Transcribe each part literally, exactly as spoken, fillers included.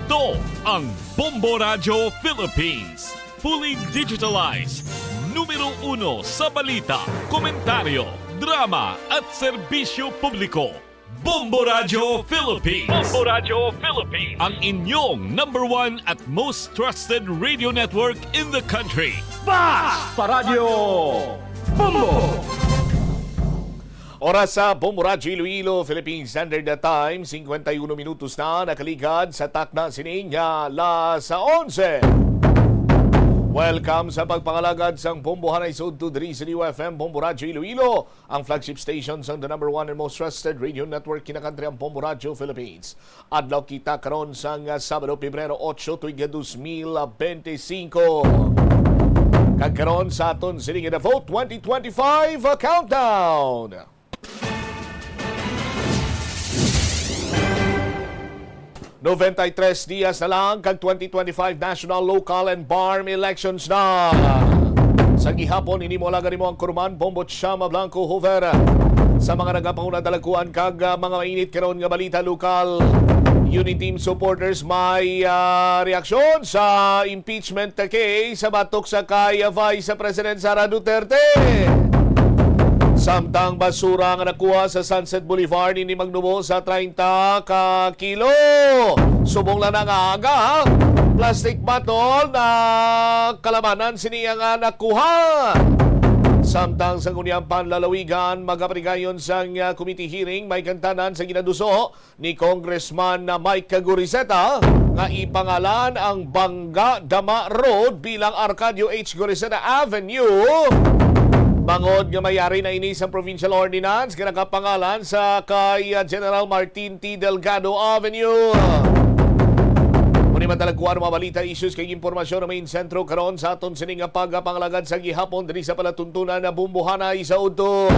To ang Bombo Radyo Philippines. Fully digitalized. Numero uno sa balita, komentaryo, drama, at serbisyo publiko. Bombo Radyo Philippines. Bombo Radyo Philippines. Ang inyong number one at most trusted radio network in the country. Basta Radyo Bombo! Oras sa Bombo Radyo Iloilo, Philippine Standard Time, singkwenta y uno minutos na nakaligad sa takna sining alas onse. Welcome sa pagpangalagad sang Bombohanay sa udto diri sa D U F M Bombo Radyo Iloilo, ang flagship station sang the number one and most trusted radio network kinakantri, ang Bombo Radyo Philippines. Adlaw kita karon sang, ah, Sabado, Pebrero otso, tuig nga dos mil bente singko. Kag karon sa aton sining The Vote twenty twenty-five Countdown. Noventa y tres dias na lang kag twenty twenty-five national, local, and BARMM elections na. Sa gihapon, ini mo lang mo ang kurman, Bombo Chama Blanco Hoover. Sa mga nagapanguna, dalagkuan kag, ah, mga mainit karon nga balita lokal. Unity Team supporters may, ah, reaksyon sa impeachment case sa batok sa kay, ah, Vice President Sara Duterte. Samtang basura nga nakuha sa Sunset Boulevard, ini magnubo sa treinta ka kilo. Subong lang na nga aga, ha? Plastic bottle na kalabanan sini nga nakuha. Samtang sa ngunyan panlalawigan, magapatigayon sang, ah, committee hearing may kantanan sa ginaduso ni Congressman Mike Gorizeta nga ipangalan ang Bangga Dama Road bilang Arcadio H. Gorizeta Avenue, bangod nga mayari na ini sa provincial ordinance nga nakapangalan sa kay, ah, General Martin T. Delgado Avenue. Muni man talagkuan ang mga balita, issues kag impormasyon na main sentro karon sa aton sini nga pagpangalagad sa gihapon diri sa palatuntunan na Bombohanay sa udto.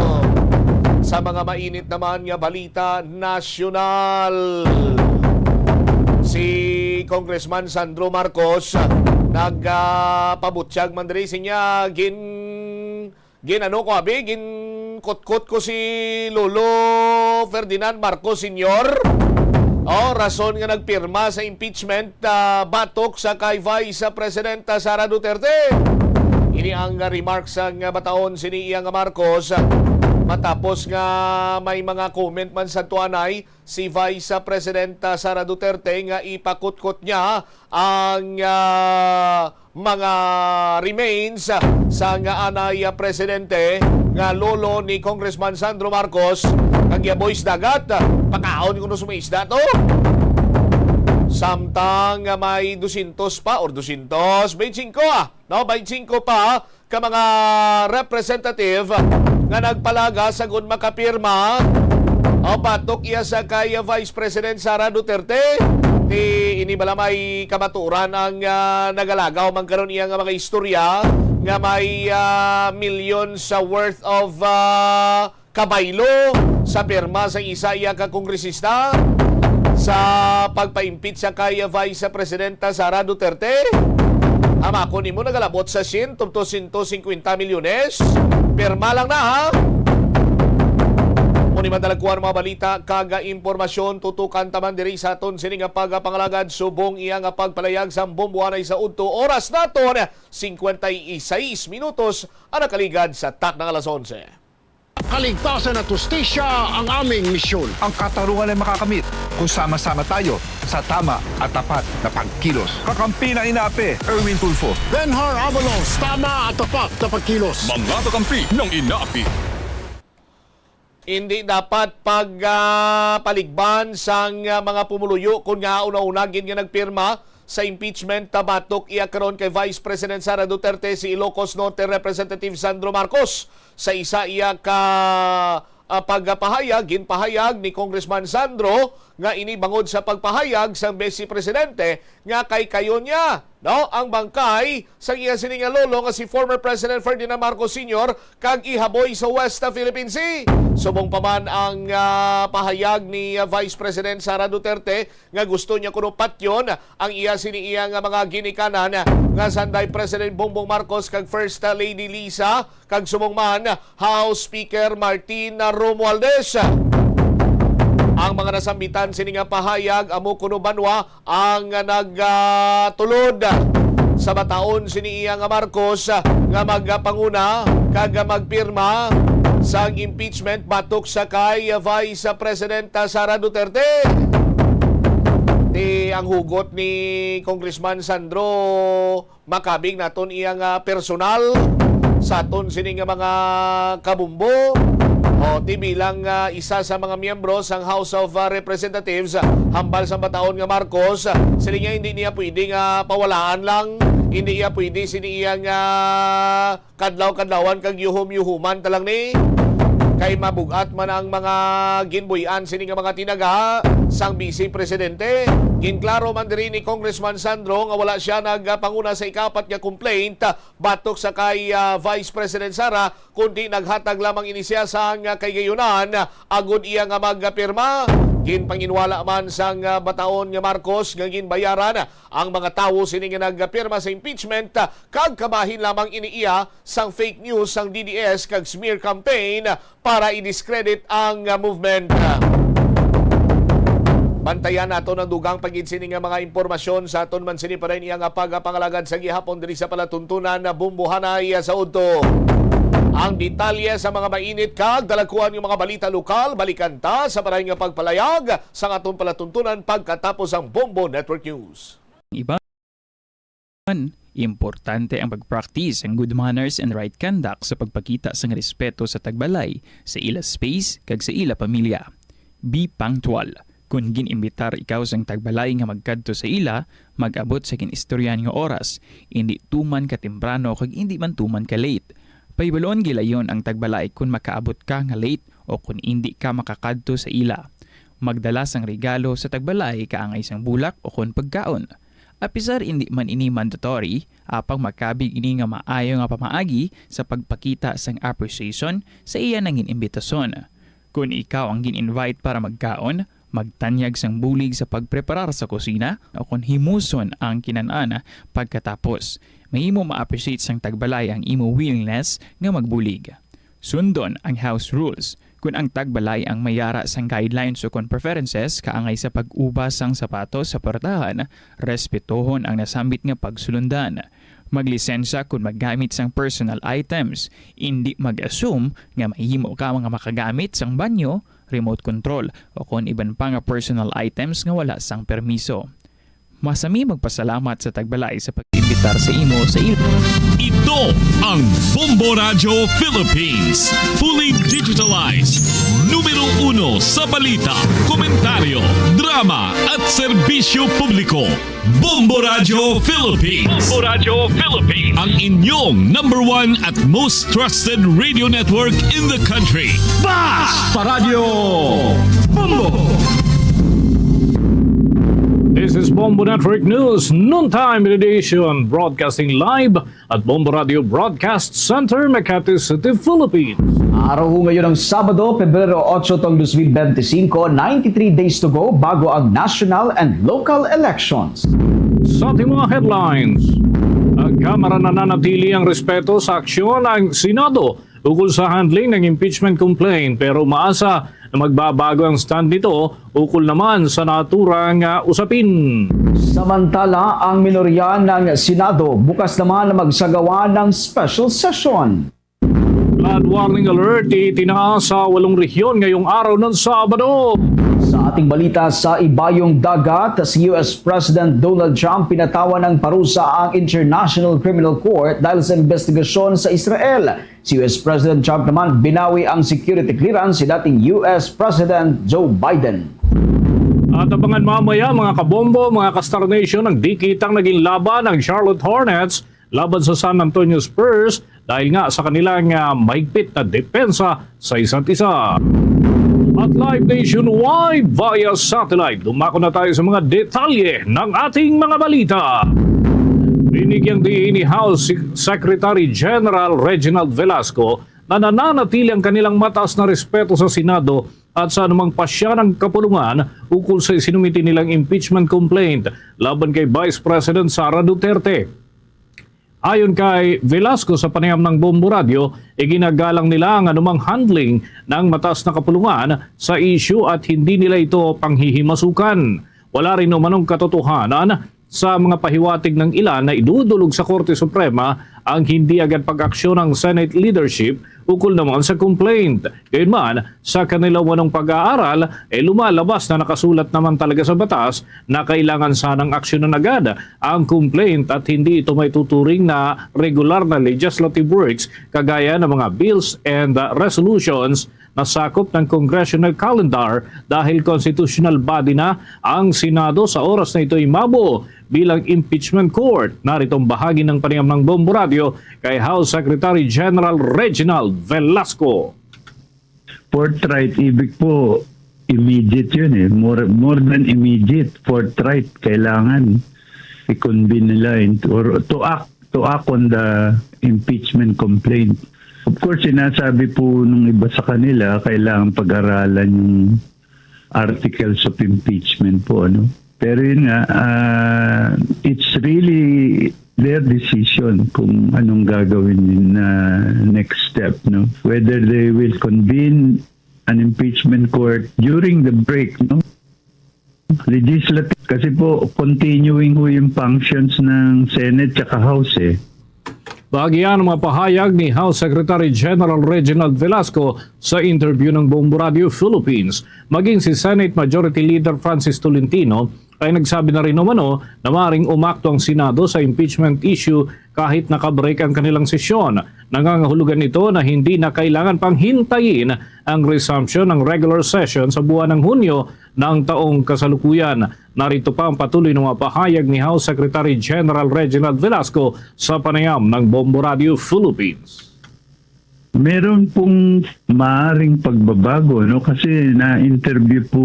Sa mga mainit naman nga balita nasyonal, si Congressman Sandro Marcos nagapabutyag man diri sinya gin Gin-ano ko, abi, ginkutkot ko si Lolo Ferdinand Marcos Senior. Oh, rason nga nagpirma sa impeachment, ah, batok sa kay Vice President, ah, Sara Duterte. Ini ang, ah, remarks sang, ah, bataon sini iya nga Marcos, ah, matapos nga may mga comment man sa tuanay si Vice President, ah, Sara Duterte nga ipakutkot niya ang, ah, mga remains, ah, sang anay, ah, presidente nga lolo ni Congressman Sandro Marcos, kag iya boys dagat, ah, pakaon kuno sa mga isda to. Samtang, ah, may dosyentos pa or dosyentos, baynte singko, ah, no, baynte singko pa ka mga representative nga nagpalaga sa gun makapirma, o, batok iya sa kay Vice President Sara Duterte. Di ini bala may kamaturan ang, ah, nagalagaw man karon iya nga mga istorya nga may, ah, millions sa worth of, ah, kabaylo sa pirma sa isa iya ka kongresista sa pagpa-impeach sa kay Vice Presidenta Sara Duterte. Ang ako nimo nagalabot sa siyento to siyento singkwenta milyones. Pirma lang na, ha? Muni man talagkuan mga balita kag impormasyon, tutukan taman diri sa aton sini nga pagpangalagad subong iya nga pagpalayag sa bombohanay sa udto. Oras naton, singkwenta y seis minutos ang nakaligad sa takna nga alas onse. Kaligtasan at hustisya ang aming misyon. Ang katarungan ay makakamit kung sama-sama tayo sa tama at tapat na pagkilos. Kakampi ng INAPI, Erwin Tulfo. Benhar Abalos, tama at tapat na pagkilos. Mga kakampi ng INAPI. Hindi dapat pag, ah, paligban sang, ah, mga pumuluyo kon nga una-una gid nga nagpirma sa impeachment, ah, batok iya karon kay Vice President Sara Duterte si Ilocos Norte Representative Sandro Marcos. Sa isa iya ka, ah, pagpahayag, ginpahayag ni Congressman Sandro nga ini bangod sa pagpahayag sang Vice Presidente nga kaykayon niya, no, ang bangkay sa iya sini nga lolo nga si former President Ferdinand Marcos Senior kag ihaboy sa West Philippine Sea. Subong pa man ang, ah, pahayag ni, ah, Vice President Sara Duterte nga gusto niya kuno patyon ang iya sini iya nga mga ginikanan nga sanday President Bongbong Marcos kag First Lady Liza kag subong man House Speaker Martin Romualdez. Ang mga nasambitan sini nga pahayag amo kuno banwa ang nagatulod sa bataon sini iya nga Marcos nga magpanguna kag magpirma sang impeachment batok sa kay Vice President Sara Duterte. Di ang hugot ni Congressman Sandro makabig naton iya nga personal sa aton sini nga mga kabumbo, o ti bilang, ah, isa sa mga miyembro sang House of, ah, Representatives, ah, hambal sa bataon nga Marcos, ah, sila niya hindi niya pwede nga pawalaan lang, hindi niya pwede sini iya nga kadlaw-kadlawan kag yuhom-yuhuman ta lang ni. Kay mabugat man ang mga ginbuy-an sini nga mga tinaga sang Vice Presidente. Ginklaro man diri ni Congressman Sandro nga wala siya nagpanguna sa ikapat nga complaint batok sa kay, ah, Vice President Sara, kundi naghatag lamang ini siya sang, ah, kahigayonan agud iya nga magpirma. Ginpanginwala man sang, ah, bataon nga Marcos nga ginbayaran ang mga tawo sini nga nagpirma sa impeachment, ah, kag kabahin lamang ini iya sang fake news sang D D S kag smear campaign para i-discredit ang, ah, movement. Bantayan naton ang dugang pa gid sini nga mga impormasyon sa aton man sini pa rin iya nga pagapangalagad sa gihapon diri sa palatuntunan na Bumbuhanay, ah, sa udto. Ang detalye sa mga mainit kag dalagkuan nga mga balita lokal, balikan ta sa paray nga pagpalayag sang aton palatuntunan pagkatapos ang Bombo Network News. Iban, importante ang pag-practice ang good manners and right conduct sa pagpakita sang respeto sa tagbalay, sa ila space, kag sa ila pamilya. Be punctual. Kon gin-imbitar ikaw sang tagbalay nga magkadto sa ila, mag-abot sa gin-istoryahan nga oras, indi tuman ka temprano kag indi man tuman ka late. Pahibalon gilayon ang tagbalay kon makaabot ka nga late o kon indi ka makakadto sa ila. Magdala sang regalo sa tagbalay kaangay sang bulak o kon pagkaon. Apisar indi man ini mandatory, apang makabig ini nga maayo nga pamaagi sa pagpakita sang appreciation sa iya nangin imbitason. Kon ikaw ang gin-invite para magkaon, magtanyag sang bulig sa pagpreparar sa kusina, o kon himuson ang kinan-an pagkatapos. Mahimo ma-appreciate sang tagbalay ang imo willingness nga magbulig. Sundon ang house rules. Kon ang tagbalay ang mayara sang guidelines o kon preferences kaangay sa pag-ubas sang sapatos sa puwertahan, respetohon ang nasambit nga pagsulundan. Maglisensya kon maggamit sang personal items. Indi mag-assume nga mahimo ka nga makagamit sang banyo, remote control, o kon iban pa nga personal items nga wala sang permiso. Masami magpasalamat sa tagbalay sa pag-imbitar sa imo sa ila. Ito ang Bombo Radyo Philippines. Fully digitalized. Numero uno sa balita, komentaryo, drama, at serbisyo publiko. Bombo Radyo Philippines. Bombo Radyo Philippines. Ang inyong number one at most trusted radio network in the country. Basta Radyo Bombo! This is Bombo Network News, noontime edition, broadcasting live at Bombo Radio Broadcast Center, Makati City, Philippines. Araw ho ngayon ng Sabado, Pebrero otso tong dos mil benti singko, ninety-three days to go bago ang national and local elections. Sa ating mga headlines, ang Kamara nananatili ang respeto sa aksyon ng Senado ukol sa handling ng impeachment complaint, pero maasa na magbabago ang stand nito ukol naman sa naturang, ah, usapin. Samantala, ang minorya ng Senado bukas naman na magsagawa ng special session. Flood warning alert itinaas sa walong rehiyon ngayong araw ng Sabado. Sa ating balita, sa Ibayong Dagat, si U S President Donald Trump pinatawan ng parusa ang International Criminal Court dahil sa investigasyon sa Israel. Si U S President Trump naman binawi ang security clearance si dating U S President Joe Biden. At abangan mamaya, mga kabombo, mga ka-Star Nation, ang di kitang naging laban ng Charlotte Hornets laban sa San Antonio Spurs dahil nga sa kanilang, ah, mahigpit na depensa sa isa't isa. At live nationwide via satellite, dumako na tayo sa mga detalye ng ating mga balita. Binigyang diin ni House Sec-, Secretary General Reginald Velasco na nananatili ang kanilang mataas na respeto sa Senado at sa anumang pasya ng kapulungan ukol sa isinumiti nilang impeachment complaint laban kay Vice President Sara Duterte. Ayon kay Velasco, sa panayam ng Bombo Radyo, iginagalang nila ang anumang handling ng mataas na kapulungan sa issue at hindi nila ito panghihimasukan. Wala rin umanong katotohanan sa mga pahiwatig ng ilan na idudulog sa Korte Suprema ang hindi agad pag-aksyon ng Senate leadership ukol naman sa complaint. Gayunman, sa kanila umanong pag-aaral, eh, lumalabas na nakasulat naman talaga sa batas na kailangan sanang aksyonan agad ang complaint at hindi ito maituturing na regular na legislative works kagaya ng mga bills and, uh, resolutions na sakop ng congressional calendar dahil constitutional body na ang Senado sa oras na ito imabo bilang impeachment court. Narito ang bahagi ng panayam ng Bombo Radyo kay House Secretary General Reginald Velasco. Forthright, ibig po, immediate yun eh. More, more than immediate, forthright. Kailangan i-convene nila in, or to act, to act on the impeachment complaint. Of course, sinasabi po nung iba sa kanila, kailangan pag-aralan yung articles of impeachment po, ano. Pero yun nga, ah, it's really their decision kung anong gagawin na next step, no? Whether they will convene an impeachment court during the break, no? Legislative, kasi po, continuing ho yung functions ng Senate tsaka House eh. Bahagi yan ang mga pahayag ni House Secretary General Reginald Velasco sa interview ng Bombo Radio Philippines. Maging si Senate Majority Leader Francis Tolentino ay nagsabi na rin umano na maring umakto ang Senado sa impeachment issue kahit nakabreak ang kanilang sesyon. Nangangahulugan ito na hindi na kailangan pang hintayin ang resumption ng regular session sa buwan ng Hunyo ng taong kasalukuyan. Narito pa ang patuloy na mga pahayag ni House Secretary General Reginald Velasco sa panayam ng Bombo Radio Philippines. Meron pong maaring pagbabago, no? Kasi na-interview po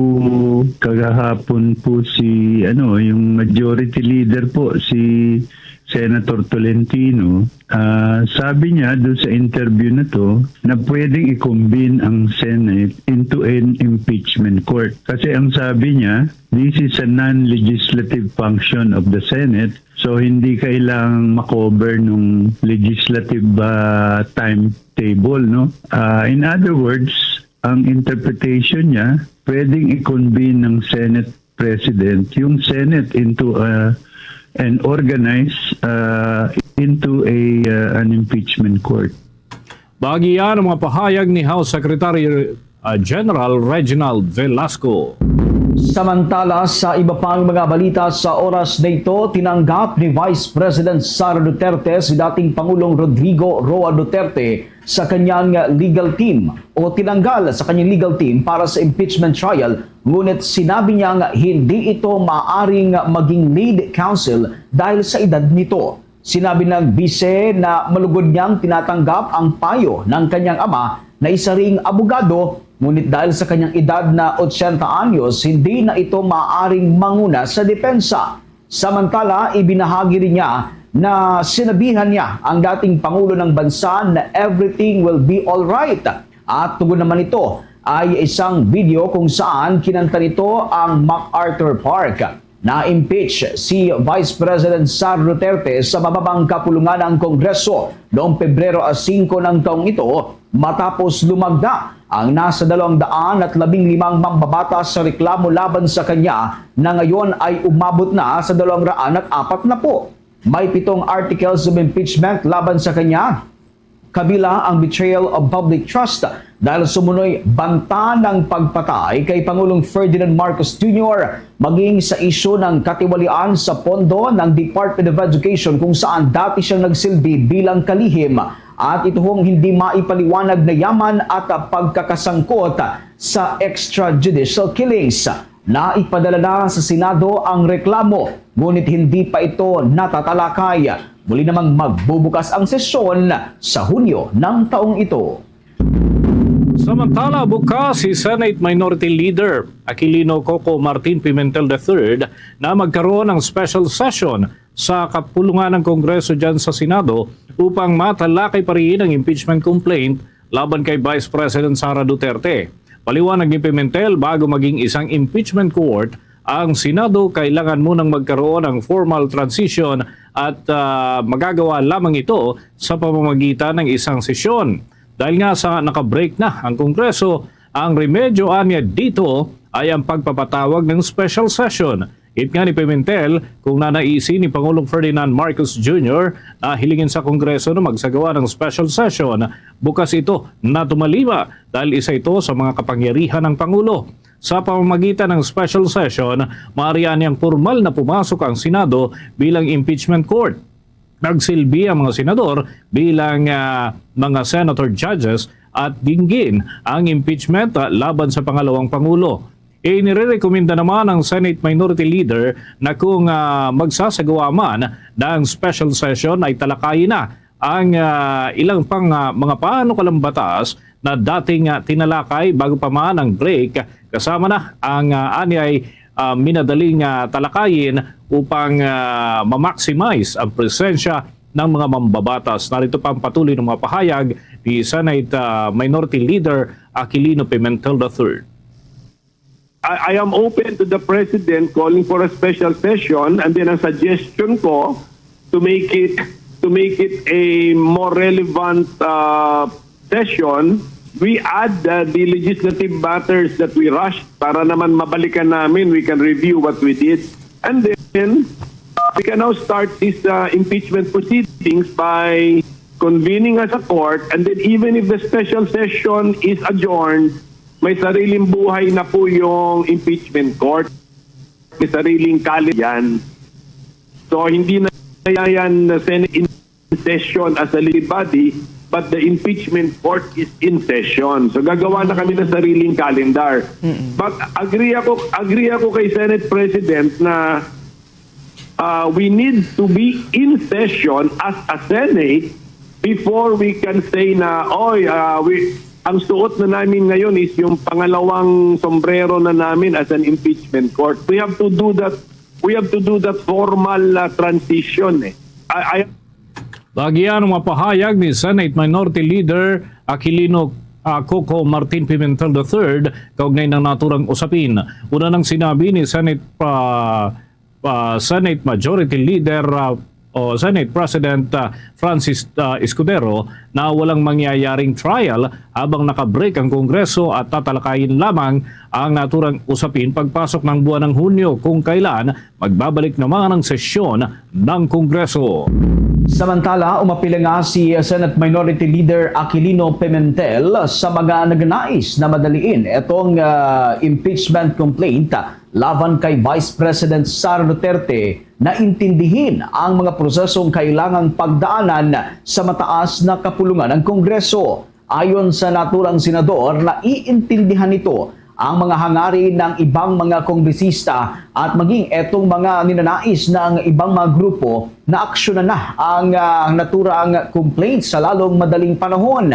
kagahapon po si, ano, yung majority leader po, si Senator Tolentino. Ah, sabi niya doon sa interview na to na pwedeng i-convene ang Senate into an impeachment court. Kasi ang sabi niya, this is a non-legislative function of the Senate. So, hindi kailangang makover nung legislative, ah, timetable, no? Ah, in other words, ang interpretation niya, pwedeng i-convene ng Senate President yung Senate into, ah, and organize, ah, into a, ah, an impeachment court. Bahagi yan ang mga pahayag ni House Secretary, ah, General Reginald Velasco. Samantala, sa iba pang mga balita sa oras na ito, tinanggap ni Vice President Sara Duterte si dating Pangulong Rodrigo Roa Duterte sa kanyang legal team o tinanggal sa kanyang legal team para sa impeachment trial, ngunit sinabi niyang hindi ito maaring maging lead counsel dahil sa edad nito. Sinabi ng bise na malugod niyang tinatanggap ang payo ng kanyang ama na isa ring abogado, ngunit dahil sa kanyang edad na ochenta anyos, hindi na ito maaaring manguna sa depensa. Samantala, ibinahagi rin niya na sinabihan niya ang dating Pangulo ng Bansa na everything will be all right. At tugon naman ito ay isang video kung saan kinanta nito ang MacArthur Park. Na-impeach si Vice President Sara Duterte sa mababang kapulungan ng Kongreso noong Pebrero singko ng taong ito, matapos lumagda ang nasa dalawang daan at labing limang mambabatas sa reklamo laban sa kanya, na ngayon ay umabot na sa dalawang raan at apat na po. May pitong articles of impeachment laban sa kanya, kabilang ang betrayal of public trust dahil sumunoy banta ng pagpatay kay Pangulong Ferdinand Marcos Junior, maging sa isyu ng katiwalian sa pondo ng Department of Education kung saan dati siyang nagsilbi bilang kalihim at ito hong hindi maipaliwanag na yaman at pagkakasangkot sa extrajudicial killings. Naipadala na sa Senado ang reklamo, ngunit hindi pa ito natatalakay. Muli namang magbubukas ang sesyon sa Hunyo ng taong ito. Samantala, bukas si Senate Minority Leader Aquilino Coco Martin Pimentel the third na magkaroon ng special session sa kapulungan ng Kongreso dyan sa Senado upang matalakay pa rin ang impeachment complaint laban kay Vice President Sara Duterte. Paliwanag ni Pimentel, bago maging isang impeachment court Ang Senado kailangan munang magkaroon ng formal transition at, ah, magagawa lamang ito sa pamamagitan ng isang sesyon. Dahil nga sa naka-break na ang Kongreso, ang remedyo anya dito ay ang pagpapatawag ng special session. It nga ni Pimentel, kung nanaisin ni Pangulong Ferdinand Marcos Junior na hilingin sa Kongreso na magsagawa ng special session, bukas ito na tumalima dahil isa ito sa mga kapangyarihan ng Pangulo. Sa pamamagitan ng special session, maaari anyang pormal na pumasok ang Senado bilang impeachment court. Nagsilbi ang mga senador bilang, ah, mga senator judges at dinggin ang impeachment, ah, laban sa pangalawang pangulo. Inirerekomenda naman ng Senate Minority Leader na kung, ah, magsasagawa man ng special session ay talakayin na ang, ah, ilang pang, ah, mga panukalang batas na dating, ah, tinalakay bago pa man ang break, kasama na ang, ah, anyay, ah, minadaling, ah, talakayin upang, ah, ma-maximize ang presensya ng mga mambabatas. Narito pa ang patuloy ng mga pahayag ni Senate, ah, Minority Leader Aquilino Pimentel the third. I, I am open to the President calling for a special session, and then ang suggestion ko to make it to make it a more relevant uh, session, we add uh, the legislative matters that we rushed para naman mabalikan namin, we can review what we did. And then we can now start these uh, impeachment proceedings by convening as a court, and then even if the special session is adjourned, may sariling buhay na po yung impeachment court. May sariling calendar yan. So, hindi na yan Senate in session as a legal body, but the impeachment court is in session. So, gagawa na kami ng sariling calendar. But agree ako, agree ako kay Senate President na uh, we need to be in session as a Senate before we can say na, oy, uh, we, ang suot na namin ngayon is yung pangalawang sombrero na namin as an impeachment court. We have to do that. We have to do that formal uh, transition. Eh. I, I Bagian ang mapahayag ni Senate Minority Leader Aquilino uh, Coco Martin Pimentel the third kaugnay ng naturang usapin. Una nang sinabi ni Senate uh, uh, Senate Majority Leader uh, o Senate President uh, Francis uh, Escudero na walang mangyayaring trial habang nakabreak ang Kongreso at tatalakayin lamang ang naturang usapin pagpasok ng buwan ng Hunyo kung kailan magbabalik naman ang sesyon ng Kongreso. Samantala, umapila nga si Senate Minority Leader Aquilino Pimentel sa mga nagnais na madaliin itong uh, impeachment complaint laban kay Vice President Sara Duterte na intindihin ang mga prosesong kailangang pagdaanan sa mataas na kapulungan ng Kongreso. Ayon sa naturang senador, naiintindihan nito ang mga hangarin ng ibang mga kongresista at maging etong mga ninanais ng ibang mga grupo na aksyonan na ang uh, naturang complaint sa lalong madaling panahon.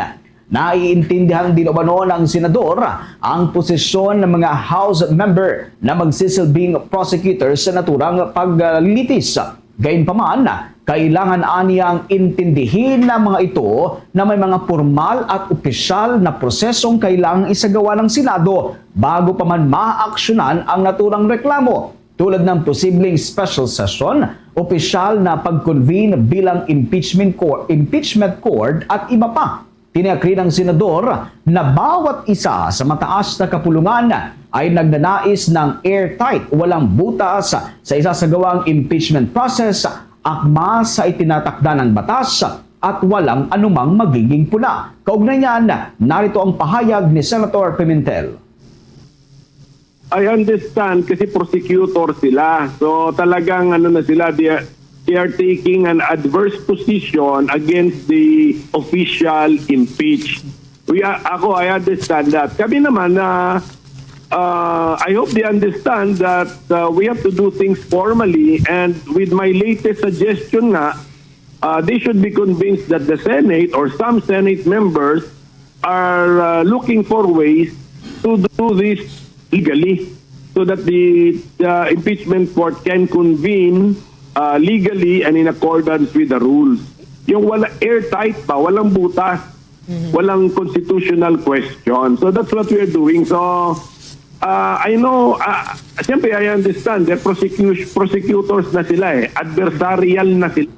Naiintindihan din umano ng senador ang posisyon ng mga House member na magsisilbing prosecutor sa naturang paglilitis. Gayunpaman, kailangan aniyang intindihin ng mga ito na may mga pormal at opisyal na prosesong kailangang isagawa ng Senado bago pa man maaksyonan ang naturang reklamo, tulad ng posibleng special session, opisyal na pag-convene bilang impeachment court, impeachment court at iba pa. Tiniyak rin ng senador na bawat isa sa mataas na kapulungan ay nagnanais ng airtight, walang butas sa isasagawang impeachment process, akma sa itinatakda ng batas at walang anumang magiging puna. Kaugnay niyan, narito ang pahayag ni Senator Pimentel. I understand kasi prosecutor sila. So talagang ano na sila, they are, they are taking an adverse position against the official impeached. We are, ako, I understand that. Kami naman na uh, I hope they understand that uh, we have to do things formally, and with my latest suggestion nga, uh, they should be convinced that the Senate or some Senate members are uh, looking for ways to do this legally so that the, the impeachment court can convene uh, legally and in accordance with the rules. Yung wala airtight pa, walang butas, walang constitutional question. So that's what we are doing. So Ah, I know, ah, siyempre, I understand, they're prosecu-, prosecutors na sila eh, adversarial na sila.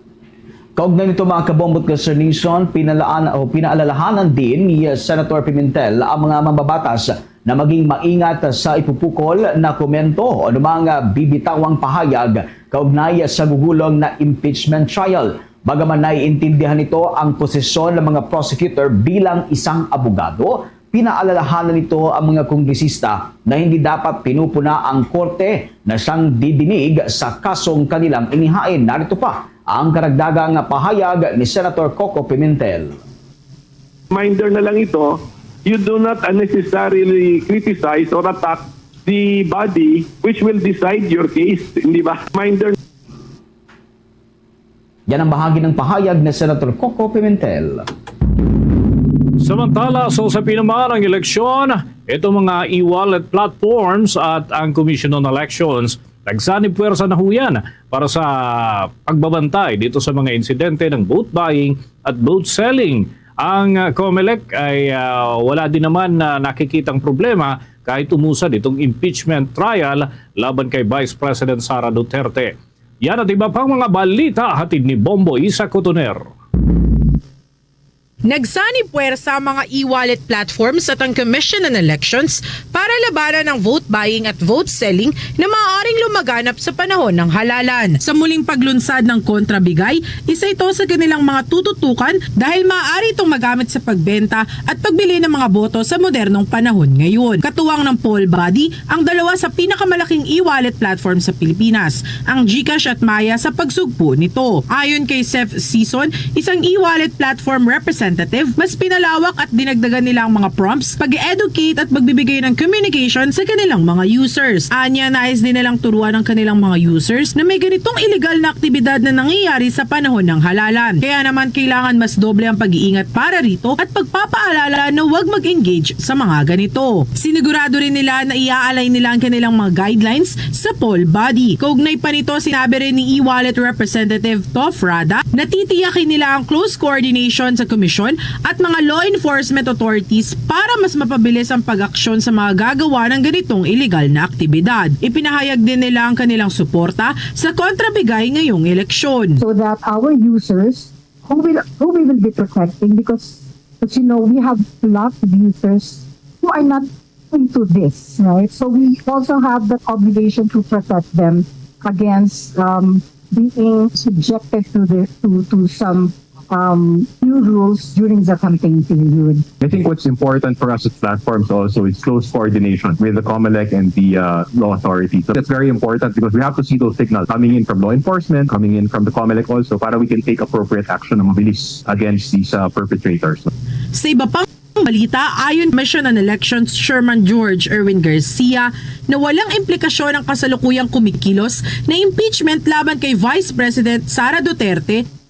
Kaugnay nito, mga kabombo at ka-Sir Nation, pinalaan o pinaalalahanan din ni Senator Pimentel ang mga mambabatas na maging maingat sa ipupukol na komento o anumang, ah, bibitawang pahayag kaugnay sa gugulong na impeachment trial. Bagaman naiintindihan nito ang posisyon ng mga prosecutor bilang isang abogado, pinaalalahanan nito ang mga kongresista na hindi dapat pinupuna ang korte na siyang didinig sa kasong kanilang inihain. Narito pa ang karagdagang pahayag ni Senator Coco Pimentel. Reminder na lang ito, you do not unnecessarily criticize or attack the body which will decide your case, hindi ba? Reminder. Yan ang bahagi ng pahayag ni Senator Coco Pimentel. Samantala, sa usapin naman ng eleksyon, itong mga e-wallet platforms at ang Commission on Elections nagsanib puwersa na huyan para sa pagbabantay dito sa mga insidente ng vote buying at vote selling. Ang, ah, COMELEC ay, ah, wala din naman na nakikitang problema kahit umusad itong impeachment trial laban kay Vice President Sara Duterte. Yan at iba pang mga balita hatid ni Bombo Isa Cotoner. Nagsanib puwersa ang mga e-wallet platforms at ang Commission on Elections para labanan ang vote buying at vote selling na maaaring lumaganap sa panahon ng halalan. Sa muling paglunsad ng kontrabigay, isa ito sa kanilang mga tututukan dahil maaari itong magamit sa pagbenta at pagbili ng mga boto sa modernong panahon ngayon. Katuwang ng poll body ang dalawa sa pinakamalaking e-wallet platform sa Pilipinas, ang GCash at Maya, sa pagsugpo nito. Ayon kay Seth Season, isang e-wallet platform representative, mas pinalawak at dinagdagan nila ang mga prompts, pag-educate at magbibigay ng communication sa kanilang mga users. Anya, nais din nilang turuan ang kanilang mga users na may ganitong illegal na aktibidad na nangyayari sa panahon ng halalan. Kaya naman, kailangan mas doble ang pag-iingat para rito at pagpapaalala na huwag mag-engage sa mga ganito. Sinigurado rin nila na iaalay nila ang kanilang mga guidelines sa poll body. Kaugnay pa nito, sinabi rin ni e-wallet representative Toff Rada na titiyakin nila ang close coordination sa komisyon at mga law enforcement authorities para mas mapabilis ang pag-aksyon sa mga gagawa ng ganitong illegal na aktibidad. Ipinahayag din nila ang kanilang suporta sa kontrabigay ngayong eleksyon. So that our users who will who we will be protecting, because, as you know, we have a lot of users who are not into this, right? So we also have that obligation to protect them against um, being subjected to the to, to some um, new rules during the campaign period. I think what's important for us as platforms also is close coordination with the COMELEC and the uh, law authorities. So that's very important because we have to see those signals coming in from law enforcement, coming in from the COMELEC also, para we can take appropriate action na mabilis against these uh, perpetrators. Sa iba pang balita, ayon Commission on Elections Chairman George Erwin Garcia na walang implikasyon ang kasalukuyang kumikilos na impeachment laban kay Vice President Sara Duterte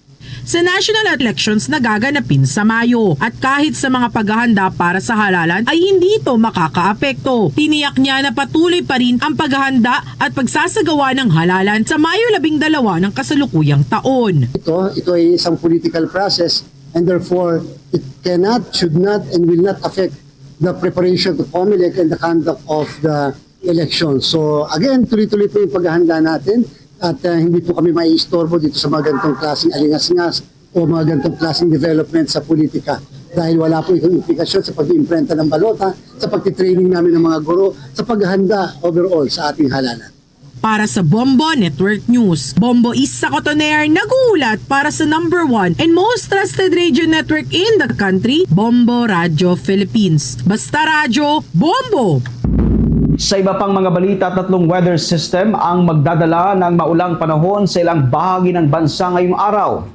sa national elections na gaganapin sa Mayo. At kahit sa mga paghahanda para sa halalan ay hindi ito makakaapekto. Tiniyak niya na patuloy pa rin ang paghahanda at pagsasagawa ng halalan sa Mayo labing dalawa ng kasalukuyang taon. Ito, ito ay isang political process and therefore it cannot, should not, and will not affect the preparation of the COMELEC and the conduct of the election. So again, tuloy-tuloy po yung paghahanda natin at uh, hindi po kami maiistorbo dito sa mga ganitong klaseng alingas-ngas o mga ganitong klaseng development sa politika dahil wala po itong implikasyon sa pag-iimprenta ng balota, sa pagtitraining namin ng mga guro, sa paghahanda overall sa ating halalan. Para sa Bombo Network News, Bombo Isa Cotoner nag-uulat para sa number one and most trusted radio network in the country, Bombo Radio Philippines. Basta Radyo, Bombo! Sa iba pang mga balita, tatlong weather system ang magdadala ng maulang panahon sa ilang bahagi ng bansa ngayong araw.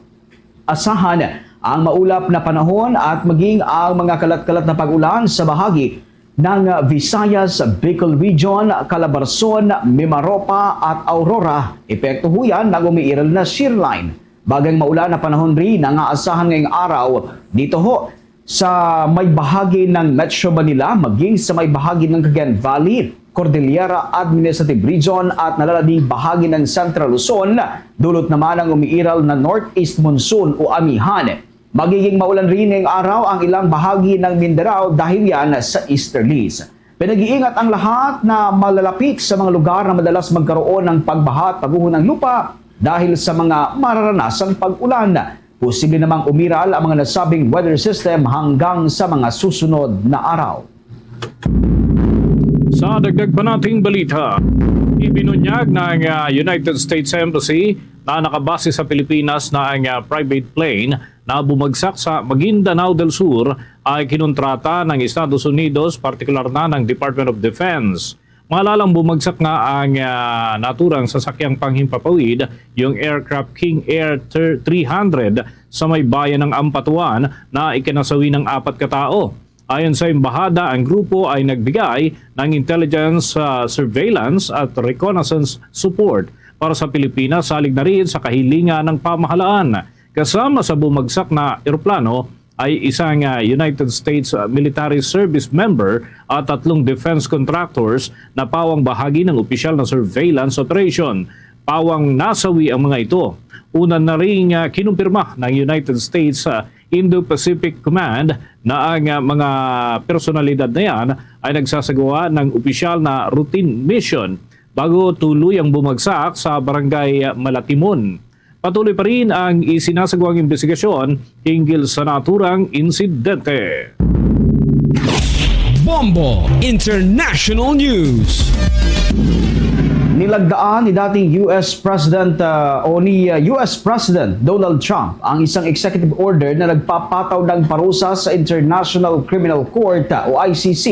Asahan ang maulap na panahon at maging ang mga kalat-kalat na pag-ulan sa bahagi ng Visayas, Bicol Region, Calabarzon, Mimaropa at Aurora, epekto huyan ng umiiral na shear line. Bagang maulan na panahon rin ang aasahan ngayong araw dito ho sa may bahagi ng Metro Manila, maging sa may bahagi ng Cagayan Valley, Cordillera Administrative Region at nalalabing bahagi ng Central Luzon, dulot naman ang umiiral na northeast monsoon o amihan. Magiging maulan rin ngayong araw ang ilang bahagi ng Mindanao dahil yan sa easterlies. Pinag-iingat ang lahat na malalapit sa mga lugar na madalas magkaroon ng pagbaha at pagguho ng lupa dahil sa mga mararanasang pag-ulan. Posible namang umiral ang mga nasabing weather system hanggang sa mga susunod na araw. Sa dagdag pa nating balita, ibinunyag ng ah, United States Embassy na nakabase sa Pilipinas na ang ah, private plane na bumagsak sa Maguindanao del Sur ay kinontrata ng Estados Unidos, partikular na ng Department of Defense. Malalang bumagsak nga ang ah, naturang sasakyang panghimpapawid, yung aircraft King Air three hundred, sa may bayan ng Ampatuan na ikinasawi ng apat ka tao. Ayon sa embahada, ang grupo ay nagbigay ng intelligence, ah, surveillance at reconnaissance support para sa Pilipinas, salig na rin sa kahilingan ng pamahalaan. Kasama sa bumagsak na eroplano ay isang ah, United States ah, military service member at tatlong defense contractors na pawang bahagi ng opisyal na surveillance operation. Pawang nasawi ang mga ito. Una na rin ah, kinumpirma ng United States ah, Indo-Pacific Command na ang ah, mga personalidad na yan ay nagsasagawa ng opisyal na routine mission bago tuluyang bumagsak sa Barangay Malatimon. Patuloy pa rin ang isinasagawang investigasyon hinggil sa naturang insidente. Bombo International News. Nilagdaan ni dating U S President ah, o ni ah, U S President Donald Trump ang isang executive order na nagpapataw ng parusa sa International Criminal Court ah, o I C C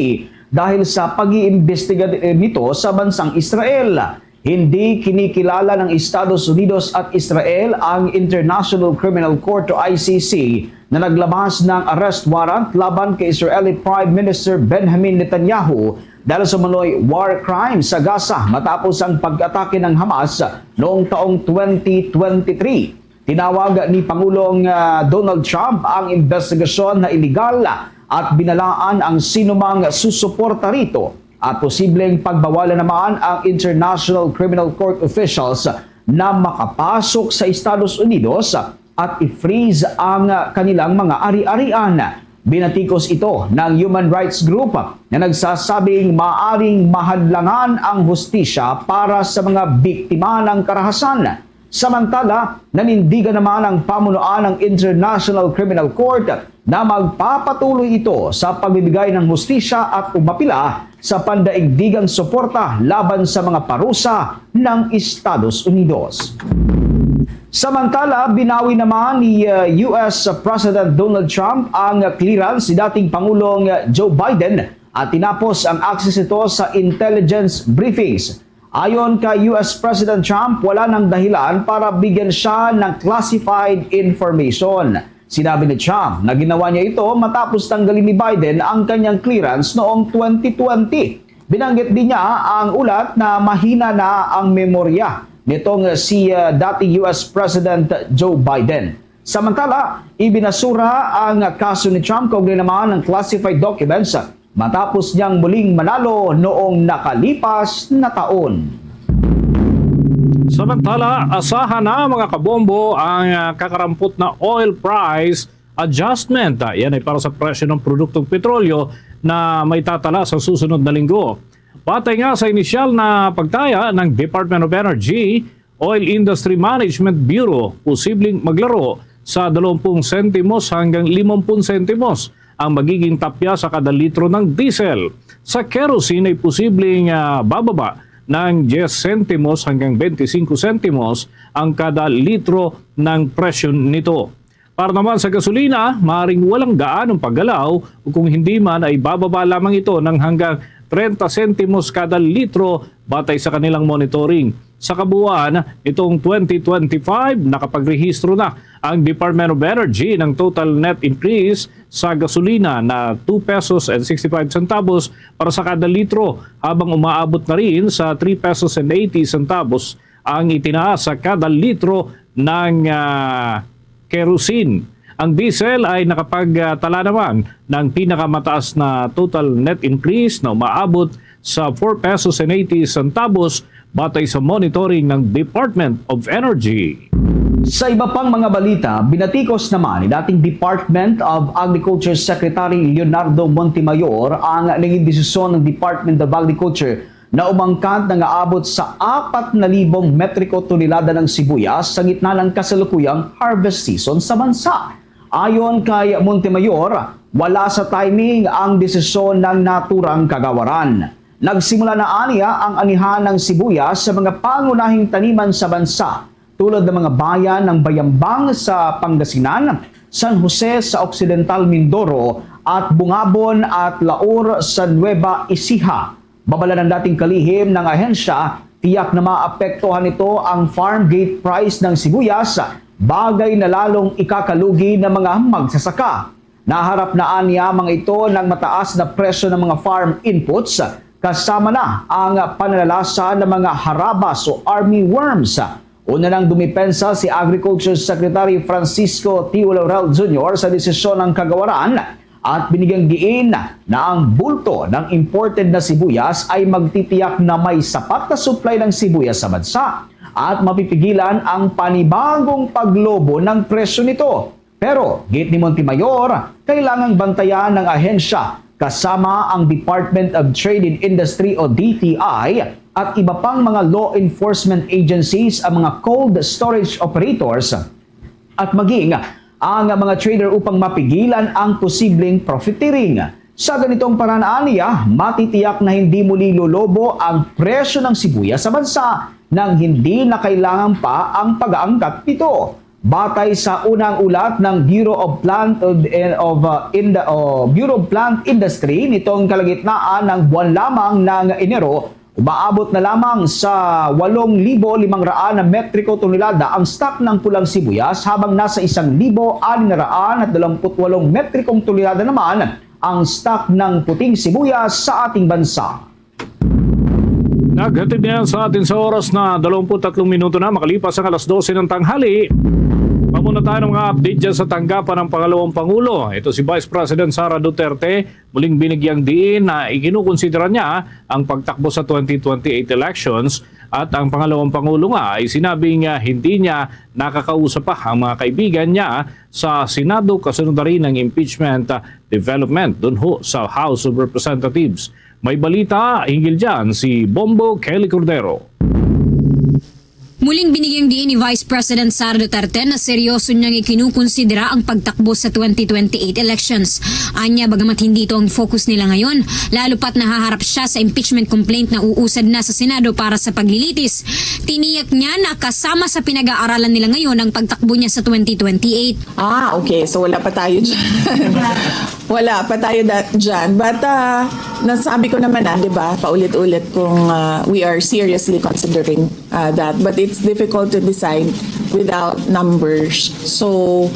dahil sa pag-iimbestiga nito sa bansang Israel. Hindi kinikilala ng Estados Unidos at Israel ang International Criminal Court o I C C na naglabas ng arrest warrant laban kay Israeli Prime Minister Benjamin Netanyahu dahil sa umano'y war crime sa Gaza matapos ang pag-atake ng Hamas noong taong twenty twenty-three. Tinawag ni Pangulong ah, Donald Trump ang investigasyon na iligal at binalaan ang sinumang susuporta rito at posibleng pagbawalan naman ang International Criminal Court officials na makapasok sa Estados Unidos at i-freeze ang kanilang mga ari-arian. Binatikos ito ng human rights group na nagsasabing maaring mahadlangan ang hustisya para sa mga biktima ng karahasan. Samantala, nanindigan naman ang pamunuan ng International Criminal Court na magpapatuloy ito sa pagbibigay ng hustisya at umapila sa pandaigdigang suporta laban sa mga parusa ng Estados Unidos. Samantala, binawi naman ni uh, U S President Donald Trump ang clearance ni dating Pangulong Joe Biden at tinapos ang access nito sa intelligence briefings. Ayon kay U S President Trump, wala nang dahilan para bigyan siya ng classified information. Sinabi ni Trump na ginawa niya ito matapos tanggalin ni Biden ang kanyang clearance noong twenty twenty. Binanggit din niya ang ulat na mahina na ang memorya nitong si uh, dating U S President Joe Biden. Samantala, ibinasura ang kaso ni Trump kaugnay naman ng classified documents matapos niyang muling manalo noong nakalipas na taon. Samantala, asahan na, mga kabombo, ang ah, kakarampot na oil price adjustment. Ah, yan ay para sa presyo ng produktong petrolyo na may tatala sa susunod na linggo. Batay nga sa inisyal na pagtaya ng Department of Energy, Oil Industry Management Bureau, posibleng maglaro sa dalawang sentimos hanggang limang sentimos ang magiging tapya sa kada litro ng diesel. Sa kerosene ay posibleng ah, bababa ng diyes sentimos hanggang bente singko sentimos ang kada litro ng presyo nito. Para naman sa gasolina, maring walang gaanong paggalaw o kung hindi man ay bababa lamang ito ng hanggang trenta sentimos kada litro batay sa kanilang monitoring. Sa kabuuan, nitong twenty twenty-five, nakapagrehistro na ang Department of Energy ng total net increase sa gasolina na two pesos and sixty-five centavos para sa kada litro, habang umaabot na rin sa three pesos and eighty centavos ang itinaas sa kada litro ng ah, kerosene. Ang diesel ay nakapagtala naman ng pinakamataas na total net increase na umaabot sa four pesos and eighty centavos batay sa monitoring ng Department of Energy. Sa iba pang mga balita, binatikos naman ni dating Department of Agriculture Secretary Leonardo Montemayor ang naging desisyon ng Department of Agriculture na umangkat na nga abot sa apat na libong metriko tonelada ng sibuyas sa gitna ng kasalukuyang harvest season sa bansa. Ayon kay Montemayor, wala sa timing ang desisyon ng naturang kagawaran. Nagsimula na aniya ang anihan ng sibuyas sa mga pangunahing taniman sa bansa, tulad ng mga bayan ng Bayambang sa Pangasinan, San Jose sa Occidental Mindoro, at Bungabon at Laur sa Nueva Ecija. Babala ng dating kalihim ng ahensya, tiyak na maapektuhan nito ang farm gate price ng sibuyas, bagay na lalong ikakalugi ng mga magsasaka. Naharap na aniya mga ito ng mataas na presyo ng mga farm inputs, kasama na ang pananalasa ng mga harabas o army worms. Una nang dumipensa si Agriculture Secretary Francisco Tio Laurel Junior sa desisyon ng kagawaran at binigyang diin na ang bulto ng imported na sibuyas ay magtitiyak na may sapat na supply ng sibuyas sa bansa at mapipigilan ang panibagong paglobo ng presyo nito. Pero, giit ni Montemayor, kailangang bantayan ng ahensya kasama ang Department of Trade and Industry o D T I at iba pang mga law enforcement agencies ang mga cold storage operators at maging ang mga trader upang mapigilan ang posibleng profiteering. Sa ganitong paraan, aniya, matitiyak na hindi muli lolobo ang presyo ng sibuyas sa bansa nang hindi na kailangan pa ang pag-aangkat nito. Batay sa unang ulat ng Bureau of Plant of, of, uh, Ind-, oh, Bureau of Plant Industry, nitong kalagitnaan ng buwan lamang ng Enero, umaabot na lamang sa walong libo limang raan na metriko tonelada ang stock ng pulang sibuyas, habang nasa isang libo anim na raan at dalawamput walong metrikong tonelada naman ang stock ng puting sibuyas sa ating bansa. Naghatid niyan sa atin sa oras na dalawampu't tatlong minuto na makalipas ang alas dose ng tanghali. Pamuna tayo ng mga update dyan sa tanggapan ng pangalawang Pangulo. Ito si Vice President Sara Duterte, muling binigyang diin na ikinukonsidera niya ang pagtakbo sa twenty twenty-eight elections at ang pangalawang Pangulo nga ay sinabing, ah, hindi niya nakakausap pa ang mga kaibigan niya sa Senado kasunod na rin ng impeachment, ah, development dun ho sa House of Representatives. May balita hinggil dyan si Bombo Kelly Cordero. Muling binigyang diin ni Vice President Sara Duterte na seryoso niyang ikinukonsidera ang pagtakbo sa twenty twenty-eight elections. Anya, bagamat hindi ito ang focus nila ngayon, lalo pat nahaharap siya sa impeachment complaint na uusad na sa Senado para sa paglilitis. Tiniyak niya na kasama sa pinag-aaralan nila ngayon ang pagtakbo niya sa twenty twenty-eight. Ah, okay. So wala pa tayo dyan. Wala pa tayo da- dyan. But ah, nasabi ko naman na, di ba, paulit-ulit kung ah, we are seriously considering ah, that. But it's difficult to decide without numbers. So,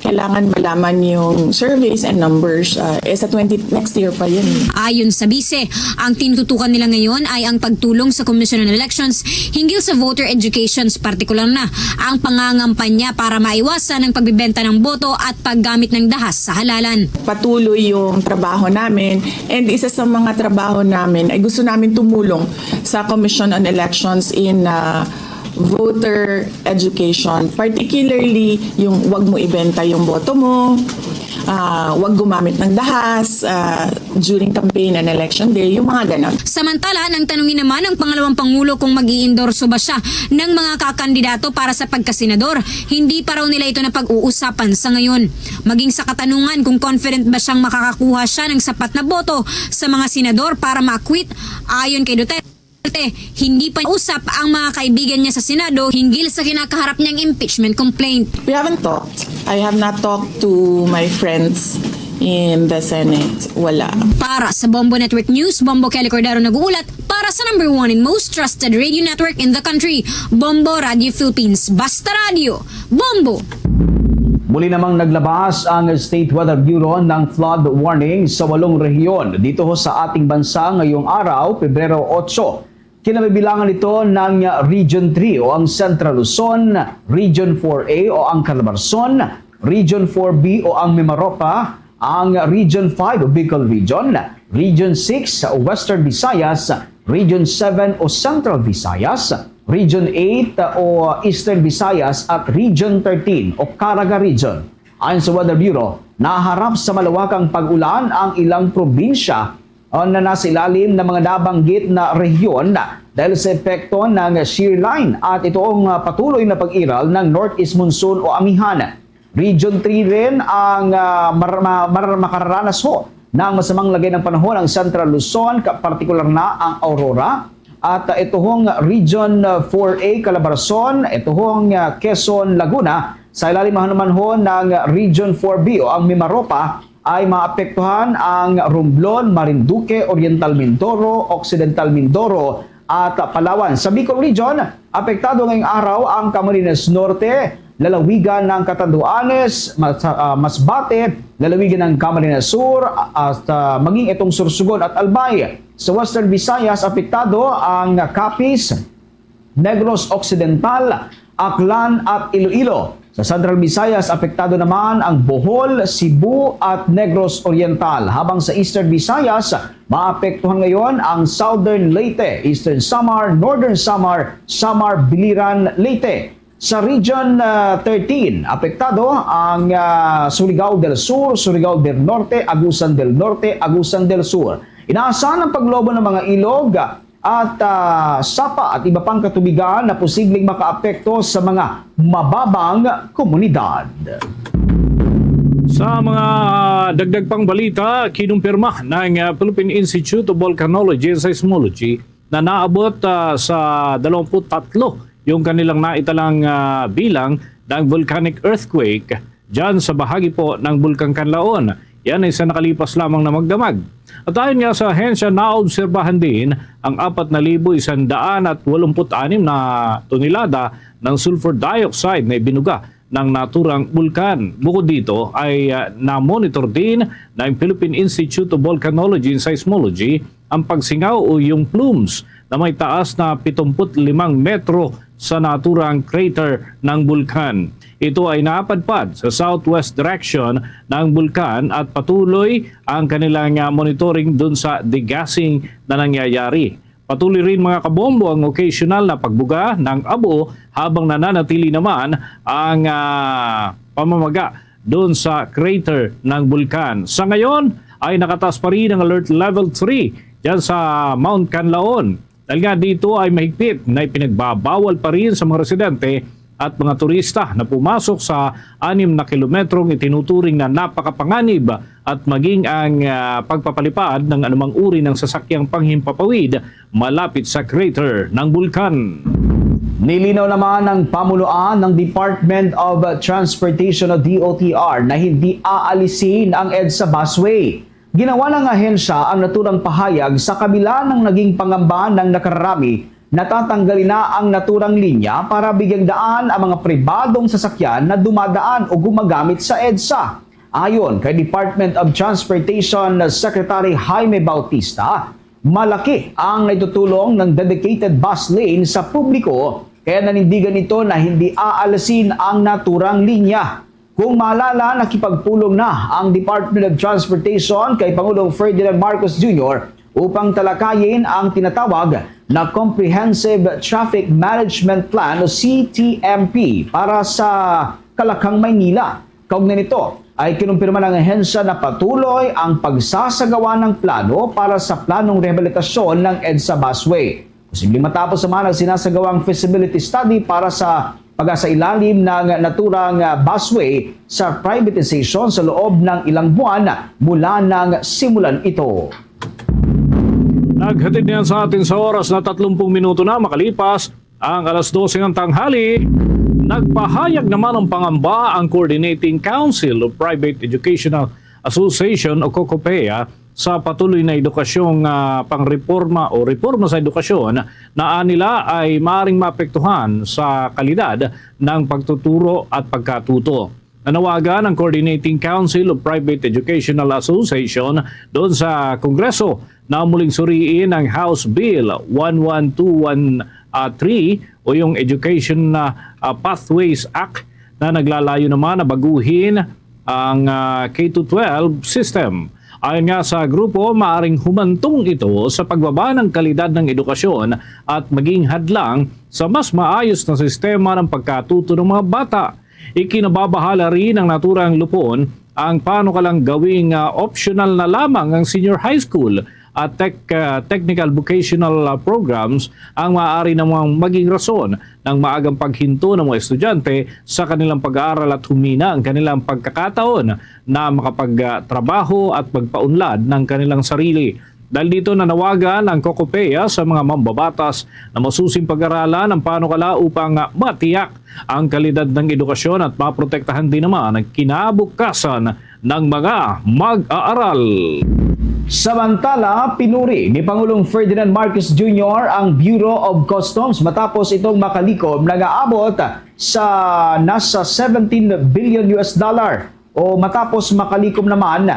kailangan malaman yung surveys and numbers. Ah, eh, sa twenty, next year pa yun. Ayon sa Vice, ang tinututukan nila ngayon ay ang pagtulong sa Commission on Elections hinggil sa voter educations, partikular na ang pangangampanya para maiwasan ang pagbibenta ng boto at paggamit ng dahas sa halalan. Patuloy yung trabaho namin, and isa sa mga trabaho namin ay gusto namin tumulong sa Commission on Elections in ah, voter education, particularly yung wag mo ibenta yung boto mo, ah, wag gumamit ng dahas ah, during campaign and election day, yung mga ganon. Samantala, nang tanungin naman ang pangalawang pangulo kung mag-iendorso ba siya ng mga kakandidato para sa pagkasenador, hindi pa raw nila ito napag-uusapan sa ngayon. Maging sa katanungan kung confident ba siyang makakakuha siya ng sapat na boto sa mga senador para ma-acquit, ayon kay Duterte, hindi pa usap ang mga kaibigan niya sa Senado hinggil sa kinakaharap niyang impeachment complaint. We haven't talked. I have not talked to my friends in the Senate. Wala. Para sa Bombo Network News, Bombo Kelly Cordero nag-uulat para sa number one and most trusted radio network in the country, Bombo Radio Philippines. Basta Radio, Bombo! Muli namang naglabas ang State Weather Bureau ng flood warning sa walong rehiyon dito ho sa ating bansa ngayong araw, Pebrero otso. Kinabibilangan ito ng Region three o ang Central Luzon, Region four A o ang Calabarzon, Region four B o ang Mimaropa, ang Region five o Bicol Region, Region six Western Visayas, Region seven o Central Visayas, Region eight o Eastern Visayas at Region thirteen o Caraga Region. Ayon sa Weather Bureau, naharap sa malawakang pag-ulan ang ilang probinsya, ah, na nasa ilalim ng mga nabanggit na rehiyon dahil sa epekto ng shear line at itoong, ah, patuloy na pag-iral ng northeast monsoon o amihan. Region three rin ang, ah, mar-, ma-, mar-, makararanas ho ng masamang lagay ng panahon ang Central Luzon, ka-, partikular na ang Aurora, at, ah, ito hong Region, ah, four A Calabarzon, ito hong, ah, Quezon, Laguna, sa ilalim naman ho ng Region four B o ang Mimaropa ay maapektuhan ang Romblon, Marinduque, Oriental Mindoro, Occidental Mindoro, at Palawan. Sa Bicol Region, apektado ngayong araw ang Camarines Norte, lalawigan ng Catanduanes, Mas-, ah, Masbate, lalawigan ng Camarines Sur, at, ah, maging itong Sorsogon at Albay. Sa Western Visayas, apektado ang Capiz, Negros Occidental, Aklan at Iloilo. Sa Central Visayas, apektado naman ang Bohol, Cebu at Negros Oriental, habang sa Eastern Visayas, maapektuhan ngayon ang Southern Leyte, Eastern Samar, Northern Samar, Samar, Biliran, Leyte. Sa Region, ah, thirteen, apektado ang, ah, Surigao del Sur, Surigao del Norte, Agusan del Norte, Agusan del Sur. Inaasahan ang paglobo ng mga ilog, at, ah, sapa at iba pang katubigan na posibleng makaapekto sa mga mababang komunidad. Sa mga dagdag pang balita, kinumpirma ng, ah, Philippine Institute of Volcanology and Seismology na naabot, ah, sa dalawampu't tatlo yung kanilang naitalang, ah, bilang ng volcanic earthquake dyan sa bahagi po ng Bulkang Kanlaon. Yan ay sa nakalipas lamang na magdamag. At ayon nga sa ahensya, naobserbahan din ang apat na libo isang daan at walumput anim na tonelada ng sulfur dioxide na ibinuga ng naturang bulkan. Bukod dito ay, ah, na-monitor din ng Philippine Institute of Volcanology and Seismology ang pagsingaw o yung plumes na may taas na pitumput limang metro sa naturang crater ng bulkan. Ito ay napadpad sa southwest direction ng bulkan at patuloy ang kanilang, ah, monitoring dun sa degassing na nangyayari. Patuloy rin, mga kabombo, ang occasional na pagbuga ng abo habang nananatili naman ang, ah, pamamaga doon sa crater ng bulkan. Sa ngayon ay nakataas pa rin ang Alert Level three dyan sa Mount Kanlaon. Dahil nga dito ay mahigpit na ipinagbabawal pa rin sa mga residente at mga turista na pumasok sa anim na kilometrong itinuturing na napakapanganib at maging ang, ah, pagpapalipad ng anumang uri ng sasakyang panghimpapawid malapit sa crater ng bulkan. Nilinaw naman ng pamunuan ng Department of Transportation o D O T R na hindi aalisin ang EDSA busway. Ginawa ng ahensya ang naturang pahayag sa kabila ng naging pangamba ng nakararami na tatanggalin na ang naturang linya para bigyang daan ang mga pribadong sasakyan na dumadaan o gumagamit sa EDSA. Ayon kay Department of Transportation Secretary Jaime Bautista, malaki ang naitutulong ng dedicated bus lane sa publiko, kaya nanindigan ito na hindi aalisin ang naturang linya. Kung maalala, nakipagpulong na ang Department of Transportation kay Pangulong Ferdinand Marcos Junior upang talakayin ang tinatawag na Comprehensive Traffic Management Plan o C T M P para sa Kalakang, Maynila. Kaugnay nito ay kinumpirma ng ahensya na patuloy ang pagsasagawa ng plano para sa planong rehabilitasyon ng EDSA busway. Posibleng matapos naman ang sinasagawang feasibility study para sa pagkasailalim ng naturang busway sa privatization sa loob ng ilang buwan mula nang simulan ito. Naghatid niyan sa atin sa oras na tatlumpung minuto na makalipas ang alas dose ng tanghali. Nagpahayag naman ng pangamba ang Coordinating Council of Private Educational Association o COCOPEA sa patuloy na edukasyong, ah, pangreporma o reporma sa edukasyon na anila ay maaring maapektuhan sa kalidad ng pagtuturo at pagkatuto. Nanawagan ang Coordinating Council of Private Educational Association doon sa Kongreso na muling suriin ang House Bill one one two one three o yung Education, ah, ah, Pathways Act na naglalayo naman na baguhin ang, ah, K to twelve system. Ayon nga sa grupo, maaring humantong ito sa pagbaba ng kalidad ng edukasyon at maging hadlang sa mas maayos na sistema ng pagkatuto ng mga bata. Ikinababahala rin ng naturang Lupon ang panukalang gawing, ah, optional na lamang ang senior high school at tech, ah, technical vocational, ah, programs ang maaari namang maging rason ng maagang paghinto ng mga estudyante sa kanilang pag-aaral at humina ang kanilang pagkakataon na makapagtrabaho at magpaunlad ng kanilang sarili. Dahil dito, nanawagan ang COCOPEA sa mga mambabatas na masusing pag-aralan ang panukala upang matiyak ang kalidad ng edukasyon at maprotektahan din naman ang kinabukasan ng mga mag-aaral. Samantala, pinuri ni Pangulong Ferdinand Marcos Junior ang Bureau of Customs matapos itong makalikom na nga abot sa nasa seventeen billion U S dollar o matapos makalikom naman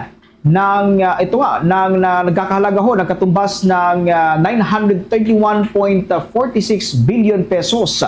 ng, ah, ito nga, ng, na nagkakahalaga ho, nagkatumbas ng, ah, nine hundred thirty-one point forty-six billion pesos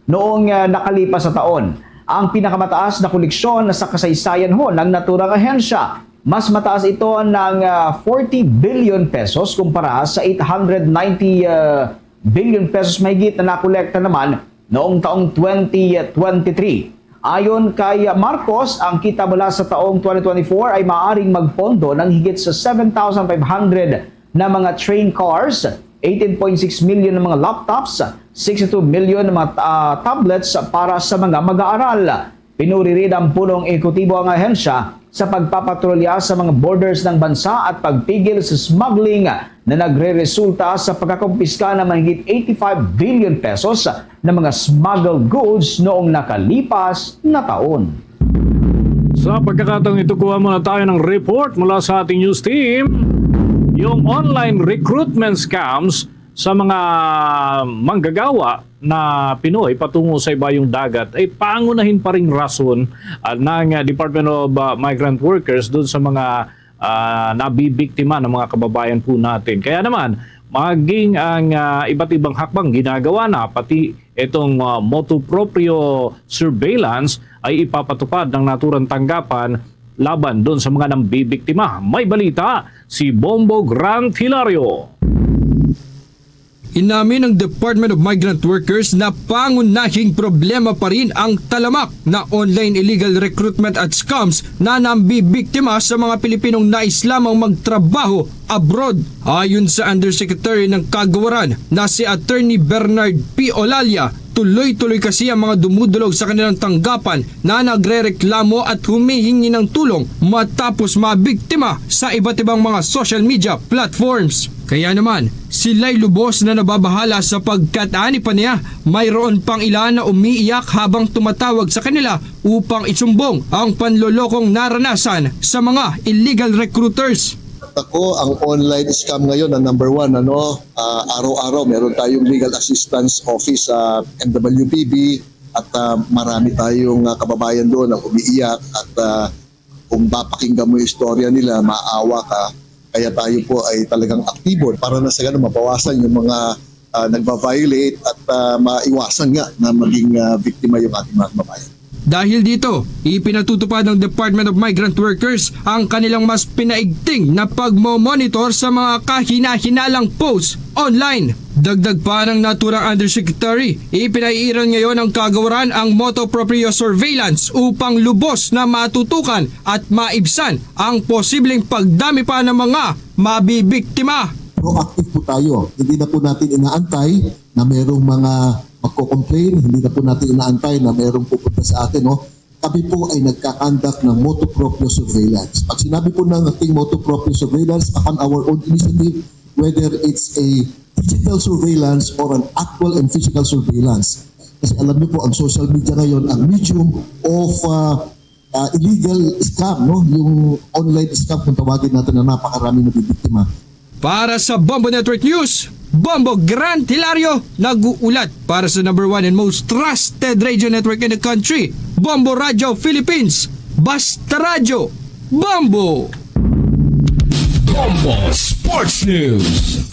noong, ah, nakalipas sa taon. Ang pinakamataas na koleksyon sa kasaysayan ho ng naturang ahensya. Mas mataas ito ng, ah, forty billion pesos kumpara sa eight hundred ninety, ah, billion pesos mahigit na nakolekta naman noong taong twenty twenty-three. Ayon kay Marcos, ang kita mula sa taong twenty twenty-four ay maaring magpondo ng higit sa seven thousand five hundred na mga train cars, eighteen point six million na mga laptops, sixty-two million na mga, ah, tablets para sa mga mag-aaral. Pinuri rin ang punong ehekutibo ang ahensya sa pagpapatrolya sa mga borders ng bansa at pagpigil sa smuggling na nagreresulta sa pagkakumpiska ng mahigit eighty-five billion pesos na mga smuggled goods noong nakalipas na taon. Sa pagkakataong ito, kuha muna tayo ng report mula sa ating news team. Yung online recruitment scams sa mga manggagawa na Pinoy patungo sa ibayong dagat ay pangunahin pa ring rason, ah, ng, ah, Department of, ah, Migrant Workers doon sa mga, ah, nabibiktima ng mga kababayan po natin. Kaya naman, maging ang, ah, iba't ibang hakbang ginagawa na, pati itong, ah, motu proprio surveillance ay ipapatupad ng naturang tanggapan laban doon sa mga nambibiktima. May balita si Bombo Grant Hilario. Inamin ng Department of Migrant Workers na pangunahing problema pa rin ang talamak na online illegal recruitment at scams na nambibiktima sa mga Pilipinong nais lamang magtrabaho abroad. Ayon sa Undersecretary ng Kagawaran na si Attorney Bernard P. Olalia, tuloy-tuloy kasi ang mga dumudulog sa kanilang tanggapan na nagrereklamo at humihingi ng tulong matapos mabiktima sa iba't ibang mga social media platforms. Kaya naman, sila'y lubos na nababahala sapagkat ani pa niya, mayroon pang ilan na umiiyak habang tumatawag sa kanila upang isumbong ang panlolokong naranasan sa mga illegal recruiters. Ako, ang online scam ngayon ang number one, ano, ah, araw-araw meron tayong legal assistance office sa M W P B at, ah, marami tayong, ah, kababayan doon na umiiyak at, ah, kung papakinggan mo yung istorya nila, maawa ka. Kaya tayo po ay talagang aktibo para na sa ganun mabawasan yung mga, ah, nagva-violate at, ah, maiwasan nga na maging, ah, biktima yung ating mga kababayan. Dahil dito, ipinatutupad ng Department of Migrant Workers ang kanilang mas pinaigting na pagmo-monitor sa mga kahinahinalang posts online. Dagdag pa ng naturang Undersecretary, ipinaiiral ngayon ng Kagawaran ang motu proprio surveillance upang lubos na matutukan at maibsan ang posibleng pagdami pa ng mga mabibiktima. Proactive po tayo. Hindi na po natin inaantay na merong mga magko-complain, hindi na po natin inaantay na merong pupunta sa atin, no? Kami po ay nagka-conduct ng motu proprio surveillance. Pag sinabi po ng ating motu proprio surveillance, upon our own initiative, whether it's a digital surveillance or an actual and physical surveillance. Kasi alam niyo po, ang social media ngayon, ang medium of, ah, ah, illegal scam, no? Yung online scam, kung tawagin natin, na napakaraming nabibiktima. Para sa Bombo Network News, Bombo Grant Hilario nag-uulat para sa number one and most trusted radio network in the country, Bombo Radio Philippines. Basta Radyo, Bombo! Bombo Sports News.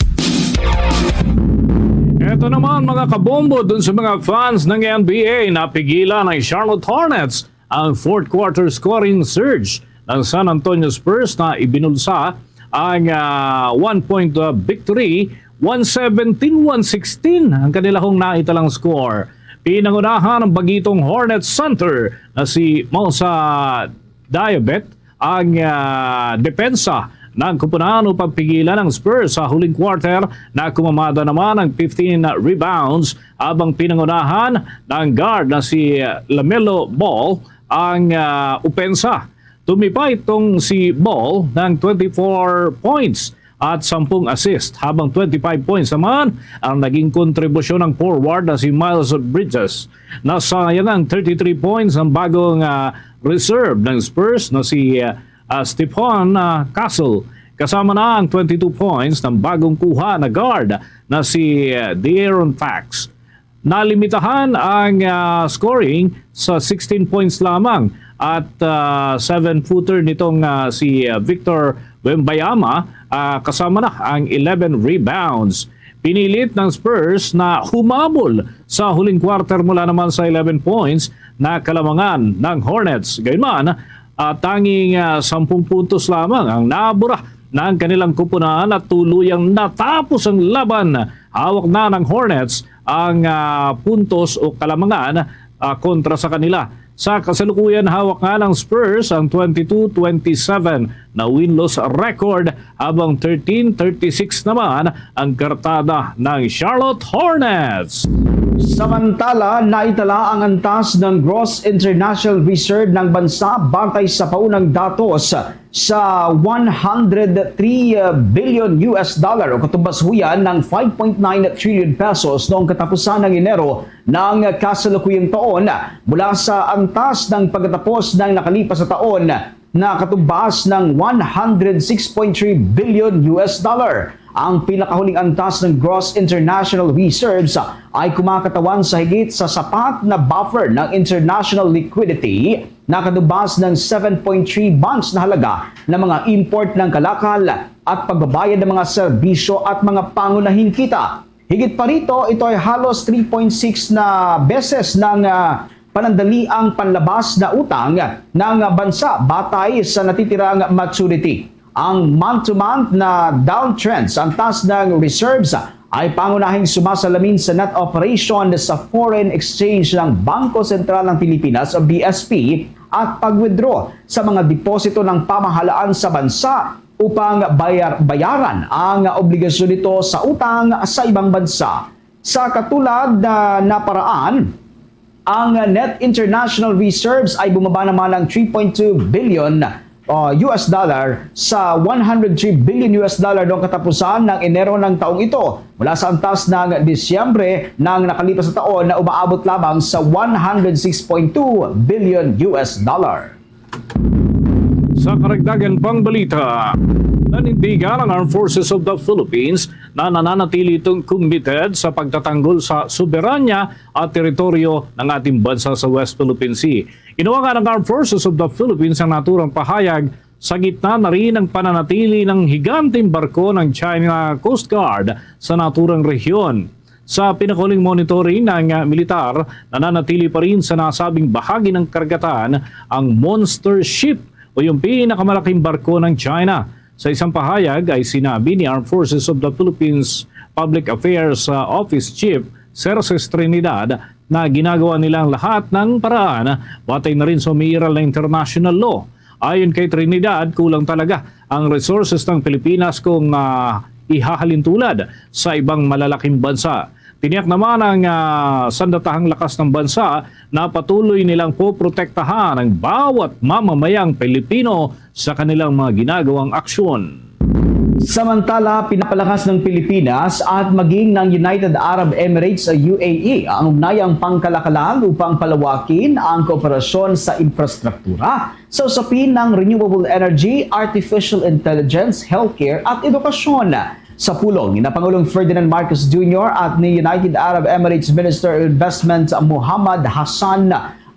Eto naman, mga kabombo, dun sa mga fans ng N B A, napigilan ng Charlotte Hornets ang fourth quarter scoring surge ng San Antonio Spurs na ibinulsa ang ah, one point ah, victory, one seventeen one sixteen ang kanila hong naitalang score. Pinangunahan ang bagitong Hornets center na si Moussa Diabet ang ah, depensa ng kupunan upang pigilan ang Spurs sa huling quarter. Nakumamada naman ang fifteen rebounds habang pinangunahan ng guard na si Lamelo Ball ang ah, opensa. Tumipay itong si Ball ng twenty-four points at sampung assist, habang twenty-five points naman ang naging kontribusyon ng forward na si Miles Bridges. Nasayang ang thirty-three points ng bagong ah, reserve ng Spurs na si ah, ah, Stephon ah, Castle, kasama na ang twenty-two points ng bagong kuha na guard na si ah, De'Aaron Fox. Nalimitahan ang ah, scoring sa sixteen points lamang at ah, seven-footer nitong ah, si ah, Victor Wembanyama, ah, kasama na ang eleven rebounds. Pinilit ng Spurs na humabol sa huling quarter mula naman sa eleven points na kalamangan ng Hornets. Gayunman, ah, tanging ah, sampung puntos lamang ang nabura ng kanilang kupunan at tuluyang natapos ang laban. Hawak na ng Hornets ang ah, puntos o kalamangan ah, kontra sa kanila. Sa kasalukuyan, hawak nga ng Spurs ang twenty-two twenty-seven na win-loss record, habang thirteen thirty-six naman ang kartada ng Charlotte Hornets. Samantala, naitala ang antas ng gross international reserve ng bansa batay sa paunang datos sa one hundred three billion U S dollar o katumbas huyan ng five point nine trillion pesos noong katapusan ng Enero ng kasalukuyang taon, mula sa antas ng pagkatapos ng nakalipas na taon na katumbas ng one hundred six point three billion U S dollar. Ang pinakahuling antas ng gross international reserves ay kumakatawan sa higit sa sapat na buffer ng international liquidity na katumbas ng seven point three banks na halaga ng mga import ng kalakal at pagbabayad ng mga serbisyo at mga pangunahing kita. Higit pa rito, ito ay halos three point six na beses ng ah, panandaliang panlabas na utang ng bansa batay sa natitirang maturity. Ang month-to-month na downtrend sa antas ng reserves ay pangunahing sumasalamin sa net operation sa foreign exchange ng Bangko Sentral ng Pilipinas o B S P at pag-withdraw sa mga deposito ng pamahalaan sa bansa upang bayar-, bayaran ang obligasyon nito sa utang sa ibang bansa. Sa katulad na, na paraan, ang net international reserves ay bumaba naman ng three point two billion, uh, U S dollar sa one hundred three billion U S dollar noong katapusan ng Enero ng taong ito, mula sa antas ng Disyembre ng nakalipas na taon na umaabot lamang sa one hundred six point two billion U S dollar. Sa karagdagan pang balita, nanindigan ang Armed Forces of the Philippines na nananatili itong committed sa pagtatanggol sa soberanya at teritoryo ng ating bansa sa West Philippine Sea. Inuwagan ng Armed Forces of the Philippines ang naturang pahayag sa gitna na rin ng pananatili ng higanteng barko ng China Coast Guard sa naturang rehiyon. Sa pinakahuling monitoring ng, ah, militar, nananatili pa rin sa nasabing bahagi ng karagatan ang monster ship o yung pinakamalaking barko ng China. Sa isang pahayag ay sinabi ni Armed Forces of the Philippines Public Affairs, ah, Office Chief Serses Trinidad na ginagawa nila ang lahat ng paraan batay na rin sa umiiral na international law. Ayon kay Trinidad, kulang talaga ang resources ng Pilipinas kung, ah, ihahalintulad sa ibang malalaking bansa. Tiniyak naman ang, ah, sandatahang lakas ng bansa na patuloy nilang poprotektahan ang bawat mamamayang Pilipino sa kanilang mga ginagawang aksyon. Samantala, pinapalakas ng Pilipinas at maging ng United Arab Emirates o U A E ang ugnayang pangkalakalan upang palawakin ang kooperasyon sa infrastruktura sa usapin ng renewable energy, artificial intelligence, healthcare, at edukasyon. Sa pulong ni Pangulong Ferdinand Marcos Junior at ni United Arab Emirates Minister of Investment Mohammad Hassan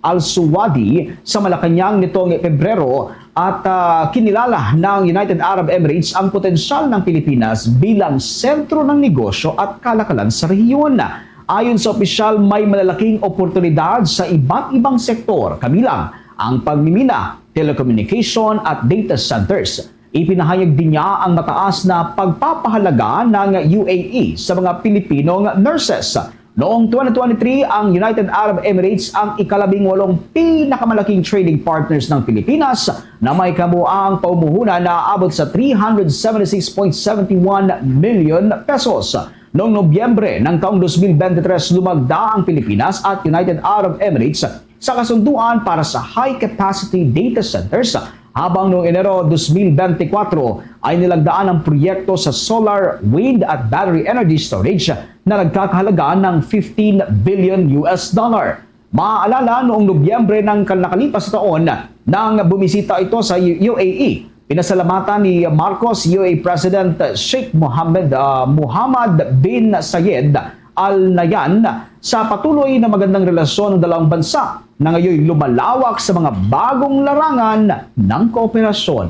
Al-Suwadi sa Malacañang nitong Pebrero, at, ah, kinilala ng United Arab Emirates ang potensyal ng Pilipinas bilang sentro ng negosyo at kalakalan sa rehiyon. Ayon sa opisyal, may malalaking oportunidad sa iba't ibang sektor, kabilang ang pagmimina, telecommunication at data centers. Ipinahayag din niya ang mataas na pagpapahalaga ng U A E sa mga Pilipinong nurses. Noong twenty twenty-three, ang United Arab Emirates ang ikalabing walong pinakamalaking trading partners ng Pilipinas, na may kabuang paumuhunan na aabot sa three hundred seventy-six point seven one million pesos. Noong Nobyembre ng taong dos mil bente tres, lumagda ang Pilipinas at United Arab Emirates sa kasunduan para sa high-capacity data centers, habang noong Enero dos mil bente kwatro ay nilagdaan ang proyekto sa solar, wind at battery energy storage na nagkakahalaga ng fifteen billion U S dollar. Maaalala, noong Nobyembre ng kal-, nakalipas na taon, nang bumisita ito sa U A E, pinasalamatan ni Marcos U A E President Sheikh Mohammed, ah, Muhammad bin Zayed Al Nahyan sa patuloy na magandang relasyon ng dalawang bansa na ngayon lumalawak sa mga bagong larangan ng kooperasyon.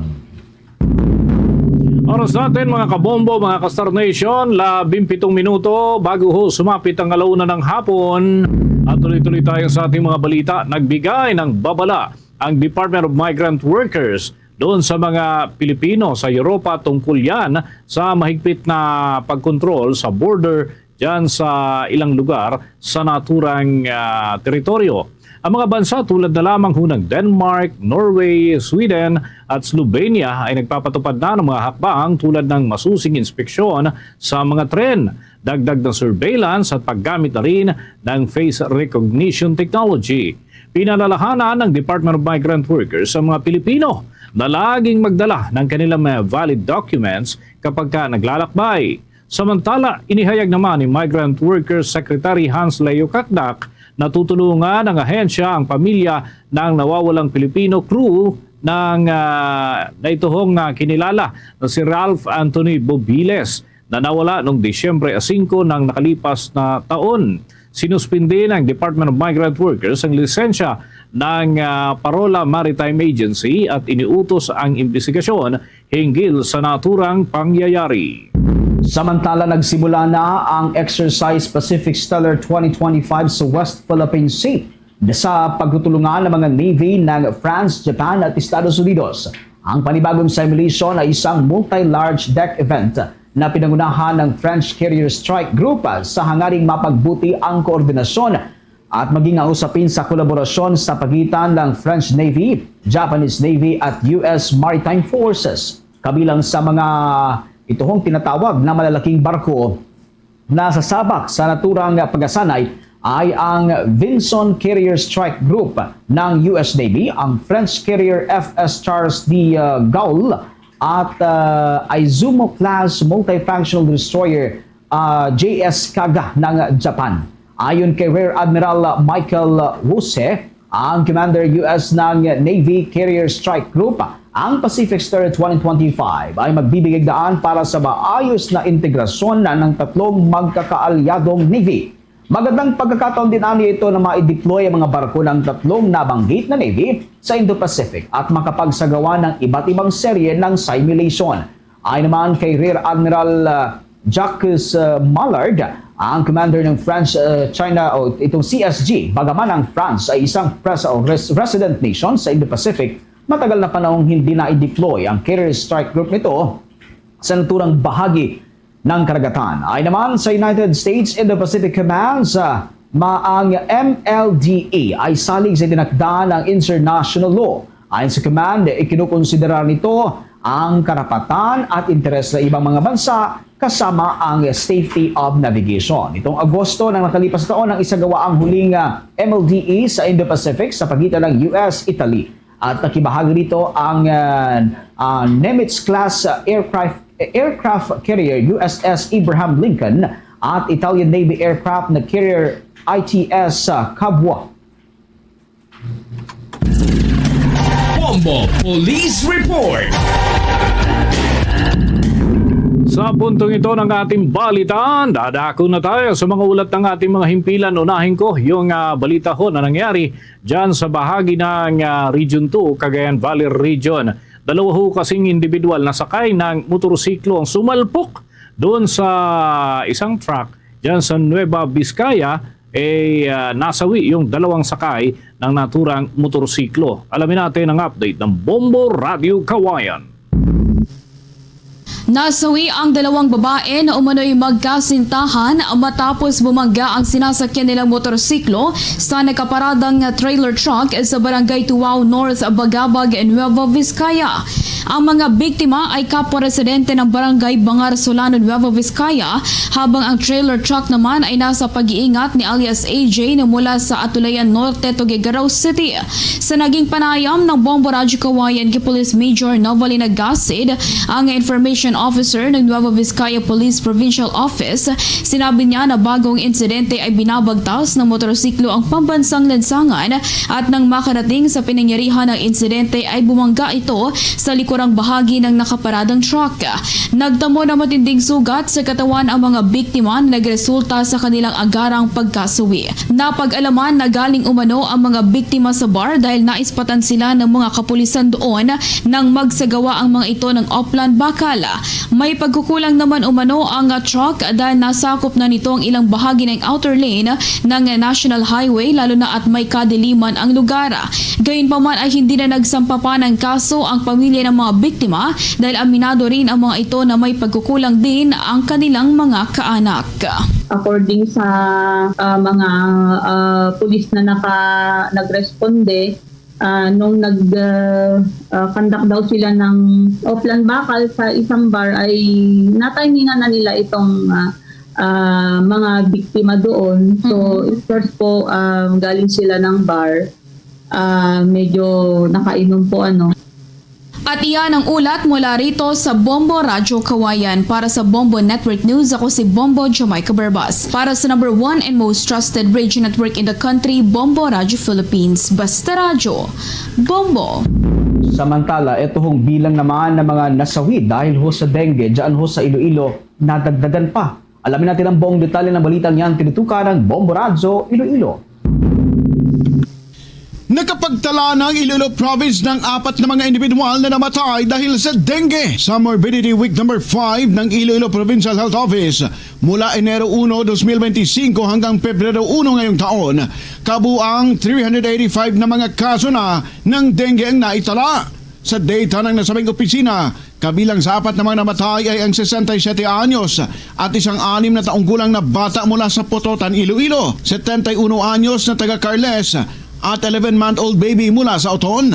Oras natin, mga kabombo, mga ka-Star Nation, labing pitong minuto bago ho sumapit ang alauna ng hapon. At tuloy-tuloy tayo sa ating mga balita. Nagbigay ng babala ang Department of Migrant Workers doon sa mga Pilipino sa Europa tungkol yan sa mahigpit na pagkontrol sa border dyan sa ilang lugar sa naturang, ah, teritoryo. Ang mga bansa tulad na lamang ho ng Denmark, Norway, Sweden at Slovenia ay nagpapatupad na ng mga hakbang tulad ng masusing inspeksyon sa mga tren, dagdag na surveillance at paggamit na rin ng face recognition technology. Pinalalahanan ng Department of Migrant Workers ang mga Pilipino na laging magdala ng kanilang mga valid documents kapag ka naglalakbay. Samantala, inihayag naman ni Migrant Workers Secretary Hans Leo Cacdac na tutulungan ng ahensya ang pamilya ng nawawalang Pilipino crew ng, ah, naituhong, ah, kinilala na si Ralph Anthony Bobiles na nawala noong Disyembre singko ng nakalipas na taon. Sinuspindi ng Department of Migrant Workers ang lisensya ng, ah, Parola Maritime Agency at iniutos ang imbestigasyon hinggil sa naturang pangyayari. Samantala, nagsimula na ang Exercise Pacific Stellar twenty twenty-five sa West Philippine Sea sa pagtutulungan ng mga Navy ng France, Japan at Estados Unidos. Ang panibagong simulation ay isang multi-large deck event na pinangunahan ng French Carrier Strike Group sa hangaring mapagbuti ang koordinasyon at maging usapin sa kolaborasyon sa pagitan ng French Navy, Japanese Navy at U S Maritime Forces. Kabilang sa mga ituhong tinatawag na malalaking barko na sasabak sa naturang pagkasanay ay ang Vinson Carrier Strike Group ng U S Navy, ang French carrier F S Charles de Gaulle, at, ah, Izumo class multifunctional destroyer, ah, J S Kaga ng Japan. Ayon kay Rear Admiral Michael Wuse, ang Commander U S ng Navy Carrier Strike Group, ang Pacific Star twenty twenty-five ay magbibigay daan para sa maayos na integrasyon na ng tatlong magkakaalyadong navy. Magandang pagkakataon din ani ito na ma-deploy ang mga barko ng tatlong nabanggit na navy sa Indo-Pacific at makapagsagawa ng iba't ibang serye ng simulation. Ayon naman kay Rear Admiral, ah, Jacques, ah, Mallard, ang commander ng French, ah, China o itong C S G, bagaman ang France ay isang pres-, o res-, resident nation sa Indo-Pacific, matagal na panahong hindi na i-deploy ang carrier strike group nito sa naturang bahagi ng karagatan. Ayon naman sa United States Indo-Pacific Command, ah, ma-, ang M L D E ay salig sa itinakda ng international law. Ayon sa command, ikinukonsidera nito ang karapatan at interes ng ibang mga bansa, kasama ang safety of navigation. Nitong Agosto ng nakalipas na taon, ang isagawa ang huling, ah, M L D E sa Indo-Pacific sa pagitan ng U S, Italy, at nakibahagi rito ang, ah, ah, Nimitz-class, ah, aircraft, aircraft carrier U S S Abraham Lincoln at Italian Navy aircraft na carrier I T S, ah, Cavua. Bombo Police Report. Sa puntong ito ng ating balitaan, dadako na tayo sa mga ulat ng ating mga himpilan. Unahin ko yung, ah, balita ho na nangyari dyan sa bahagi ng, ah, Region two, Cagayan Valley Region. Dalawa ho kasing individual na sakay ng motorsiklo ang sumalpok doon sa isang truck dyan sa Nueva Vizcaya, eh, ah, nasawi yung dalawang sakay ng naturang motorsiklo. Alamin natin ang update ng Bombo Radyo Kawayan. Nasawi ang dalawang babae na umano'y magkasintahan matapos bumangga ang sinasakyan nilang motorsiklo sa nakaparadang trailer truck sa Barangay Tuwao North, Bagabag, Nueva Vizcaya. Ang mga biktima ay kapwa residente ng Barangay Bangar, Solano, Nueva Vizcaya, habang ang trailer truck naman ay nasa pag-iingat ni alias A J na mula sa Atulayan Norte, Tuguegarao City. Sa naging panayam ng Bombo Radyo Kawayan kay Police Major Novalina Gasid, ang Information Officer ng Nueva Vizcaya Police Provincial Office, sinabi niya na bago ang insidente ay binabagtas ng motorsiklo ang pambansang lansangan at nang makarating sa pinangyarihan ng insidente ay bumangga ito sa likurang bahagi ng nakaparadang truck. Nagtamo ng matinding sugat sa katawan ang mga biktima na nagresulta sa kanilang agarang pagkasuwi. Napag-alaman na galing umano ang mga biktima sa bar dahil naispatan sila ng mga kapulisan doon nang magsagawa ang mga ito ng oplan bakal. May pagkukulang naman umano ang truck dahil nasakop na nito ang ilang bahagi ng outer lane ng National Highway, lalo na at may kadiliman ang lugar. Gayunpaman ay hindi na nagsampa pa ng kaso ang pamilya ng mga biktima dahil aminado rin ang mga ito na may pagkukulang din ang kanilang mga kaanak. According sa, ah, mga, ah, pulis na naka-, nagresponde, ah, nung nag, ah, ah, conduct daw sila ng oplan bakal sa isang bar, ay natimingan na nila itong, ah, ah, mga biktima doon. So, Mm. of course po, ah, galing sila ng bar. Ah, medyo nakainom po, ano. At iyan ang ulat mula rito sa Bombo Radyo Kawayan. Para sa Bombo Network News, ako si Bombo Jamaica Berbas. Para sa number one and most trusted radio network in the country, Bombo Radyo Philippines. Basta Radyo, Bombo. Samantala, ito hong bilang naman ng mga nasawi dahil ho sa dengue dyan ho sa Iloilo, nadagdagan pa. Alamin natin ang buong detalye ng balitang yan, tinutukan ng Bombo Radyo Iloilo. Nakapagtala na ang Iloilo Province ng apat na mga individual na namatay dahil sa dengue. Sa Morbidity Week number five ng Iloilo Provincial Health Office, mula Enero uno, dos mil beintisinco hanggang Pebrero uno ngayong taon, kabuang three hundred eighty-five na mga kaso na ng dengue ang naitala. Sa data ng nasabing opisina, kabilang sa apat na mga namatay ay ang sesenta y siyete anyos at isang anim na taong gulang na bata mula sa Pototan, Iloilo, setenta y uno anyos na taga Carles, at eleven-month-old baby mula sa Oton.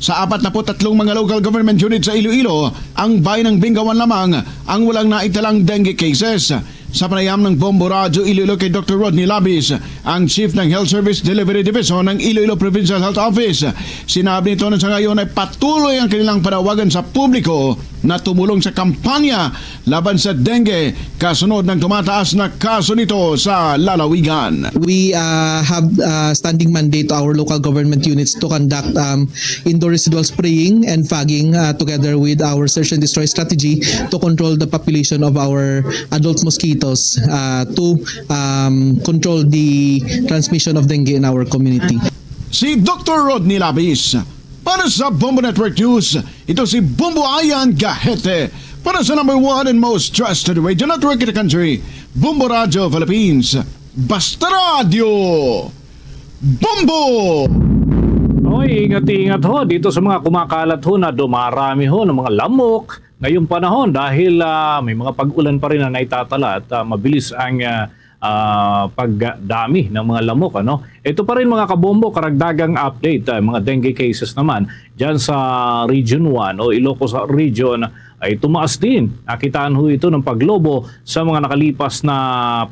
Sa apat na put tatlong mga local government unit sa Iloilo, ang bayan ng Bingawan lamang ang walang naitalang dengue cases. Sa panayam ng Bombo Radyo Iloilo kay Doctor Rodney Labis, ang Chief ng Health Service Delivery Division ng Iloilo Provincial Health Office, sinabi nito na sa ngayon ay patuloy ang kanilang panawagan sa publiko na tumulong sa kampanya laban sa dengue, kasunod ng tumataas na kaso nito sa lalawigan. We, uh, have, uh, standing mandate to our local government units to conduct, um, indoor residual spraying and fogging, uh, together with our search and destroy strategy to control the population of our adult mosquitoes, uh, to, um, control the transmission of dengue in our community. Si Doctor Rodney Labis. Para sa Bombo Network News, ito si Bombo Ayan Gahete. Para sa number one and most trusted radio network in the country, Bombo Radio Philippines. Basta Radio, Bombo! Oy, ingat-ingat ho dito sa mga kumakalat ho na dumarami ho ng mga lamok ngayong panahon dahil, ah, may mga pag-ulan pa rin na naitatala at, ah, mabilis ang, ah, ah, pagdami ng mga lamok, ano? Ito pa rin, mga kabombo, karagdagang update, ah, mga dengue cases naman dyan sa Region one o Ilocos Region ay tumaas din. Nakitaan ho ito ng paglobo sa mga nakalipas na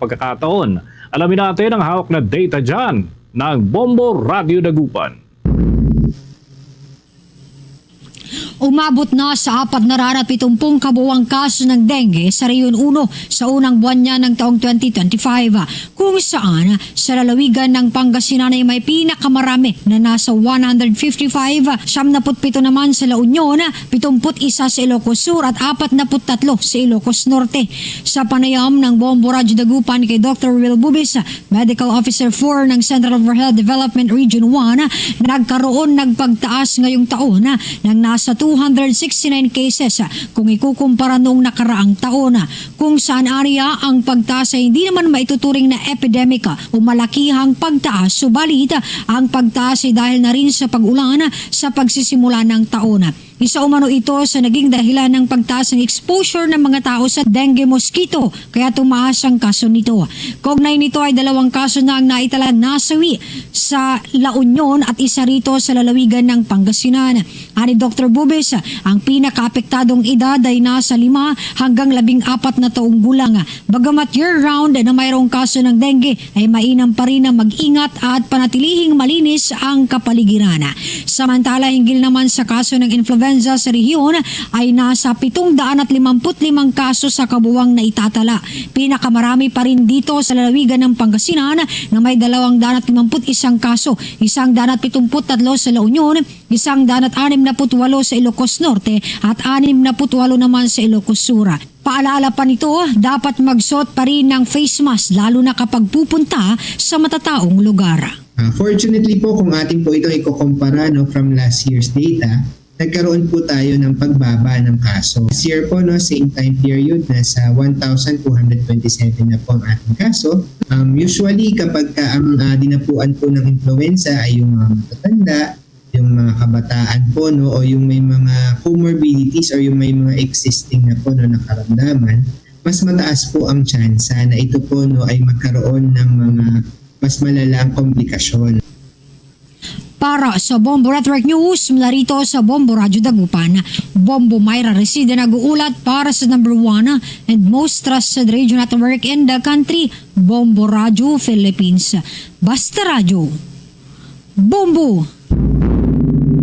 pagkakataon. Alamin natin ang hawak na data dyan ng Bombo Radio Dagupan. Umabot na sa apat na raan at pitumpung kabuuang kaso ng dengue sa Rehiyon uno sa unang buwan niya ng taong twenty twenty-five, kung saan sa lalawigan ng Pangasinan ay may pinakamarami na nasa one hundred fifty-five, siyam na put pito naman sa La Union, pitumput isa sa Ilocos Sur at apat na put tatlo sa Ilocos Norte. Sa panayam ng Bombo Radyo Dagupan kay Doctor Will Bubis, Medical Officer four ng Central for Health Development Region one, nagkaroon nagpagtaas ngayong taon ng nasa two hundred sixty-nine cases kung ikukumpara noong nakaraang taon, kung saan area ang pagtaas ay hindi naman maituturing na epidemic o malakihang pagtaas, subalit ang pagtaas ay dahil na rin sa pag-ulan sa pagsisimula ng taon. Isa umano ito sa naging dahilan ng pagtaas ng exposure ng mga tao sa dengue mosquito, kaya tumaas ang kaso nito. Kaugnay nito ay dalawang kaso na ang naitala nasawi sa La Union at isa rito sa lalawigan ng Pangasinan. Ani Doktor Bubis, ang pinakaapektadong edad ay nasa lima hanggang labing apat na taong gulang. Bagamat year-round na mayroong kaso ng dengue, ay mainam pa rin na mag-ingat at panatilihing malinis ang kapaligiran. Samantala, hinggil naman sa kaso ng influenza sa rehiyon, ay nasa pitong daan at limampu't limang kaso sa kabuwang na itatala. Pinakamarami pa rin dito sa lalawigan ng Pangasinan na may dalawang daan at limampu't isang kaso, isang daan at pitungpu't tatlo sa La Union, isang daan at anim na put walo sa Ilocos Norte at anim na put walo naman sa Ilocos Sur. Paalala pa nito, dapat magsuot pa rin ng face mask, lalo na kapag pupunta sa matataong lugar. Uh, fortunately po, kung atin po itong ikukumpara, no, from last year's data, nagkaroon po tayo ng pagbaba ng kaso. Last year po, no, same time period, nasa one thousand two hundred twenty-seven na po ang ating kaso. Um, usually, kapag ka ang uh, dinapuan po ng influenza ay yung mga matatanda, yung mga kabataan po, no, o yung may mga comorbidities or yung may mga existing na po, no, nakaramdaman, mas mataas po ang tsansa na ito po, no, ay magkaroon ng mga mas malalang komplikasyon. Para sa Bombo Network News, mula rito sa Bombo Radyo Dagupan, Bombo Myra Resida nag-uulat para sa number one and most trusted radio network in the country, Bombo Radyo Philippines. Basta Radyo, Bombo!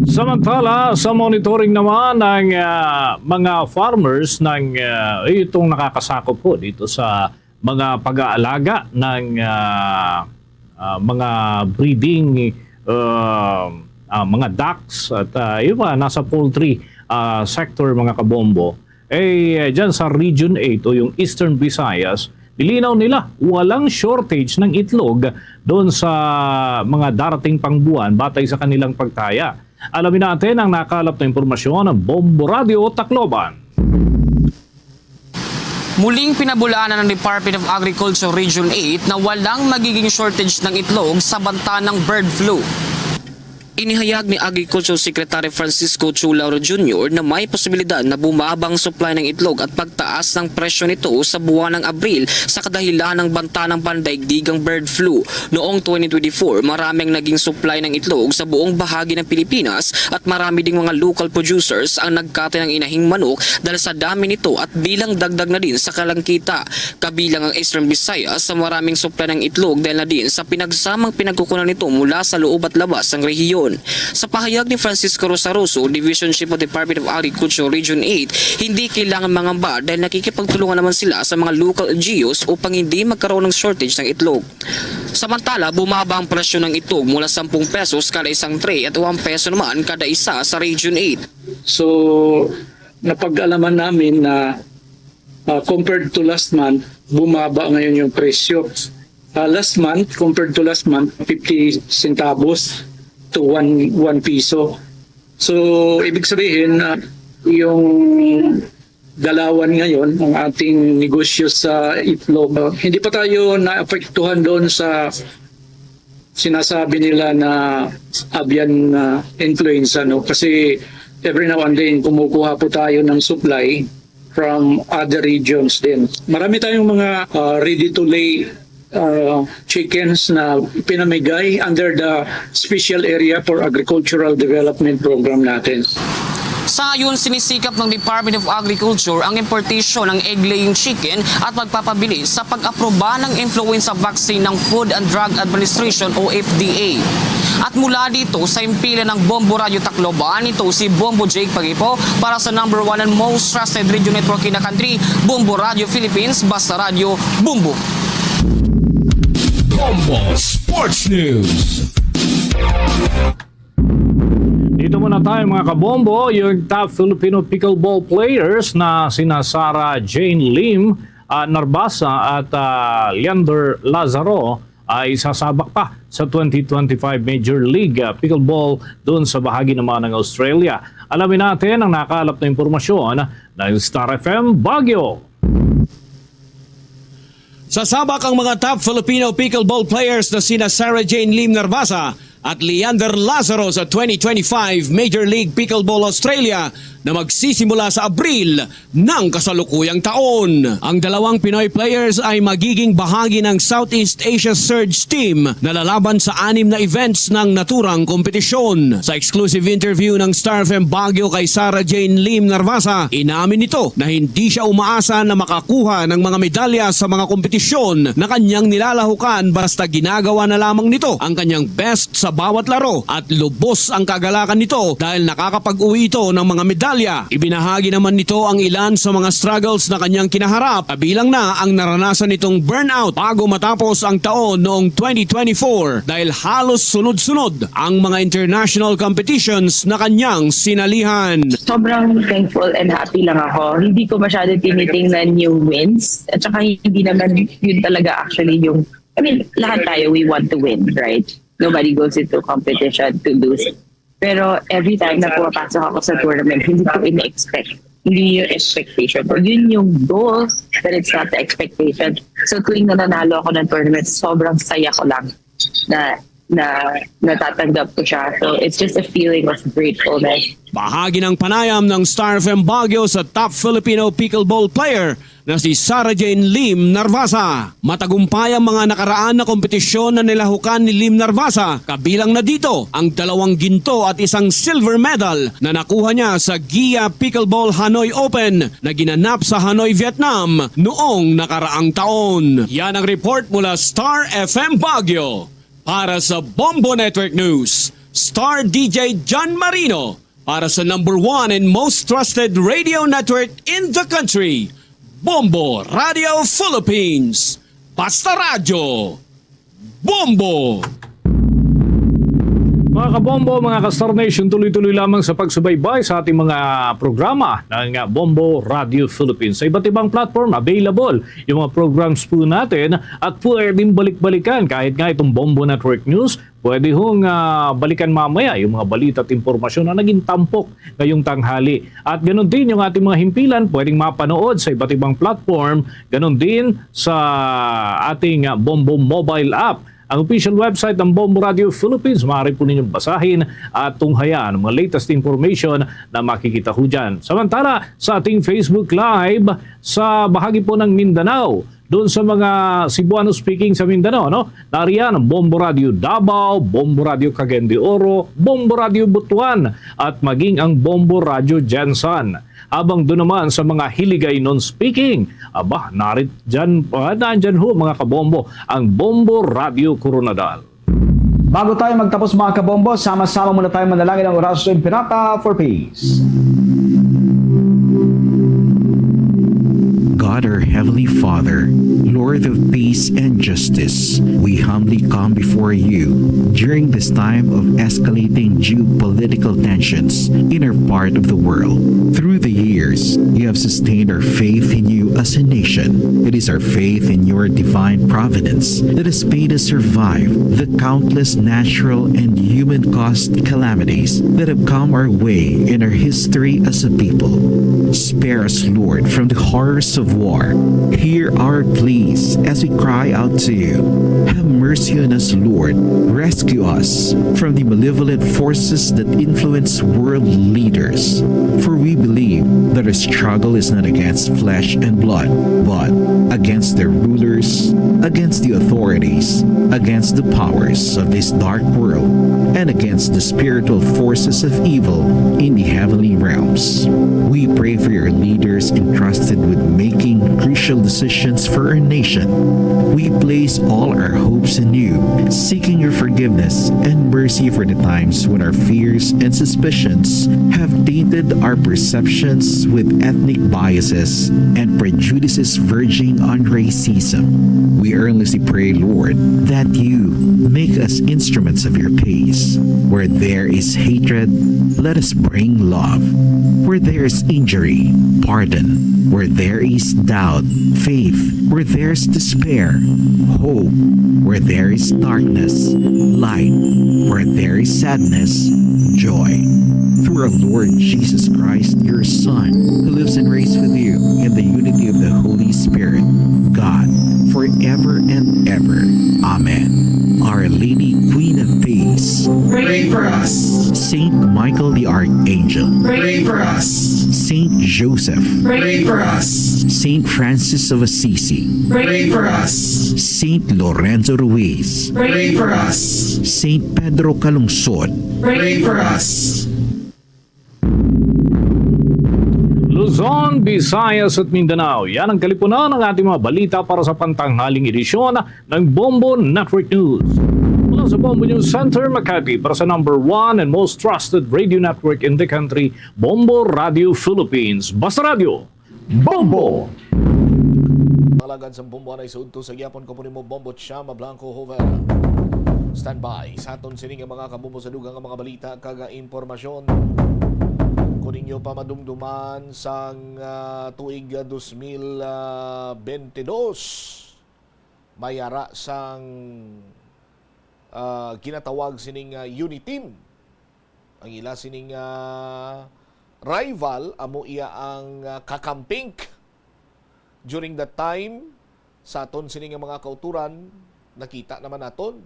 Samantala, sa monitoring naman ng ah, mga farmers ng ah, itong nakakasakop po dito sa mga pag-aalaga ng ah, ah, mga breeding ah, ah, mga ducks at ah, iba nasa poultry ah, sector, mga kabombo. Eh, dyan sa Region eight o yung Eastern Visayas, nilinaw nila walang shortage ng itlog doon sa mga darating pang buwan batay sa kanilang pagtaya. Alamin natin ang nakalap na impormasyon ng Bombo Radyo Tacloban. Muling pinabulaan na ng Department of Agriculture Region eight na walang magiging shortage ng itlog sa banta ng bird flu. Inihayag ni Agriculture Secretary Francisco Chu Lauro Junior na may posibilidad na bumaba ang supply ng itlog at pagtaas ng presyo nito sa buwan ng Abril sa kadahilan ng banta ng pandaigdigang bird flu. Noong twenty twenty-four, marami ang naging supply ng itlog sa buong bahagi ng Pilipinas at marami ding mga local producers ang nagkatay ng inahing manok dahil sa dami nito at bilang dagdag na din sa kanilang kita. Kabilang ang Eastern Visayas sa maraming supply ng itlog dahil na din sa pinagsamang pinagkukunan nito mula sa loob at labas ng rehiyon. Sa pahayag ni Francisco Rosaroso, Division Chief of Department of Agriculture Region eight, hindi kailangan mangamba dahil nakikipagtulungan naman sila sa mga local L G Us upang hindi magkaroon ng shortage ng itlog. Samantala, bumaba ang presyo ng itlog mula sampung pesos kada isang tray at one peso naman kada isa sa Region eight. So, napag-alaman namin na uh, compared to last month, bumaba ngayon yung presyo. Uh, last month, compared to last month, fifty centavos to one, one piso. So, ibig sabihin, uh, yung galawan ngayon, ang ating negosyo sa itlog, uh, hindi pa tayo naapektuhan doon sa sinasabi nila na avian uh, influenza, no? Kasi every now and then kumukuha po tayo ng supply from other regions din. Marami tayong mga uh, ready to lay uh, chickens na pinamigay under the Special Area for Agricultural Development Program natin. Sa ayon, sinisikap ng Department of Agriculture ang importation ng egg-laying chicken at magpapabilis sa pag-aproba ng influenza vaccine ng Food and Drug Administration o F D A. At mula dito sa impila ng Bombo Radyo Tacloban, ito si Bombo Jake Pagipo para sa number one and most trusted radio network in the country, Bombo Radyo Philippines, Basta Radyo, Bombo. Bombo Sports News. Dito muna tayo, mga kabombo, yung top Filipino pickleball players na sina Sarah Jane Lim uh, Narbasa at uh, Leander Lazaro ay sasabak pa sa twenty twenty-five Major League uh, Pickleball doon sa bahagi naman ng Australia. Alamin natin ang nakalap na impormasyon ng Star F M Baguio. Sasabak ang mga top Filipino pickleball players na sina Sarah Jane Lim Narbasa at Leander Lazaro sa twenty twenty-five Major League Pickleball Australia na magsisimula sa Abril ng kasalukuyang taon. Ang dalawang Pinoy players ay magiging bahagi ng Southeast Asia Surge Team na lalaban sa anim na events ng naturang kompetisyon. Sa exclusive interview ng Star F M Baguio kay Sarah Jane Lim Narvasa, inamin nito na hindi siya umaasa na makakuha ng mga medalya sa mga kompetisyon na kanyang nilalahukan, basta ginagawa na lamang nito ang kanyang best sa bawat laro at lubos ang kagalakan nito dahil nakakapag-uwi ito ng mga medalya. Ibinahagi naman nito ang ilan sa mga struggles na kanyang kinaharap, kabilang na ang naranasan nitong burnout bago matapos ang taon noong twenty twenty-four dahil halos sunod-sunod ang mga international competitions na kanyang sinalihan. Sobrang thankful and happy lang ako. Hindi ko masyado tinitingnan yung wins. At saka hindi naman yun talaga actually yung, I mean, lahat tayo, we want to win, right? Nobody goes into competition to lose. Pero every time na pumapasok ako sa tournament, hindi ko in-expect. Hindi yung expectation ko. Yun yung goal, but it's not the expectation. So tuwing nananalo ako ng tournament, sobrang saya ko lang na na natatanggap ko siya. So it's just a feeling of gratefulness. Bahagi ng panayam ng Star F M Baguio sa top Filipino pickleball player na si Sarah Jane Lim Narvasa. Matagumpay ang mga nakaraan na kompetisyon na nilahukan ni Lim Narvasa, kabilang na dito ang dalawang ginto at isang silver medal na nakuha niya sa Gia Pickleball Hanoi Open na ginanap sa Hanoi, Vietnam noong nakaraang taon. Yan ang report mula Star F M Baguio. Para sa Bombo Network News, Star D J John Marino. Para sa number one and most trusted radio network in the country, Bombo Radio Philippines. Basta Radyo, Bombo! Mga kabombo, mga ka-Star Nation, tuloy-tuloy lamang sa pagsubaybay sa ating mga programa ng, uh, Bombo Radio Philippines. Sa iba't ibang platform, available yung mga programs po natin at pwedeng balik-balikan kahit nga itong Bombo Network News. Pwede hong, ah, balikan mamaya yung mga balita at impormasyon na naging tampok ngayong tanghali. At ganun din yung ating mga himpilan, pwedeng mapanood sa iba't ibang platform, ganun din sa ating, ah, Bombo mobile app. Ang official website ng Bombo Radio Philippines, maaari po ninyong basahin at tunghayan ang mga latest information na makikita ho dyan. Samantala, sa ating Facebook Live, sa bahagi po ng Mindanao, doon sa mga Cebuano speaking sa Mindanao, no? Nariyan ang Bombo Radio Davao, Bombo Radio Cagayan de Oro, Bombo Radio Butuan, at maging ang Bombo Radio Gensan. Habang doon naman sa mga Hiligaynon speaking, aba, narit dyan, ah, nandyan ho, mga kabombo, ang Bombo Radio Koronadal. Bago tayo magtapos, mga kabombo, sama-sama muna tayo manalangin ng Oratio Imperata for peace. God, our Heavenly Father, Lord of peace and justice, we humbly come before you during this time of escalating geopolitical tensions in our part of the world. Through the years, you have sustained our faith in you as a nation. It is our faith in your divine providence that has made us survive the countless natural and human-caused calamities that have come our way in our history as a people. Spare us, Lord, from the horrors of war. Hear our pleas as we cry out to you. Have mercy on us, Lord. Rescue us from the malevolent forces that influence world leaders. For we believe that our struggle is not against flesh and blood, but against their rulers, against the authorities, against the powers of this dark world, and against the spiritual forces of evil in the heavenly realms. We pray for your leaders entrusted with making crucial decisions for our nation. We place all our hopes in you, seeking your forgiveness and mercy for the times when our fears and suspicions have tainted our perceptions with ethnic biases and prejudices verging on racism. We earnestly pray, Lord, that you make us instruments of your peace. Where there is hatred, let us bring love. Where there is injury, pardon. Where there is doubt, faith. Where there's despair, hope. Where there is darkness, light. Where there is sadness, joy. Through our Lord Jesus Christ, your Son, who lives and reigns with you in the unity of the Holy Spirit, God, forever and ever. Amen. Our Lady, Queen of Peace, for us. Saint Michael the Archangel. Pray for us. Saint Joseph. Pray for us. Saint Francis of Assisi. Pray for us. Saint Lorenzo Ruiz. Pray for us. Saint Pedro Calungsod. Pray for us. Luzon, Visayas at Mindanao. Yan ang kalipunan ng ating mga balita para sa pantanghaling edisyon ng Bombo Network News. Mula sa Bombo News Center, Makati, para sa number one and most trusted radio network in the country, Bombo Radio Philippines. Basta Radio, Bombo! Alagad sang Bombo anay sa udto sa gihapon ko po nimo, Bombo Chama Blanco Hover. Standby sa aton sini nga mga kabombo sa dugang nga mga balita kag impormasyon. Kung ninyo pa madumduman sang, ah, tuig, ah, dos mil, ah, bente dos, may ara sang, ah, ginatawag sining, ah, Uniteam. Ang ila sining, ah, rival, amo iya ang, ah, Kakampink. During that time, sa aton sini nga mga kauturan, nakita naman naton,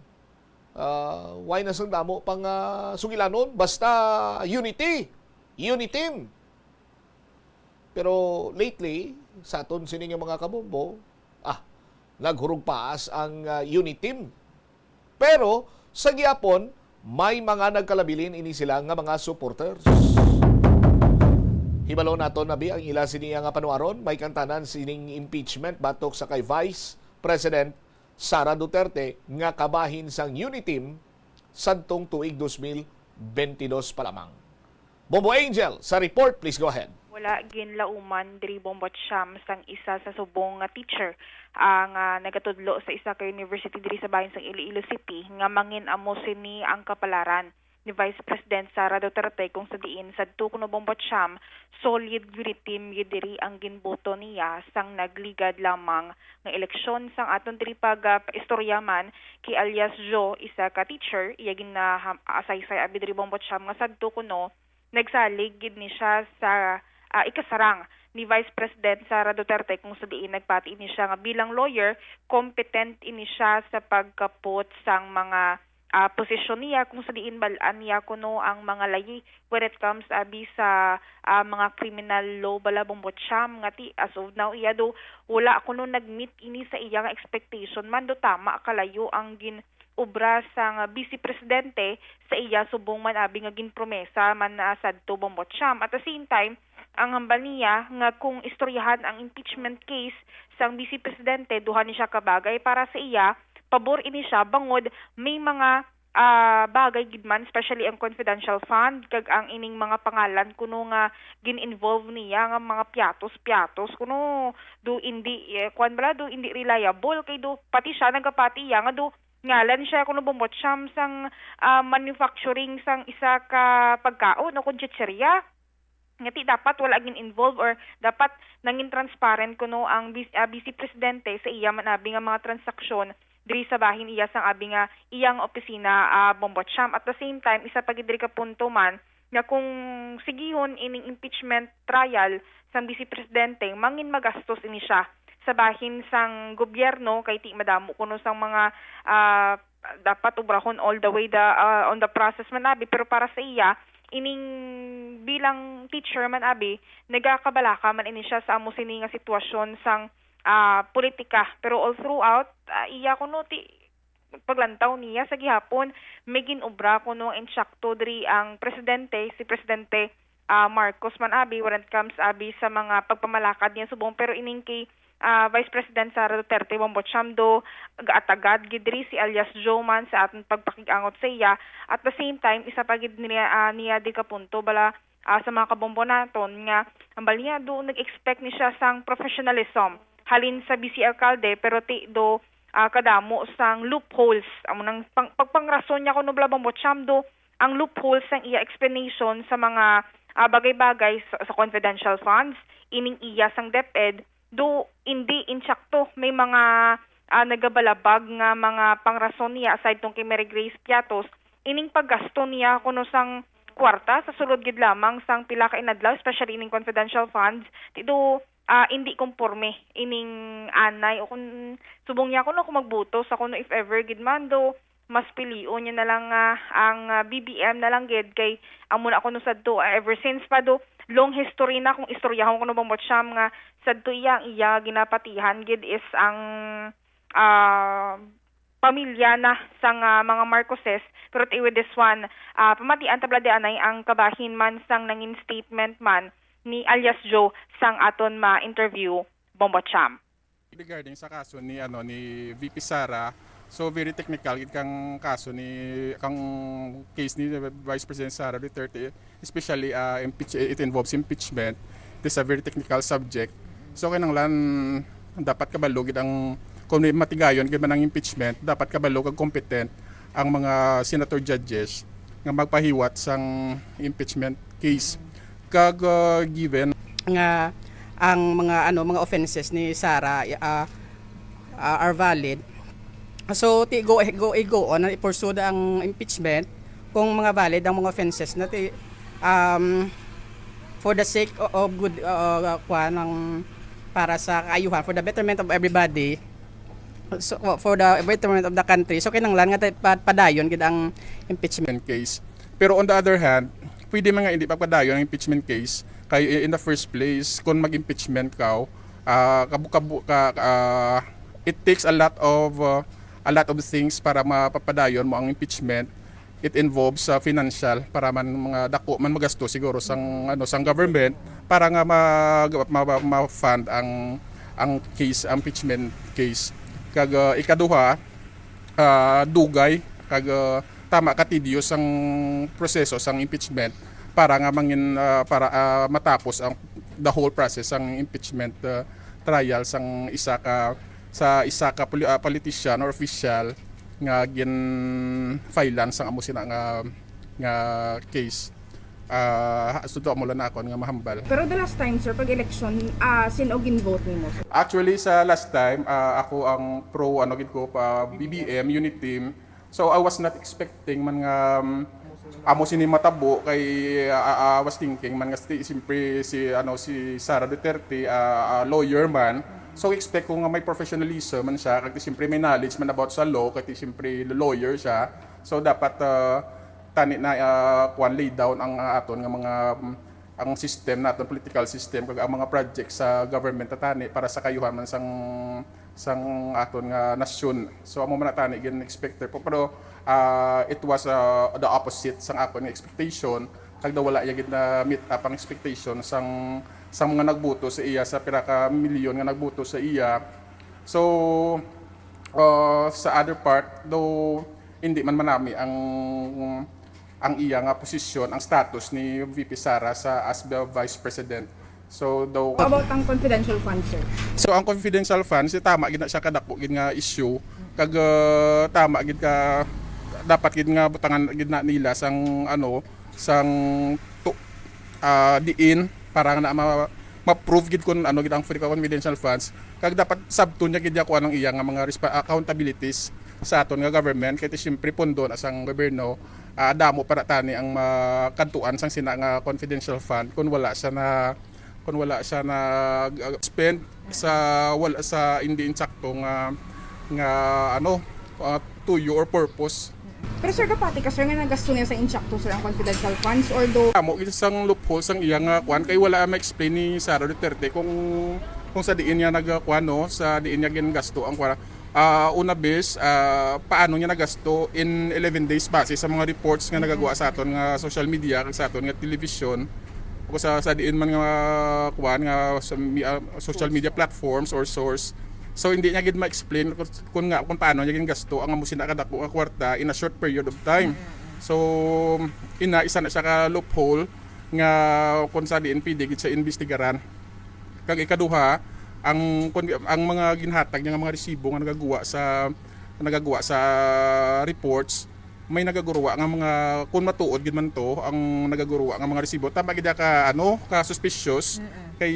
ah, why na sang damo pang, ah, sugilanon? Basta unity, Uniteam. Pero lately, sa aton sini nga mga kabombo, ah, naghurog paas ang, ah, Uniteam. Pero sa gihapon, may mga nagkalabilin ini sila nga mga supporters. Hibalo naton, abi, ang ila sini nga panuaron, may kantanan sining impeachment batok sa kay Vice President Sara Duterte nga kabahin sang Uniteam sadtong tuig dos mil bentidós pa lamang. Bombo Angel, sa report, please go ahead. Wala ginlauman diri, Bombo Cham, sang isa sa subong nga teacher, ah, nga nagatudlo sa isa ka university diri sa bahin sang Iloilo City, nga mangin-amo sini ang kapalaran ni Vice President Sara Duterte, kung sa diin sadto kuno, Bombo Cham, solid Uniteam gid diri ang ginboto niya sang nagligad lamang nga eleksyon. Sang aton diri pag, ah, istorya man kay alias Jo, isa ka teacher, iya ginasaysay abi diri, Bombo Cham, nga sadto kuno nagsalig gid ni siya sa, ah, ikasarang ni Vice President Sara Duterte, kung sa diin nagpati ini siya nga bilang lawyer, competent ini siya sa pagkapot sang mga, ah, posisyon niya, kung sa diin bal-an niya kuno ang mga layi when it comes abi sa, ah, mga criminal law bala, Bombo Cham, nga ti as of now iya do wala kuno nag-meet ini sa iya nga expectation man, do tama kalayo ang gin obra sang Vice Presidente sa iya subong man abi nga ginpromesa man, ah, sadto, Bombo Cham. At the same time, ang hambal niya nga kung istoryahan ang impeachment case sang Vice Presidente, duha ni siya ka bagay para sa iya, pabor ini siya bangod may mga, ah, bagay gid man, especially ang confidential fund kag ang ining mga pangalan kuno nga gin-involve niya nga mga piatos-piatos kuno do indi, eh, kuwan bala, do indi reliable kay do pati siya nagapati iya nga do ngalan siya kuno, Bombo Cham, sang, ah, manufacturing sang isa ka pagkaon o kon chichirya. Nga ti dapat wala gin-involve or dapat nangin transparent kuno ang bis-, ah, Vice Presidente sa iya man abi nga mga transaksyon diri sa bahin iya sang abi nga iyang opisina, ah, Bombo Cham. At the same time, isa pa gid diri ka punto man nga kung sigihon ining impeachment trial sang Vice Presidente, mangin magastos ini siya sa bahin sang gobyerno kay ti madamo kuno sang mga, ah, dapat obrahon all the way the, ah, on the process man abi, pero para sa iya ining bilang teacher man abi, nagakabalaka man ini siya sa amo sini nga sitwasyon sang, ah, politika, pero all throughout, ah, iya kuno ti paglantaw niya sa gihapon, may gin-obra kuno nga insakto diri ang presidente, si Presidente, ah, Marcos man abi, when it comes abi sa mga pagpamalakad niya subong, pero ining kay, ah, Vice President Sara Duterte, Bombo Cham, do gaatagad gid diri si alias Jo man sa aton pagpakig-angot sa iya. At the same time, isa pa gid niya, ah, niya di ka punto bala, ah, sa mga kabombo naton nga ang baliya do nag-expect ni siya sang professionalism halin sa vice alkalde, pero ti do, ah, kadamo sang loopholes. Amo nang pang-, pagpangrason niya kuno bala, Bombo Cham, do ang loopholes sang iya explanation sa mga, ah, bagay-bagay sa, sa confidential funds, ining iya sang DepEd, do indi insakto. May mga, ah, nagabalabag nga mga pangrason niya aside tong kay Mary Grace Piatos, ining paggasto niya kuno sang kwarta sa sulod gid lamang sang pila ka inadlaw, especially ining confidential funds, ti do, ah, indi komporme ining anay o kung subong niya kuno kung magbuto sa kuno if ever gid man do mas pilion niya na lang nga ang, ah, B B M na lang gid, kay amo na kuno sadto, ah, ever since pa do, long history na, kung istoryahon ko no, Bombo Cham, nga sadto iya, ang iya ginapatihan gid is ang, ah, pamilya na sang, ah, mga Marcoses. Pero ti with this one, ah, pamatian ta bala di anay ang kabahin man sang nangin statement man ni alias Joe sang aton ma-interview, Bombo Cham. Regarding sa kaso ni, ano, ni V P Sara, so very technical gid kang kaso ni, kang case ni Vice President Sara Duterte, especially, ah, impeach-, it involves impeachment. It is a very technical subject. So kinahanglan dapat kabalo gid ang, kung may matigayon gid man ang impeachment, dapat kabalo kag competent ang mga senator judges nga magpahiwat sang impeachment case. Kag, ah, given nga ang mga, ano, mga offenses ni Sara, ah, ah, are valid, so ti go, go, go on na i-pursue ang impeachment kung mga valid ang mga offenses na ti, um, for the sake o-, of good, uh, kuan, ang para sa kaayuhan, for the betterment of everybody, so, for the betterment of the country. So kinahanglan nga ta-, pa-, padayon gid ang impeachment case. Pero on the other hand, pwede man nga hindi pagpadayon ang impeachment case kay in the first place, kung mag-impeachment ka, ah, kabu-, kabu-, ka, ah, it takes a lot of, uh, a lot of things para mapapadayon mo ang impeachment. It involves sa financial, para man mga dako man magasto siguro sang, ano, sang government para nga mag-, ma-, ma-, ma-fund ang, ang case, ang impeachment case. Kag, ah, ikaduha, ah, dugay kag, ah, tama ka tedious ang proseso sang impeachment para nga mangin, ah, para, ah, matapos ang the whole process sang impeachment, ah, trial sang isa ka, sa isa ka poli-, ah, politician or official nga gin-filean sang amo sina nga, nga case. Ah, ha-, sudo amo lang na akon nga mahambal. Pero the last time, sir, pag election, ah, sin-o gin-vote nimo, sir? Actually, sa last time, ah, ako ang pro, ano gid ko, pa B B M, unit team. So, I was not expecting man nga, um, amo sini matabo kay, ah, ah, I was thinking man nga si, siyempre si, ano, si Sara Duterte, ah, ah, lawyer man. So, expect ko nga may professionalism man siya, kay siyempre may knowledge man about sa law, kay siyempre lawyer siya. So, dapat, ah, tani na, ah, kuwan, lay down ang, ah, aton nga mga, mm, ang system naton, political system, kag ang mga project sa government ta tani para sa kaayuhan man sang, sang aton nga nasyon. So, amo man na tani gin-expect ko. Pero, ah, it was, ah, the opposite sang akon nga expectation. Kag daw wala iya gid na meet up ang expectation sang, sang mga nagboto sa iya, sa pira ka milyon nga nagboto sa iya. So, ah, sa other part, though hindi man manami ang, ang iya nga posisyon, ang status ni V P Sara sa as the Vice President. So, though How about ang confidential funds, sir? So, ang confidential funds, eh, tama gid na siya kadako gid nga issue. Kag, ah, tama gid ka, dapat gid nga butangan gid na nila sang, ano, sang tu-, ah, diin para nga na ma-, ma-prove gid kung ano gid ang free confidential funds. Kag dapat sabton niya gid ya kung anong iya nga mga respa-, accountabilities sa aton nga government, kay ti siyempre pondo na sang gobyerno, ah, damo para tani ang makadtuan sang sina nga confidential fund kung wala siya na, kung wala siya na, ah, spend sa wala, sa hindi insakto nga, nga, ano, ah, tuyo or purpose. Pero, sir, kapati ka, sir, nga nagasto niya sa insakto, sir, ang confidential funds, although Amo, isa sang loophole sang iya nga kuan, kay wala ma-explain ni Sara Duterte kung, kung sa diin niya nag-, kuan, no, sa diin niya gingasto ang kuan. Ah, una, bes, ah, paano niya nagasto in eleven days base sa mga reports nga nagagawa sa aton nga social media kag sa aton nga television o sa, sa diin man nga kuan nga sa mi-, ah, social media platforms or source. So, hindi niya gid ma-explain kung, kung nga, kung paano niya gingasto ang amo sina kadako nga kwarta in a short period of time. So, ina, isa na siya ka loophole nga kung sa diin pwede gid siya imbestigaran. Kag ikaduha, ang, kun, ang mga ginhatag niya nga mga resibo nga nagaguwa sa, nagaguwa sa reports, may nagaguruwa nga mga, kun matuod gid man to, ang nagaguruwa nga mga resibo, tama gid ka, ano, ka suspicious. Kay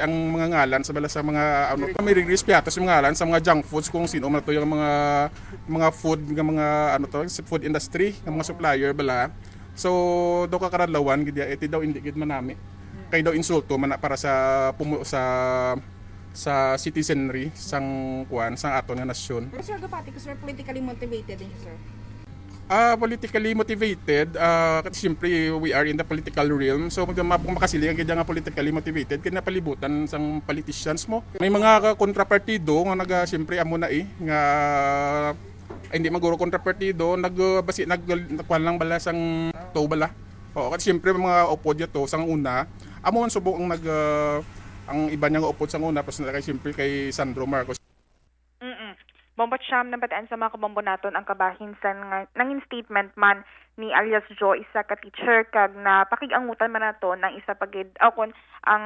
ang mga ngalan sa bala sa mga, ano, may release piatos yung ngalan sa mga junk foods kung sino man to yung mga, mga food nga mga, ano to, sa food industry, nga mga supplier bala. So, daw kakaradlawan gid ya, iti daw hindi gid manami. Kay daw insulto man na para sa pumu-, sa, sa citizenry sang kuan, sang aton nga nasyon. Pero, sir, gapati ko, sir, politically motivated din siya, sir. Ah, politically motivated, ah, kasi siyempre, we are in the political realm. So, mag-, ma-, makasiling gid nga politically motivated, kaya napalibutan sang politicians mo. May mga ka-, kontrapartido nga naga, siyempre, amo na eh, nga, ay, hindi maguro kontrapartido, nag, basi, nag, nagkuhan lang bala sang to bala. Oo, kasi siyempre, mga upod niya to, sang una, amo man subong ang nag, ah, ang iba niya nga upod sang una, tapos na kay, siyempre, kay Sandro Marcos. Mm. Bombo Cham, nabatian sa mga kabombo naton ang kabahin sa nga, nangin statement man ni alias Joe, isa ka teacher, kag napakig-angutan man naton ang isa pa gid, o kon ang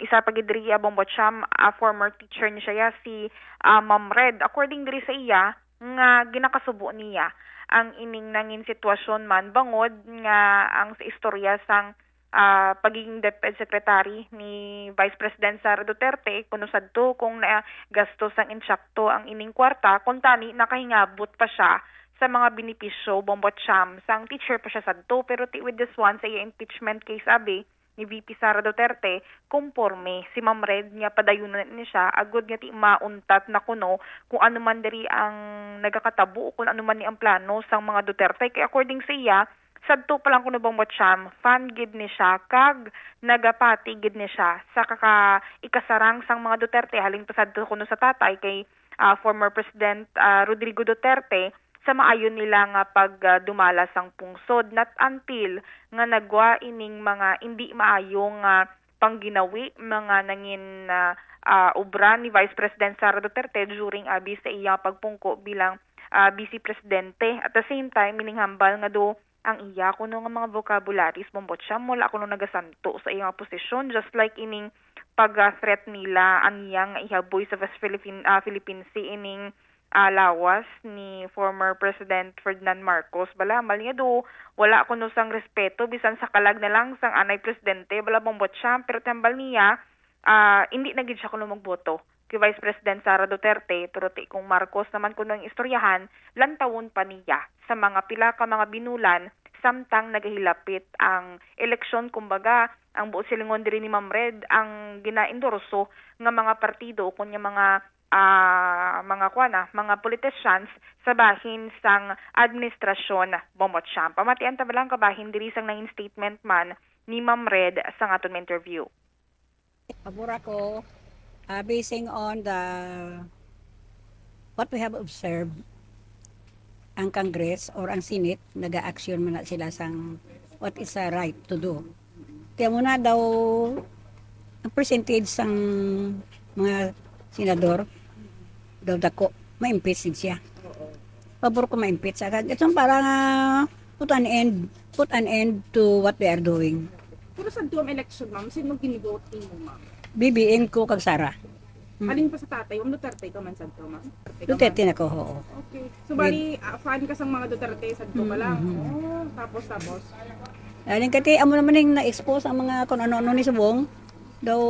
isa pa gid diri, ah, Bombo Cham, ah, former teacher ni siya, si, ah, Ma'am Red. According diri sa iya, nga ginakasubo niya ang ining nangin sitwasyon man, bangod nga ang sa istorya sang ah, pagiging DepEd Secretary ni Vice President Sara Duterte, kuno sadto kung nagasto sang insakto ang ining kwarta, kuntani nakahingabot pa siya sa mga benepisyo, Bombo Cham, sang teacher pa siya sadto. Pero ti with this one, sa iya impeachment case, abi ni V P Sara Duterte, kumporme si Ma'am Red nga padayunon ni siya agud nga ti mauntat na kuno kung ano man diri ang nagakatabo o kung ano man ni ang plano sang mga Duterte. Kay according sa iya, sadto pa lang kuno, Bombo Cham, fan gid ni siya kag nagapati gid ni siya sa kaka-, ikasarang sang mga Duterte, halin pa sadto kuno sa tatay kay, ah, former President, ah, Rodrigo Duterte, sa maayo nila nga pagdumala sang pungsod, not until nga nagwa ining mga indi maayo nga pangginawi, mga nangin, ah, ah, obra ni Vice President Sara Duterte during, abi, sa iya pagpungko bilang, ah, Vice Presidente. At the same time, mininghambal nga do ang iya kuno nga mga vocabularies, Bombo Cham, wala kuno nagasanto sa iya nga posisyon, just like ining pag-threat nila ang iya nga ihaboy sa West Philippine, ah, Philippine Sea ining, ah, lawas ni former President Ferdinand Marcos. Bala, hambal niya do, wala kuno sang respeto bisan sa kalag na lang sang anay presidente, bala, Bombo Cham, pero ti hambal niya, ah, indi na gid siya kuno magboto kay Vice President Sara Duterte, pero ti kung Marcos naman kuno ang istoryahan, lantawon pa niya sa mga pila ka mga binulan samtang nagahilapit ang eleksyon. Kumbaga, ang buot silingon diri ni Ma'am Red, ang ginaendorso nga mga partido o kunya mga, ah, mga kuan na, mga politicians sa bahin sang administrasyon, Bombo Cham. Pamatian ta bala ang kabahin diri sang nangin statement man ni Ma'am Red sa aton interview. Pabor ako, ah, basing on the what we have observed, ang Congress or ang Senate naga-action man na sila sang what is, ah, right to do. Kaya muna daw ang percentage sang mga senador daw dako, ma-impeach gid siya. Pabor ko ma-impeach sa kag itong para nga put an end, put an end to what they are doing. Pero sa duwang election, ma'am, sino gin-vote nimo, ma'am? B B M ko kag Sara. Halin pa sa tatay, Ma'am Duterte ka man sadto, ma'am? Duterte ka, Duterte ma'am? na ko, oo. Okay. So, bali, ah, fan ka sang mga Duterte sadto pa lang. Mm, mm. Oh, tapos, tapos. Galing kati amo naman yung na-expose ang mga kung ano-ano ni subong. Daw,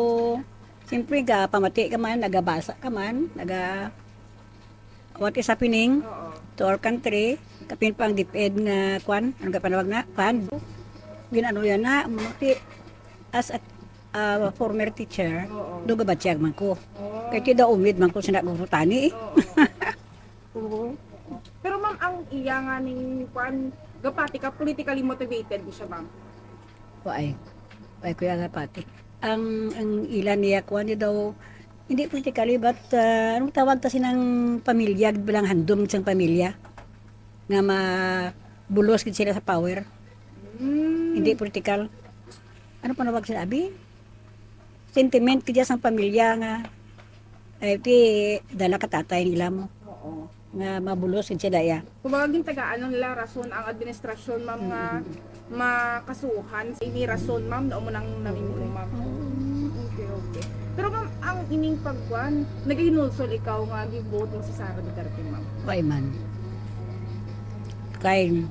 siyempre, ga pamati ka man, nagabasa ka man, naga what is happening Oo. to our country. Kapin pa ang DepEd nga kwan, ano ka panawag na? Fund. Ginano yan na, mati, as a, a former teacher, Oo. do gabatyag man ko. Oh. Kay ti daw umid man ko sa nagurutani eh. Oo. Pero ma'am, ang iya nga ning kwan, gapati ka, politically motivated mo siya, ma'am? Waay. Waay, Kuya Gapati. Ang, ang ila niya, kuha niya daw, hindi politically, but uh, anong tawag ta sinang pamilya, bilang handom sang pamilya, nga mabulos gid sila sa power. Mm. Hindi political. Ano pa nawag sila, abi? Sentiment kaya sang pamilya nga, eh, ti, dala ka tatay nila mo, Oo. nga mabulos gid sila, ya. Kumbaga, gintagaan lang nila rason ang administrasyon, ma'am, nga makasuhan sa ini rason, ma'am, na mo nang namimuo, ma'am. Okay, okay. Pero, ma'am, ang ining pagkuan, nagahinulsol ikaw nga gi-vote mo si Sara Duterte, ma'am? Why man? Kay,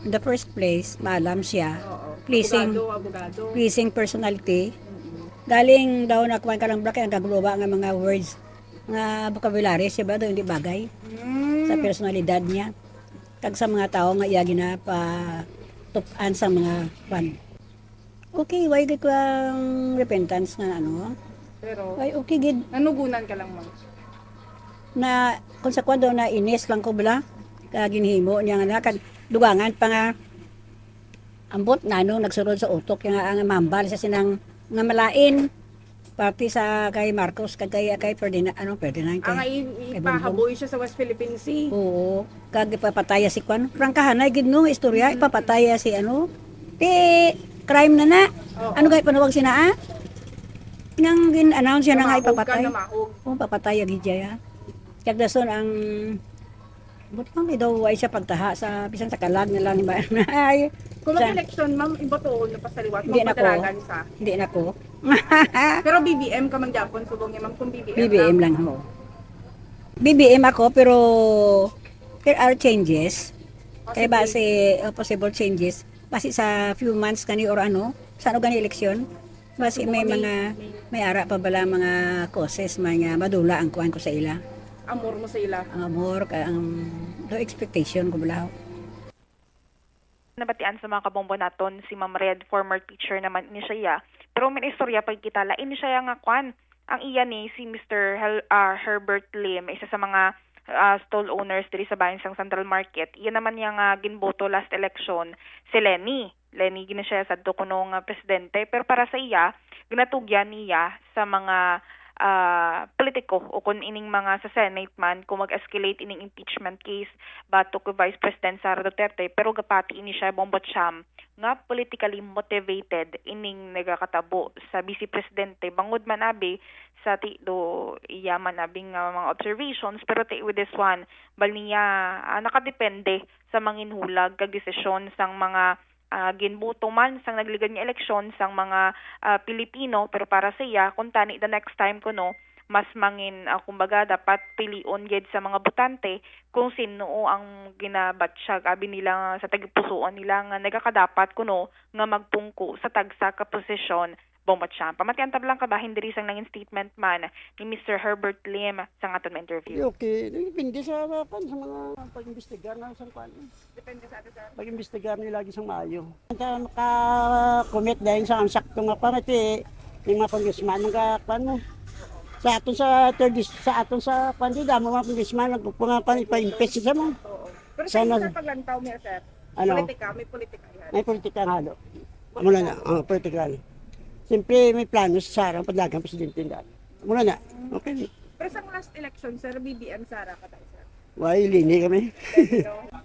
in the first place, maalam siya. Oo. Pleasing. Abogado, abogado. Pleasing personality. Galing daw na kuwan ka lang, Black, ang kaguluba nga mga words nga vocabulary siya ba daw hindi bagay Mm. sa personalidad niya kag sa mga tao nga iya ginapatup-an sa mga kwan. Okay, why gid ko ang repentance nga ano? Pero, Why okay gid nanugunan ka lang, ma'am. Na kung sa kwan daw na inis lang ko bala. Kag ginhimo niya nga na, kag dugangan pa nga ambot na, no, nagsulod sa utok niya nga ang mambal sa sinang nga malain, pati sa kay Marcos, kag kay, kay Ferdinand, ano, Ferdinand, kay, Ah, nga i-, kay Bongbong. Ipahaboy siya sa West Philippine Sea. Oo. Kag ipapataya si kwan. Prangkahanay gid, no, istorya, Mm. ipapataya si, ano, ti crime na na. Oo. Ano kay panawag sina, ah? Nang gin-announce siya na nga Namahog ka, ipapatay. Namahog. Oo, papatay ang gid siya. Kag dason ang, buti lang, may daw, ay siya pagtaha sa, bisan sa kalag na lang, ba? Ay, Kung sa mag-election, ma'am, ibotohon na pa sa liwat, Hindi na ko. magpadalagan sa. Hindi na ko. Pero B B M ka man gyapon, subong niya, ma'am, kung B B M B B M lang. lang, ho. B B M ako, pero there are changes. Kaya ba Possible. si, oh, possible changes? Basi sa few months kani or ano, sa ano gani eleksyon? Basi may May, mga, may may ara pa bala mga causes, may nga madula ang kuwan ko sa ila. Amor mo sa ila. Ang amor, ka, ang, do expectation ko bala. Nabatian sa mga kabombo naton, si Ma'am Red, former teacher naman ini siya. Pero may istorya pagkita, lain siya nga kwan. Ang iya ni si Mister Hel-, ah, Herbert Lim, isa sa mga, ah, stall owners diri sa bayan sang Central Market. Iya naman niya nga ginboto last election, si Lenny. Lenny gina siya sadto kuno nga presidente. Pero para sa iya, ginatugyan niya sa mga, ah, politiko o kung ining mga sa Senate man, kung mag-escalate ining impeachment case batok kay Vice President Sara Duterte, pero gapati ini siya, Bombo Cham, nga politically motivated ining nagakatabo sa Vice Presidente. Bangod man abi sa ti-, do iya man abi nga mga observations, pero ti-, with this one, bal niya, ah, nakadepende sa manginhulag kag desisyon sang mga, ah, ginboto man sang nagligad nga eleksyon sang mga, ah, Pilipino, pero para sa iya, kung tani the next time kuno, mas mangin, ah, kumbaga, dapat pilion gid sa mga botante kung sino ang ginabatyag, abi nila nga sa tagipusoon nila nga nagakadapat kuno nga magpungko sa tagsa ka posisyon, Bombo Cham. Pamatian ta lang kabahin diri sang nangin statement man ni Mister Herbert Lim sa aton nga interview. Okay, depende sa, sa, sa mga pag-imbestigar na sa kwan. Depende sa ato, sir. Pag-imbestigar nila lagi sang maayo. Sa maka-commit dahil sa ang sakto nga kwan, ito eh, yung mga congressman, mga kwan mo. Sa aton sa third dis-, sa aton sa kwan, di damo mga congressman, nagpupunga kwan, ipa-impeach siya mo. Oo. Pero Sana sa, sa paglantaw niya, sir, Ano? Politika, may politika yan. May politika nga, halo. Mula na, oh, politika na. Siyempre, may plano si Sara, ang padlagang presidente na. Mula na. Okay. Pero sa last election, sir, B B M Sara ka tayo, sir? Why, Leni kami.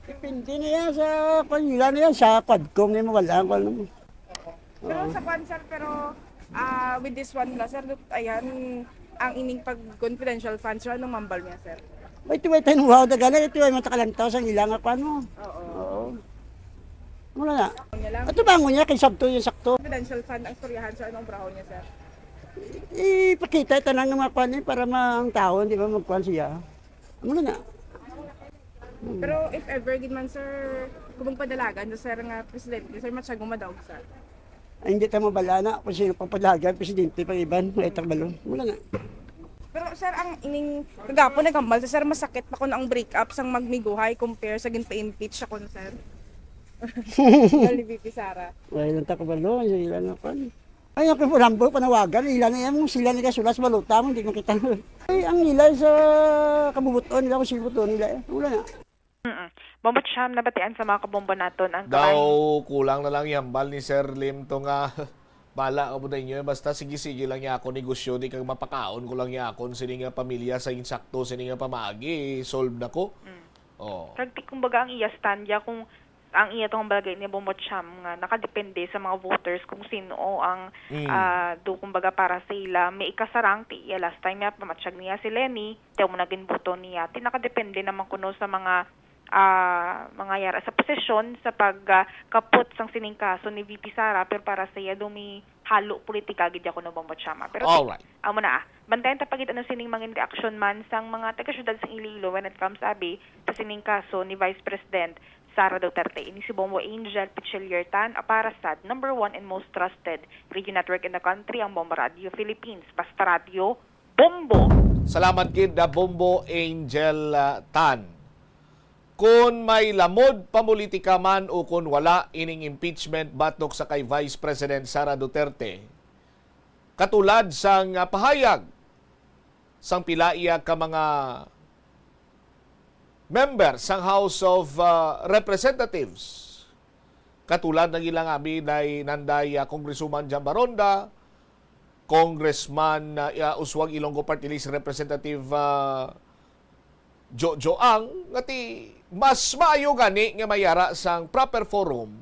Depende na yan sa kanila na yan, sa Quadcom na yung mawala ang kwan mo. Pero Oo. sa kwan, sir, pero, ah, with this one na, sir, ayan, ang ining pag confidential funds, sir, anong mambal niya, sir? Wait, wait, tayo, wow, dagana, ito ay matakalantaw sa ilang nga kwan mo. Oo. Oo. Mula na. Niya lang. Ato bangon niya, kay sabto yung sakto. Confidential fund ang istoryahan, sir, anong obrahon niya, sir? Ipakita ito na ng mga kwan eh, para ma-, ang tao, di ba, magkwan siya. Muna na. Hmm. Pero if ever gid man, sir, kung magpadalagan sa sir nga presidente, sir, matsyag mo madaog, sir? Ay, hindi ta mabala na kung sino pang padalagan, presidente, pang iban, may takbalo. Muna na. Pero, sir, ang ining kagapon naghambal sa sir, masakit pa kun ang break up sang magmiguhay compare sa ginpa-impeach sa kun, sir. Nga ni V P Sara. Wala lang takbalo, yung ilan na pa. Ay, ako po, Rambo, panawagan, ila na yan, sila ni kasulas, balota mo, hindi makita. Ay, ang ila sa kabubuton nila, kung sino buton nila, eh. Wala na. Mm-mm. Bombo Cham, nabatian sa mga kabombo naton ang Daw kabahin. Kulang na lang ihambal ni Sir Lim to nga, bala ka mo na inyo, eh. Basta sige-sige lang niya ako negosyo, di kag mapakaon ko lang niya akon sini nga pamilya sa insakto, sini nga pamaagi, solve na ko. Mm. Oh. Kag di, kumbaga, ang iya stand ya kung ang iya tong balagay ni Bombo Cham nga nakadepende sa mga voters kung sino ang, Mm. ah, do, kumbaga, para sa ila. May ikasarang ti iya last time ya, pamatyag niya si Leni, ti mo naging boto niya. Ti nakadepende naman kuno sa mga, ah, mga yara sa posisyon sa pag, ah, kapot sang sining kaso ni V P Sara, pero para sa iya, do may halo politika gid ya kuno, Bombo Cham, ah. Pero ti-, Alright. Amo na, ah. Bantayan ta pa gid ano sining mangin reaksyon man sang mga taga-syudad sang Iloilo when it comes, abi, sa sining kaso ni Vice President Sara Duterte. Ini si Bombo Angel Pichillier Tan, ah, para sa number one and most trusted radio network in the country, ang Bombo Radio Philippines. Basta Radyo, Bombo! Salamat gid, ah, Bombo Angel, ah, Tan. Kon may lamod pa politika man o kon wala ining impeachment batok sa kay Vice President Sara Duterte, katulad sang, ah, pahayag sang pila iya ka mga member sang House of, ah, Representatives. Katulad ng ilang abi day nanday, ah, Congresswoman Jan Baronda, Congressman, ah, ah, Usuag Ilonggo Party List Representative, ah, Jojo Ang, nga ti mas maayo gani nga mayara sang proper forum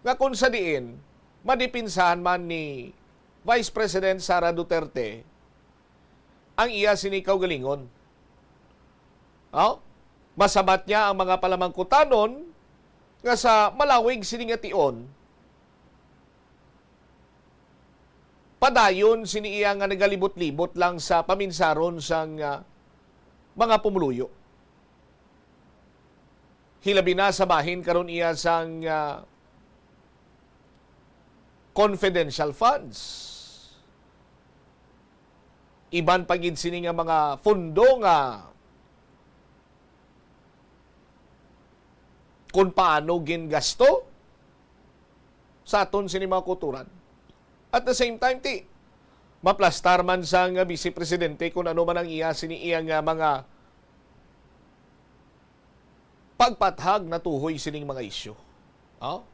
nga kung sa diin madipinsahan man ni Vice President Sara Duterte ang iya sini kaugalingon. Oh? Masabat niya ang mga palamangkutanon nga sa malawig sini nga tion, padayon sini iya nga nagalibot-libot lang sa paminsaron sang, ah, mga pumuluyo. Hilabi na sa bahin karon iya sang, ah, confidential funds. Iban pa gid sini nga mga pondo nga kung paano gingasto sa aton sini mga kulturan. At the same time, ti, maplastar man sang Vice Presidente kung ano man ang iya sini iya nga mga pagpathag natuhoy sining mga isyu. Oh?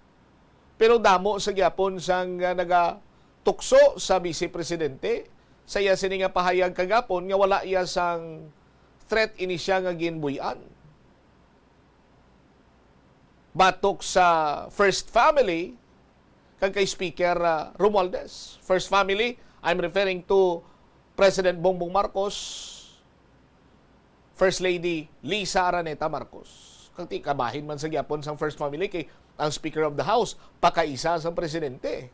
Pero damo sa gyapon sang, ah, nagatukso sa Vice Presidente sa iya sini nga pahayag kagapon nga wala iya sang threat ini siya nga ginbuy-an. Batok sa First Family, kag kay Speaker, ah, Romualdez. First Family, I'm referring to President Bongbong Marcos, First Lady Liza Araneta Marcos. Kag ti kabahin man sa gyapon sang First Family kay ang Speaker of the House pakaisa sang presidente.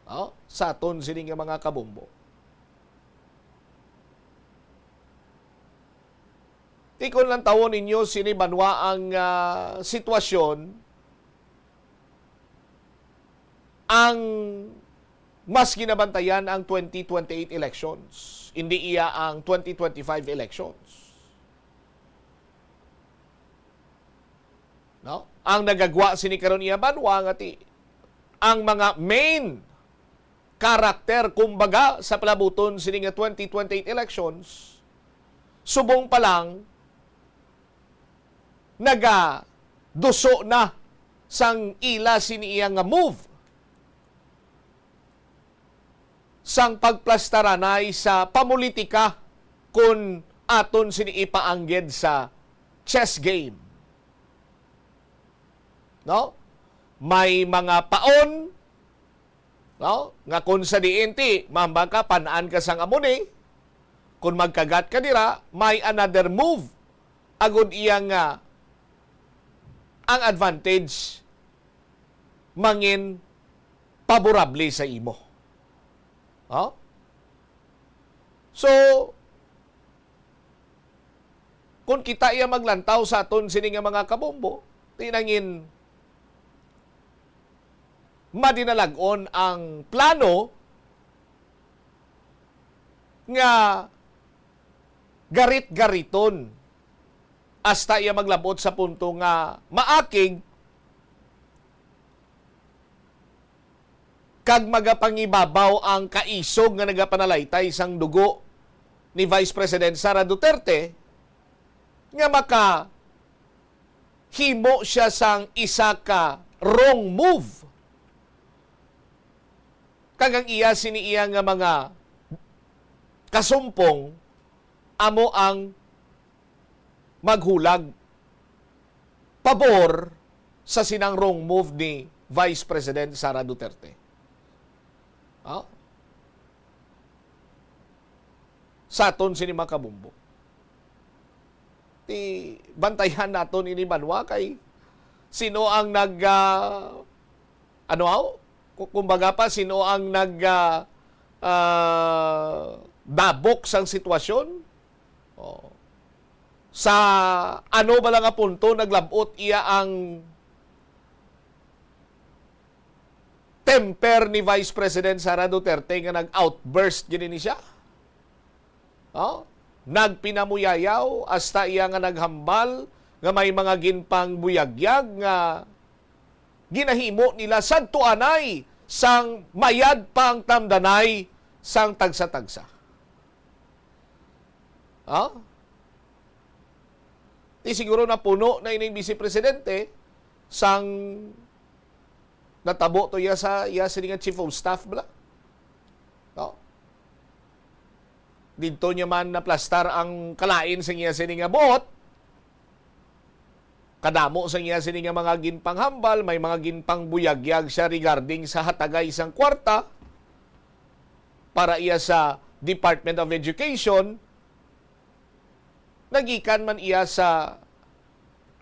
Oh, sa aton sini nga mga kabombo. Ti kon lantawon ninyo sini banwa ang, ah, sitwasyon, ang mas ginabantayan ang twenty twenty-eight elections, hindi iya ang twenty twenty-five elections. No? Ang nagagwa sini karon iya banwa nga ti ang mga main character, kumbaga, sa palabuton sini nga twenty twenty-eight elections, subong pa lang nagaduso na sang ila sini iya nga move sang pagplastaranay sa pamulitika, kun aton sini ipaanggid sa chess game. No? May mga paon, no? Nga kun sa diin ti, mambag ka, pan-an ka sang amo ni, kun magkagat ka dira, may another move agud iya nga ang advantage mangin paborable sa imo. Oh? So, kung kita iya maglantaw sa aton sini nga mga kabombo, ti nangin madinalag-on ang plano nga garit-gariton hasta iya maglab-ot sa punto nga maakig kag magapangibabaw ang kaisog nga nagapanalaytay sang dugo ni Vice President Sara Duterte nga makahimo siya sang isa ka wrong move. Kag ang iya sini iya nga mga kasumpong amo ang maghulag pabor sa sinang wrong move ni Vice President Sara Duterte. Ah? Sa aton sini mga kabombo. Ti, bantayan naton ini banwa kay sino ang nag, ah, ano, aw? Ku-, kumbaga pa, sino ang nag, ah, ah, dabok sang sitwasyon? Oh. Sa ano bala nga punto naglab-ot iya ang temper ni Vice President Sara Duterte nga nag-outburst gid ni siya? Oh? Nagpinamuyayaw hasta iya nga naghambal nga may mga ginpangbuyagyag nga ginahimo nila sadto anay sang mayad pa ang tamdanay sang tagsa-tagsa. Ah? siguro napuno na ining Vice Presidente sang natabo to iya sa iya sini nga chief of staff bala. No? Didto niya man naplastar ang kalain sa iya sini nga buot. Kadamo sa iya sini nga mga ginpanghambal, may mga ginpangbuyagyag siya regarding sa hatagay sang kwarta para iya sa Department of Education. Nagikan man iya sa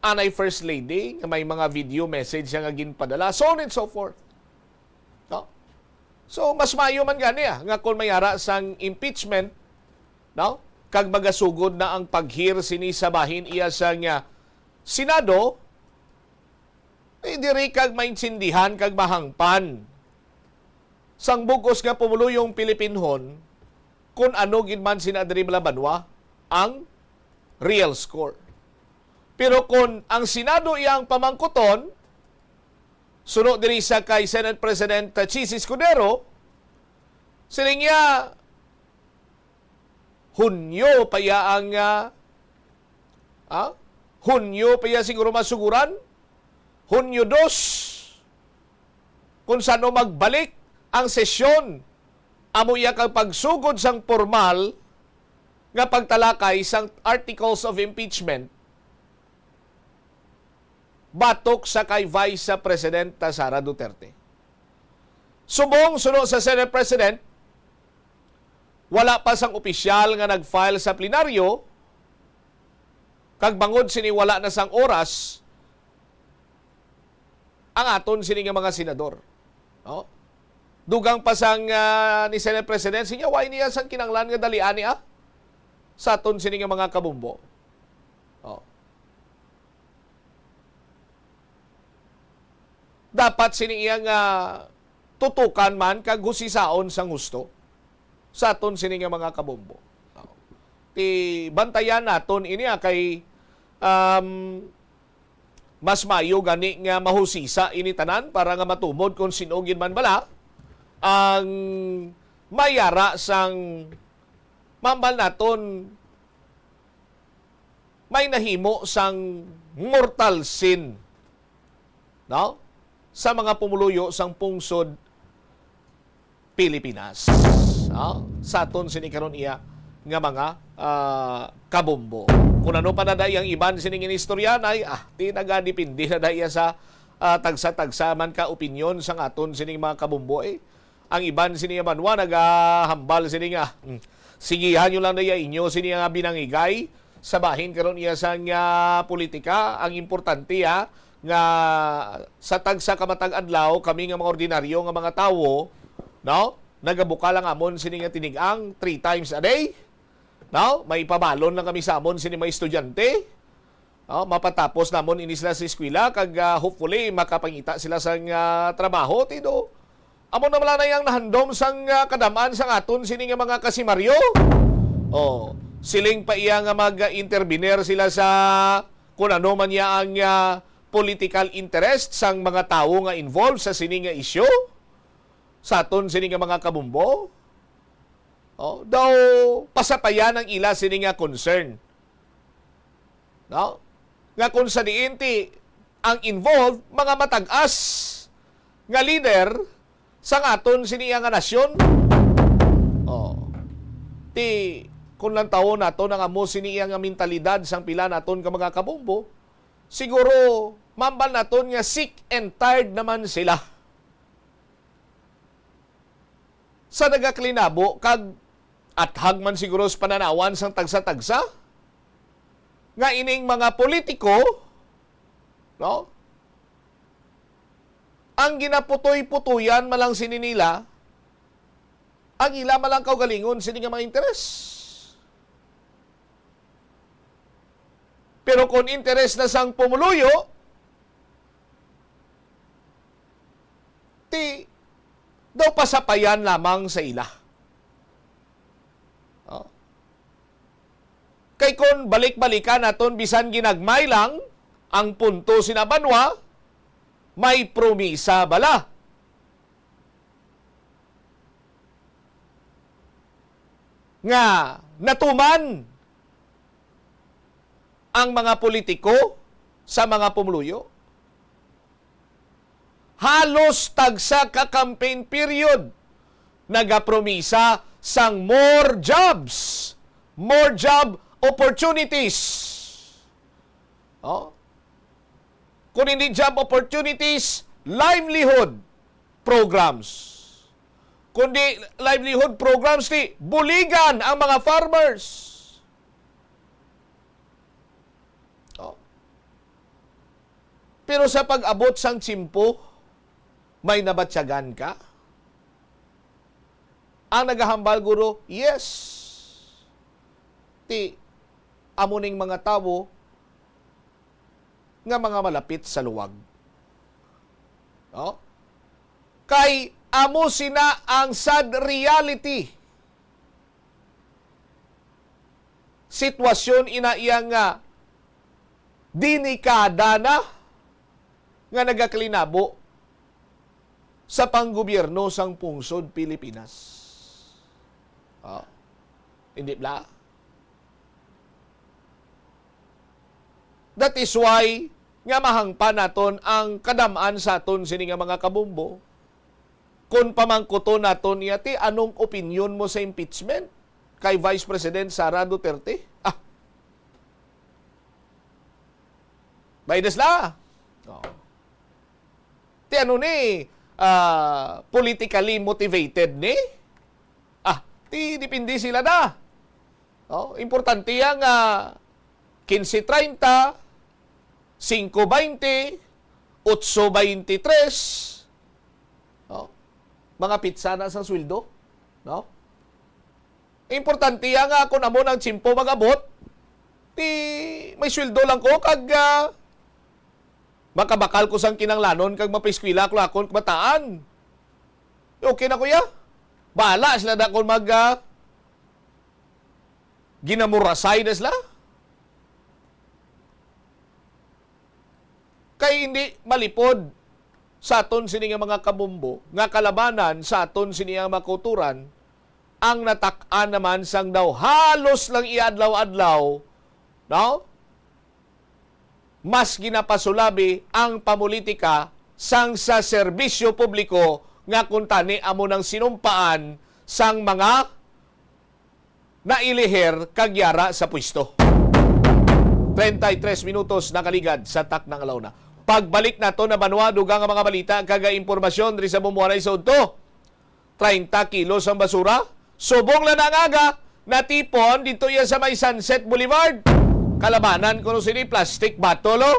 anay First Lady nga may mga video message siya nga ginpadala, so on and so forth. No? So, mas maayo man gani, ah, nga kung may ara sang impeachment, no? Kag magasugod na ang pag-hear sini sa bahin iya sang, ah, Senado, eh, diri kag maintindihan kag mahangpan sang bug-os nga pumuluyong Pilipinhon kung ano gid man sina diri bala banwa ang real score. Pero kung ang Senado iya ang pamangkuton, suno diri sa kay Senate President Chiz Escudero, siling niya, Hunyo pa iya ang, ah, ah, Hunyo pa iya siguro masuguran. Hunyo dos, kung sano magbalik ang sesyon, amo iya kag pagsugod sang pormal nga pagtalakay sang articles of impeachment batok sa kay Vice Presidenta Sara Duterte. Subong suno sa Senate President, wala pa sang opisyal nga nag-file sa plenaryo, kag bangod sini wala na sang oras ang aton sini nga mga senador. No? Dugang pa sang, ah, ni Senate President, sinya, "Why niya sang kinanglan nga dalian ni, ah, sa aton sini nga mga kabumbo?" Oh. Dapat sini iya nga tutukan man kag husisaon sang husto sa aton sini nga mga kabombo. Ti bantayan naton ini, ah, kay, um, mas mayo gani nga mahusisa ini tanan para nga matumod kung sin-o gid man bala ang may ara sang mambal naton may nahimo sang mortal sin, no? Sa mga pumuluyo sang pungsod Pilipinas, no? Sa aton sini karon iya nga mga, ah, kabombo. Kung ano pa na day ang iban sining inistorya, nay, ah, di nagadepende na day sa, ah, tagsa-tagsa man ka opinyon sang aton sining mga kabombo, eh. Ang iban sini nga banwa nagahambal sini nga, "Hmm, sigihan nyo lang na iya inyo sini nga binangigay sa bahin karon iya sang, ah, politika. Ang importante, ha, nga sa tagsa ka matag adlaw, kami nga mga ordinaryo nga mga tawo, no, nagabukal ang amon sini nga tinig-ang three times a day, no? May pabalon lang kami sa amon sini mga estudyante." Oh, mapatapos namon ini sila sa eskwela kag, ah, hopefully makapangita sila sang, ah, trabaho, ti do. Amo na man lang ang nahandom sang, ah, kadam-an sang aton sini nga mga kasimaryo. Oh, siling pa iya nga mag-intervener sila sa kun ano man niya ang, ah, political interest sang mga tawo nga involved sa sini nga isyu, sa aton sini nga mga kabumbo. Oh, daw pasapayan ang ila sini nga concern. No? Nga kung sa diin ti ang involved, mga matag-as nga leader sang aton sini nga nasyon. Oh. Ti, kung lantawon naton ang amo sini nga mentalidad sang pila naton ka mga kabombo, siguro mambal naton nga sick and tired naman sila sa nagaklinabo, kag athag man siguro sa pananawan sang tagsa-tagsa nga ining mga politiko, no, ang ginaputoy-putoyan man lang sini nila ang ila man lang kaugalingon sini nga mga interes. Pero kung interes na sang pumuluyo, ti daw pasapayan lamang sa ila. Oh. Kay kon balik-balikan naton bisan ginagmay lang ang punto sina banwa, may promisa bala nga natuman ang mga politiko sa mga pumuluyo. Halos tagsa ka campaign period, nagapromisa sang more jobs, more job opportunities. Oh? Kung hindi job opportunities, livelihood programs. Kung di livelihood programs, di buligan ang mga farmers. Oh. Pero sa pag-abot sang tiyempo, may nabatyagan ka? Ang nagahambal guro, yes. Ti, amo ning mga tawo nga mga malapit sa luwag. No? Kay amo sina ang sad reality. Sitwasyon ina iya nga delikada na nga nagakalinabo sa panggobyerno sang pungsod Pilipinas. Ah, hindi bla? That is why nga mahangpan naton ang kadam-an sa aton sini nga mga kabombo. Kung pamangkuton naton niya, ti, anong opinyon mo sa impeachment kay Vice President Sara Duterte? Ah, Baides la. Oh. Ti ano ni, ah, politically motivated ni? Ah, ti depende sila na. Oh, importante yang, ah, quince treinta, cinco veinte, otso veintitrés. Oh, mga pitsa na sa sweldo, no? Importante ya nga kung amo nang tiyempo mag-abot, ti may sweldo lang ko kag, ah, makabakal ko sang kinahanglanon kag mapaeskwela ko akon kabataan. Okay na, kuya. Bahala sila na kung mag, ah, ginamurasay na sila. Kay hindi malipod sa aton sini nga mga kabombo nga kalabanan sa aton sini nga mga kauturan ang natak-an naman sang daw halos lang iadlaw-adlaw, no? Mas ginapasulabi ang pamulitika sang sa serbisyo publiko nga kuntani amo nang sinumpaan sang mga nailihir kag yara sa pwesto. Treinta y tres minutos nakaligad sa takna nga una. Pagbalik nato na banwa, dugang nga mga balita kag impormasyon diri sa bumbuanay sa udto. Treinta kilos ang basura. Subong lang na nga aga, natipon dito iya sa may Sunset Boulevard. Kalabanan ko no sini plastic bottle, oh.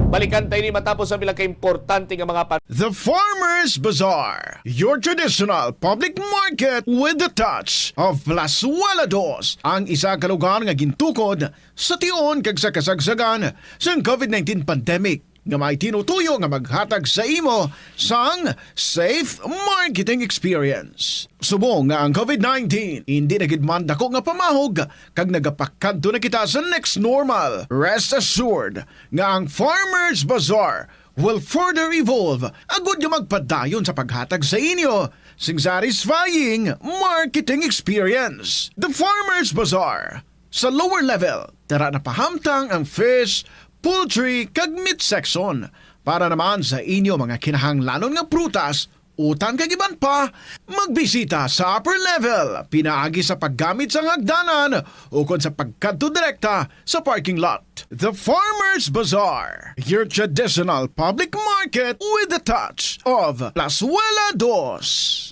Balikan tayo ni matapos ang pila ka importante nga mga pan- The Farmers Bazaar, your traditional public market with the touch of Plazuela Dos, ang isa ka lugar nga gintukod sa tion kag sa kasagsagan sang covid nineteen pandemic, nga may tinutuyo nga maghatag sa imo sang safe marketing experience. Subong nga ang covid nineteen indi na gid man dako nga pamahog kag nagapakadto na kita sa next normal, rest assured nga ang Farmers Bazaar will further evolve agud nga magpadayon sa paghatag sa inyo sing satisfying marketing experience. The Farmers Bazaar, sa lower level, tara na pahamtang ang fish, poultry, kag meat section. Para naman sa inyo mga kinahanglanon nga prutas, utan kag iban pa, magbisita sa upper level pinaagi sa paggamit sang hagdanan ukon sa pagkadto direkta sa parking lot. The Farmers Bazaar, your traditional public market with the touch of Plazuela Dos.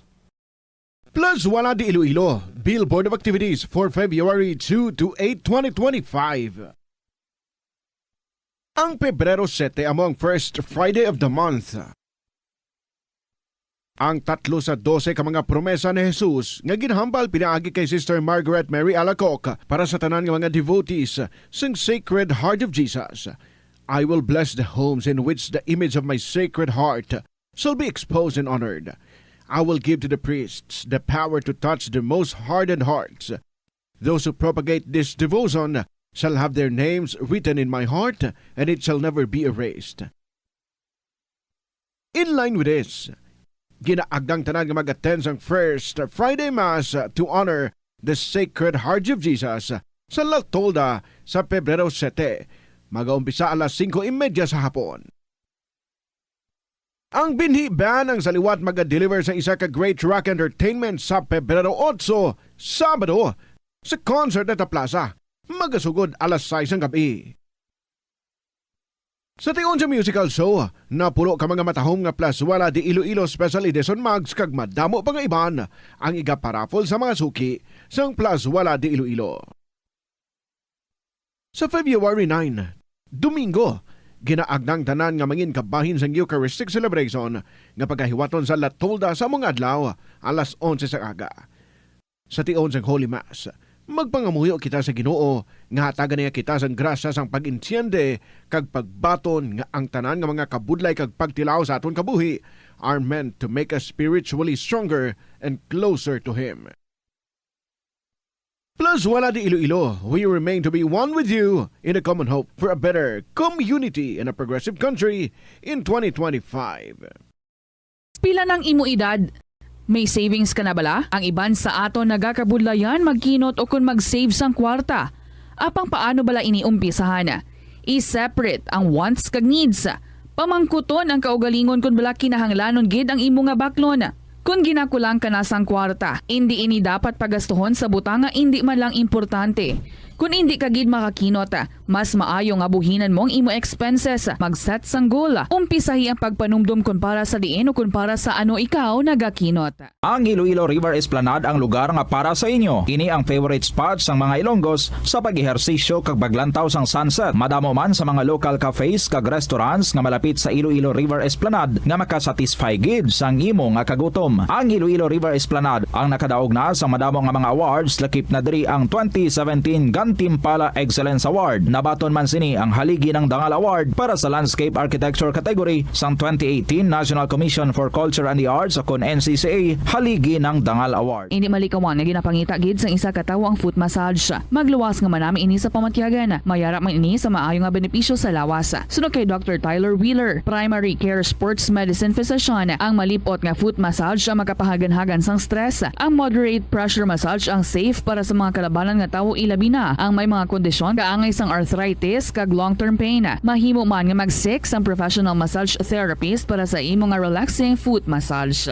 Plazuela de Iloilo, Billboard of Activities for February two to eight, twenty twenty-five. Ang Pebrero sete amo ang first Friday of the month. Ang tatlo sa dose ka mga promesa ni Jesus nga ginhambal pinaagi kay Sister Margaret Mary Alacoque para sa tanan nga mga devotees sang Sacred Heart of Jesus. "I will bless the homes in which the image of my Sacred Heart shall be exposed and honored. I will give to the priests the power to touch the most hardened hearts. Those who propagate this devotion shall have their names written in my heart, and it shall never be erased." In line with this, ginaagdang tanan nga mag-attend sang First Friday Mass to honor the Sacred Heart of Jesus sa La Tolda sa Pebrero sete. Mag-aumpisa alas singko y media sa hapon. Ang Binhi Band ang sa liwat maga-deliver sa isa ka Great Rock Entertainment sa Pebrero otso, Sabado, sa Concert at Plaza. Magasugod alas sais sang gab-i. Sa tion sa musical show, napulo ka mga matahom nga Plazuela de Iloilo Special Edition mugs kag madamo pa nga iban ang iga-paraffle sa mga suki sang Plazuela de Iloilo. Sa February nine, Domingo, ginaagnang tanan nga mangin kabahin sang Eucharistic Celebration nga pagahiwaton sa La Tolda sa mga adlaw alas onse sa aga. Sa tion sang Holy Mass, magpangamuyo kita sa Ginoo nga hatagan niya kita sang grasya sang pag-entiende kag pagbaton nga ang tanan nga mga kabudlay kag pagtilaw sa aton kabuhi are meant to make us spiritually stronger and closer to Him. Plazuela de Iloilo, we remain to be one with you in a common hope for a better community and a progressive country in twenty twenty-five. Pila nang imo edad? May savings ka na bala? Ang iban sa aton nagakabudlayan magkinot ukon mag-save sang kwarta. Apang paano bala ini umpisahan? I-separate ang wants kag needs. Pamangkuton ang kaugalingon kon bala kinahanglanon gid ang imo nga baklon. Kon ginakulang ka na sang kwarta, indi ini dapat pagastuhon sa butang nga indi man lang importante. Kon indi ka gid makakinot, mas maayo nga buhinan mo ang imo expenses. Mag-set sang goal. Umpisahi ang pagpanumdom kon para sa diin o kon para sa ano ikaw nagakinot. Ang Iloilo River Esplanade ang lugar nga para sa inyo. Ini ang favorite spot sang mga Ilonggos sa pag-ehersisyo kag paglantaw sang sunset. Madamo man sa mga local cafes kag restaurants nga malapit sa Iloilo River Esplanade nga makasatisfy gid sang imo nga kagutom. Ang Iloilo River Esplanade ang nakadaog na sa madamo nga mga awards, lakip na diri ang twenty seventeen Gantimpala Excellence Award. Nabaton man sini ang Haligi ng Dangal Award para sa Landscape Architecture category sang twenty eighteen National Commission for Culture and the Arts o kon N C C A Haligi ng Dangal Award. Indi malikawan nga ginapangita gid sang isa ka tawo ang foot massage. Magluwas nga manami ini sa pamatyagan. Mayara man ini sa maayo nga benepisyo sa lawas. Suno kay Doctor Tyler Wheeler, primary care sports medicine physician, ang malip-ot nga foot massage ang makapahaganhagan sang stress. Ang moderate pressure massage ang safe para sa mga kalabanan nga tawo, ilabi na ang may mga kondisyon kaangay sang arthritis kag long-term pain. Mahimo man nga mag-seek sang professional massage therapist para sa imo nga relaxing foot massage.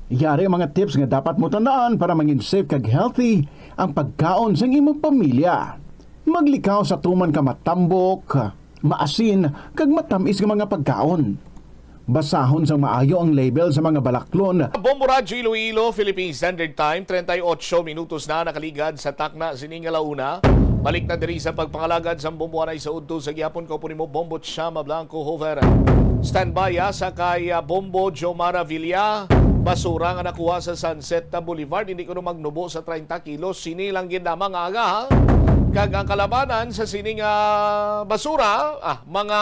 Yari ang mga tips nga dapat mo tandaan para mangin safe kag healthy ang pagkaon sang imong pamilya. Maglikaw sa tuman ka matambok, maasin, kag matamis nga mga pagkaon. Basahon sang maayo ang label sa mga balaklon. Bombo Radyo Iloilo, Philippine Standard Time, treinta y ocho minutos na nakaligad sa takna sini nga launa. Balik na diri sa pagpangalagad sang bombo anay sa udto sa gihapon. Kaupo nimo Bombo Chama Blanco Hover. Standby, ah, sa kay, ah, Bombo Jomara Villa. Basura nga nakuha sa Sunset Boulevard, hindi kuno magnubo sa treinta kilos. Sini lang gid lamang nga aga, ha? Kag ang kalabanan sa sining, ah, basura, ah, mga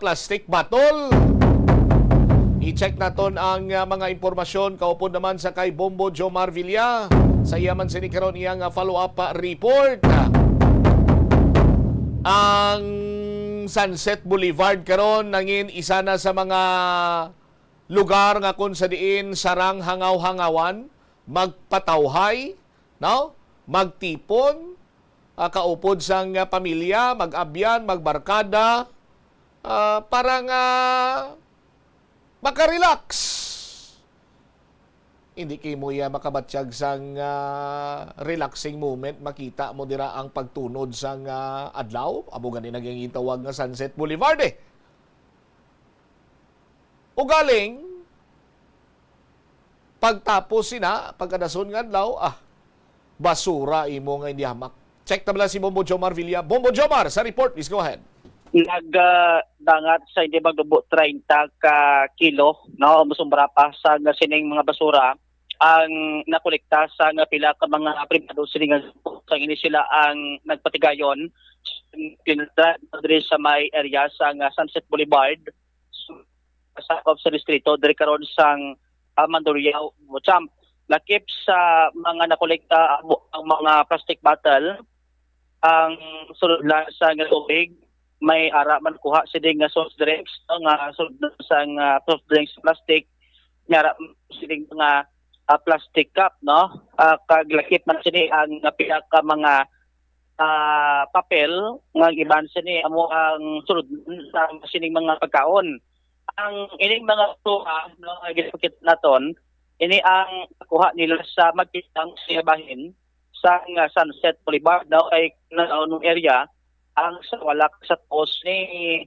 plastic bottle. I-check naton ang, ah, mga impormasyon kaupod naman sa kay Bombo Jomar Villa. Sa iya man sini karon iyang, ah, follow-up, ah, report. Ang Sunset Boulevard karon nangin isa na sa mga lugar nga kung sa diin sarang hangaw-hangawan, magpatawhay, no? Magtipon, ah, kaupod sang, ah, pamilya, mag-abyan, magbarkada, ah, para nga makarelax. Hindi kay mo iya makabatyag sang, ah, relaxing moment, makita mo dira ang pagtunod sang, ah, adlaw, amo gani na gitawag nga Sunset Boulevard, eh. Ugaling, pagtapos sina, pagkadason nga adlaw, ah, basura imo nga indihamak. Check ta bala si Bombo Jomar Villa. Bombo Jomar, sa report, please go ahead. Nagdangat sa hindi magdubo treinta ka kilo, no, o musobra pa sa nga sining mga basura ang nakolekta sa nga pila ka mga pribado sini nga grupo. Sang ini sila ang nagpatigayon, pinadala diri sa may area sa nga Sunset Boulevard, sakop sa distrito diri karon sang, ah, Mandurriao, Champ. Lakip sa mga nakolekta ang, ang mga plastic bottle, ang sulod lang sa nga tubig, may ara man kuha sini nga soft drinks, no, nga sulod lang sa nga soft drinks sa plastic, may ara sini nga, ah, plastic cup, no? Ah, kag lakip man sini ang pila ka mga ah, papel nga ang iban sini amo ang sulod sa sining mga pagkaon. Ang ining mga basura, no, nga ginapakita naton, ini ang nakuha nila sa magkitang sa bahin sa nga Sunset Boulevard, no, kay na area ang sa wala sa tos ni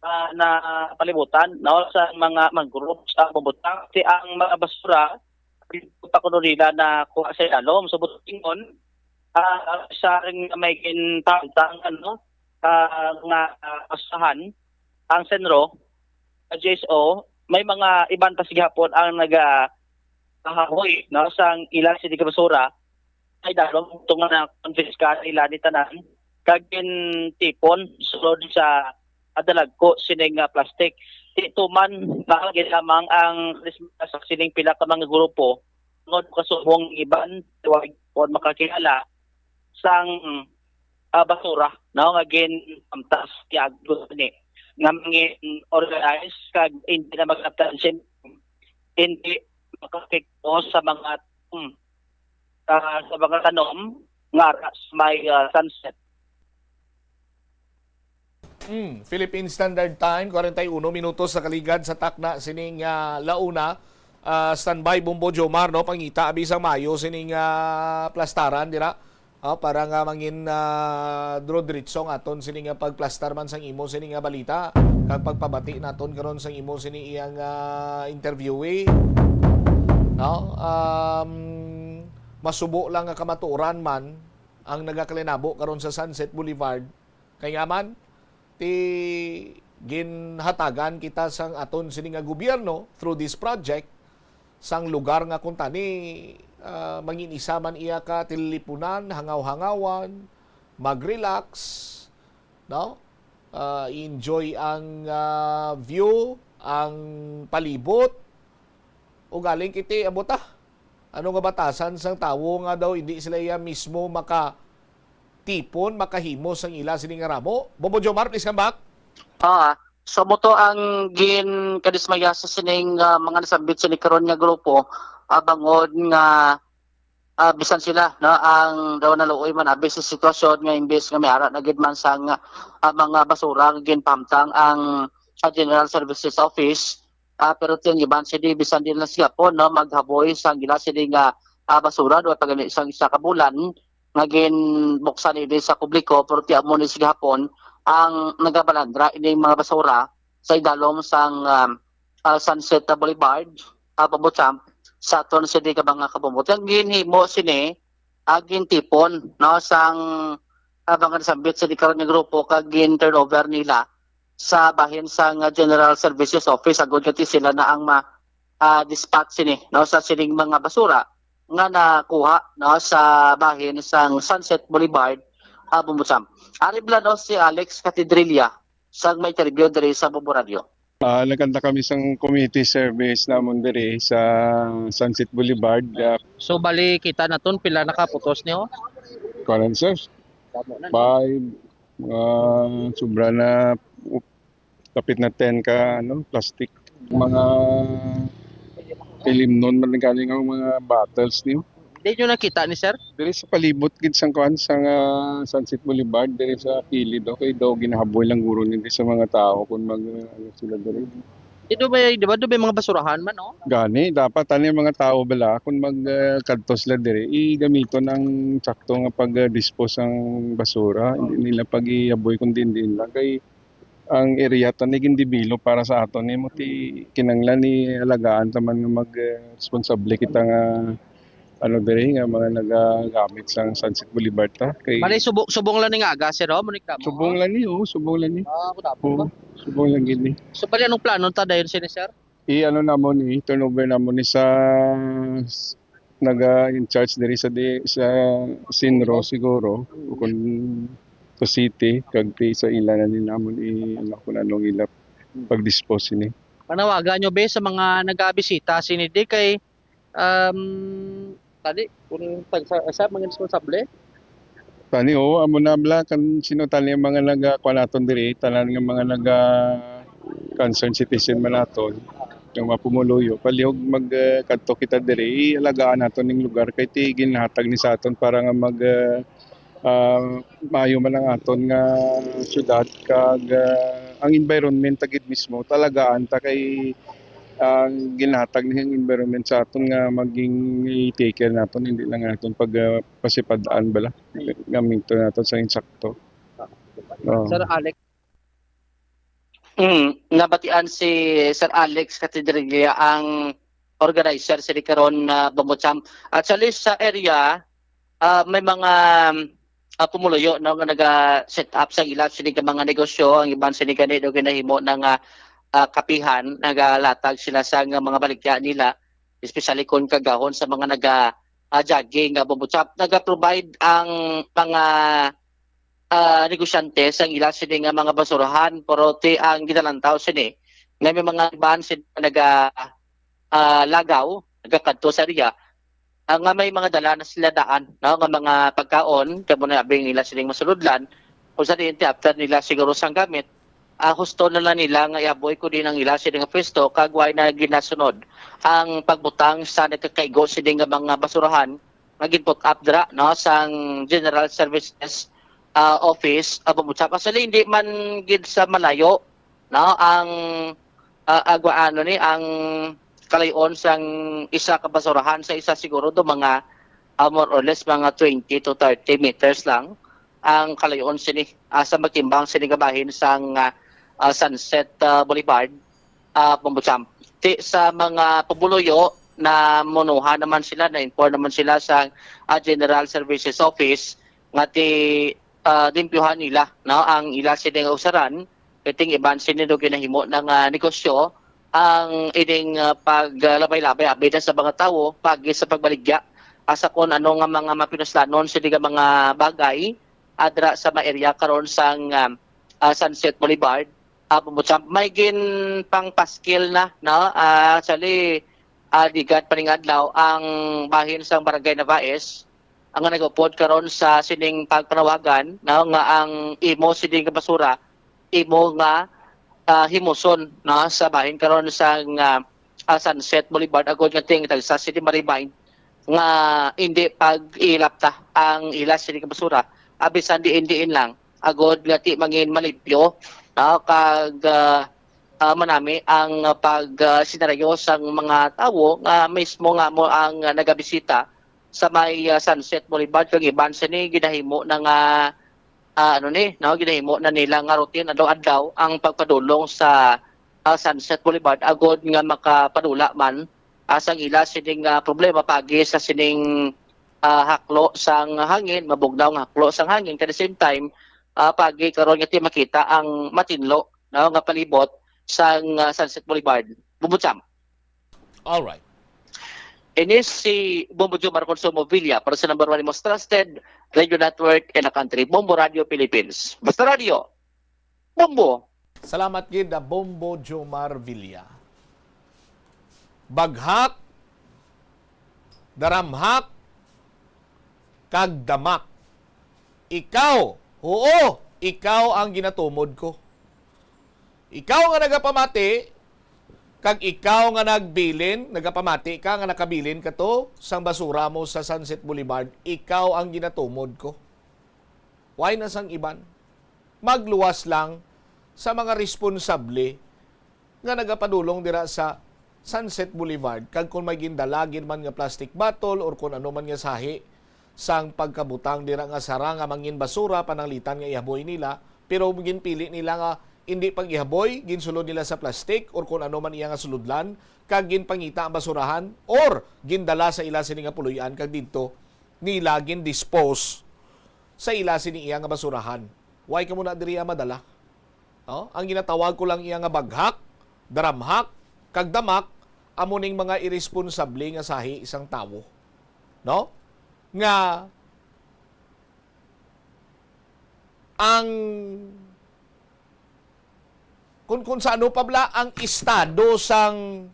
ah, na palibutan, no, sa mga mangroves ang mabutang. Kasi ang mga basura, dito pa kuno nila na kuha sa ilalom. So, butingon, ah, sa ring may gintangtang, ano, ah, nga, ah, usahan, ang Senro, ang G S O, may mga iban pa sa gihapon ang naga-, kahahoy, no, sang ila sini ka basura, ay dalom tungod na konfiskar nila ni tanan kag gintipon sulod sa adalagko sining nga plastic. Di tuman, mahal gid lamang ang karisma sa sining pila ka mga grupo nga kasubong iban, tuwag kon makakilala sang, ah, basura, no, nga ginamtas tiag ni nga mangin organize kag hindi na magkaptan sin-, hindi makakikos sa mga, hmm, ah, sa mga tanom nga ara sa may, ah, Sunset. Mm, Philippine Standard Time, kwarenta y uno minutos sa kaligad sa takna sining, ah, launa. Ah, standby, Bombo Jomar, no? Pangita abi sang maayo sining, ah, plastaran dira. Ah, para nga mangin, ah, dro-, diretso ang aton sini nga pagplastar man sang imo sini nga balita kag pagpabati naton karon sang imo sini iyang, ah, interviewee. No? Um, masubo lang nga kamatuoran man ang nagakalinabo karon sa Sunset Boulevard. Kay nga man, ti ginhatagan kita sang aton sini nga gobyerno through this project sang lugar nga kuntani, ah, mangin isa man iya ka tililipunan, hangaw-hangawan, mag-relax, no? Ah, i-enjoy ang, ah, view, ang palibot. Ugaling kiti abot, ah. Ano nga batasan sang tawo nga daw hindi sila iya mismo maka tipon, makahimo sang ila sini nga ramo? Bobo Jomar, please come back. Ah, so mo to ang gin kadismaya sa sining, ah, mga nasambit sini karon nga grupo, ah, bangod nga, ah, bisan sila, no, ang daw naluoy man abi sa sitwasyon nga imbes nga may ara na gid man sang, ah, mga basura nga ginpamtang ang, ah, General Services Office, ah, pero ti ang iban sini bisan din na siya po, no, maghaboy sang ila sini nga, ah, basura, no, pagani sang isa ka bulan, nga ginbuksan ini sa publiko, pero ti amo ni sa gihapon ang nagabalandra ining mga basura sa idalom sang, um, ah, Sunset Boulevard, ah, Pabucham, sa aton sini ka mga kabumot. Ang ginhimo sini, ah, gintipon, no, sang, ah, mga nasambit sini karon nga grupo kag gin-turnover nila sa bahin sang, ah, General Services Office, agod nga ti sila na ang ma-, ah, dispatch sini, no, sa sining mga basura nga nakuha, no, sa bahin sang Sunset Boulevard, ah, Bumbucham. Ari bala, no, si Alex Catedrilla sang may interview diri sa Bumbu Radio. Ah, nagkanta kami sang community service namon diri sa Sunset Boulevard. Ah, So bali kita naton pila nakaputos niyo? Kanan, sir? Five, mga sobra na, kapit na ten ka, ano, plastic. Mga ilimnon man galing ang mga bottles niyo. Di nyo nakita ni sir? Diri sa palibot gid sang kuan, sang, ah, Sunset Boulevard, diri sa kilid, okay, daw ginahaboy lang guro ni sa mga tao kung mag, ano sila diri. Di do may, di ba, do may mga basurahan man, oh? Gani, dapat ani ang mga tao bala kung mag, ah, kadto sila diri, igamiton ang sakto nga pag-dispose ang basura, hindi nila pag-ihaboy kung diin-diin lang kay ang area ta ni gindevelop para sa aton, imo ti kinanglan ni alagaan ta man nga mag, eh, responsable kita nga ano diri nga mga nagagamit sang Sunset Boulevard ta kay Bali, subong, subong lang ni nga aga, sir, oh, mo ni kamo? Subong lang ni, oh, subong lang ni. Ah, ako dapat Oo, ba? Subong lang gid ni. So, bali, anong plano ta dayon sini, sir? I-ano namon ni, turnover namon ni sa s-, naga in charge diri sa di, sa Sinro siguro, o kung sa city, kag ti sa ila na din namon i, ano, kung anong ila pag-dispose ini. Panawagan nyo, be, sa mga nagabisita sini di kay, um, tani, kung tagsa, sa mga responsable? Tani, oo, amo na bala, kan sino tani ang mga naga, kuha naton diri, tanan nga mga naga concerned citizen man naton, yung mga pumuluyo, palihog mag, eh, kadto kita diri, ialagaan naton ning lugar kay ti ginhatag ni sa aton para nga mag, eh, ah, maayo man ang aton nga syudad, kag, ah, ang environment ta gid mismo talagaan ta kay ang ginahatag ni ang environment sa aton nga maging i-take care naton, hindi lang aton pag, ah, pasipad-an bala. Gamiton naton sa insakto. Oo. Sir Alex. Mm, nabatian si Sir Alex Catedrilla, ang organizer sini karon na Bambuchamp. Actually, sa area, ah, may mga, ah, pumuluyo, no, nga naga-set up sang ila sini ka mga negosyo. Ang iban sini gani daw ginahimo na nga, ah, kapihan, nagalatag sila sa nga mga baligya nila, especially kon kagahon sa mga naga, ah, jogging nga Bambuchamp. Naga-provide ang mga, ah, negosyante sang ila sini nga mga basurahan, pero ti ang ginalantaw sini nga may mga iban sila naga, ah, lagaw, nagakadto sa area, ah, nga may mga dala na sila daan, no, nga mga pagkaon, kamo na abing nila sining masuludlan, kung sa diin ti after nila siguro sang gamit, ah, husto na lang nila nga ihaboy ko din ang ila sini nga pwesto, kag wala na ginasunod ang pagbutang sa nagkakaigo sini nga mga basurahan nga gin-put up dira, no, sang General Services, ah, Office, ah, Bambuchamp. Actually, hindi man gid sa malayo, no, ang, ah, agwa-, ano ni, ang kalayon sang isa ka basurahan sa isa siguro do mga, ah, more or less mga twenty to thirty meters lang ang kalayon sini, ah, sa magtimbang sini nga bahin sang, ah, ah, Sunset, ah, Boulevard, ah, Bambuchamp. Ti sa mga pumuluyo na munuha naman sila, na-inform naman sila sa, ah, General Services Office nga ti, ah, limpyuhan nila, no, ang ila sini nga usaran, kay ti ang iban sini do ginahimo na nga negosyo ang ining, ah, paglabay-labay abi na sa mga tawo pagi sa pagbaligya, ah, sa kon ano nga mga mapinuslanon sini nga mga bagay, ah, dira sa mga area karon sang, ah, ah, Sunset Boulevard, ah, Bambuchamp. May ginpangpaskil na, no? Ah, actually, ah, ligat pa ning adlaw ang bahin sang Barangay Navaez ang nagaupod karon sa sining pagpanawagan, no, nga ang imo sining basura, imo nga, ah, himuson, no, sa bahin karon sang, ah, ah, Sunset Boulevard, agod nga ti ang tagsa sini ma-remind nga hindi pag-ilapta ang ila sini nga basura, abisan diin-diin lang, agod nga ti mangin malimpyo, no, kag, ah, ah, manami ang pag, ah, senaryo sang mga tawo nga mismo nga mo ang, ah, nagabisita sa may, ah, Sunset Boulevard, kag iban sini ginahimo na nga, ah, ano ni, no, ginahimo na nila nga routine adlaw-adlaw ang pagpadulong sa, ah, Sunset Boulevard agod nga makapadula man, ah, sang ila sining, ah, problema pagi sa sining, ah, haklo sang hangin, mabugnaw nga haklo sang hangin. At the same time, ah, pagi karon nga ti makita ang matinlo, no, nga palibot sang, ah, Sunset Boulevard. Bambuchamp. All right. Ini si Bombo Jomar Consumo Villa para sa number one, most trusted radio network in the country, Bombo Radio Philippines. Basta Radio, Bombo. Salamat gid, ah, Bombo Jomar Villa. Baghak, daramhak, kag damak. Ikaw, huo, ikaw ang ginatumod ko. Ikaw nga nagapamati, kag ikaw nga nagbilin, nagapamati ka nga nakabilin ka to sang basura mo sa Sunset Boulevard, ikaw ang ginatumod ko. Why na sang iban? Magluwas lang sa mga responsable nga nagapadulong dira sa Sunset Boulevard, kag kon may gindala gid man nga plastic bottle or kon ano man nga sahi sang pagkabutang dira nga sara nga mangin basura, pananglitan nga ihaboy nila, pero ginpili nila nga hindi pag-ihaboy, ginsulod nila sa plastic or kon ano man iya nga sulodlan, kag ginpangita ang basurahan or gindala sa ila sini nga puloy-an kag didto nila gin-dispose sa ila sini iya nga basurahan. Why kamo na diri madala? No? Ang ginatawag ko lang iya nga baghak, daramhak, kag damak, amo ning mga iresponsable nga sahi sang tawo. No? Nga ang kun, kun sa ano pa bala ang estado sang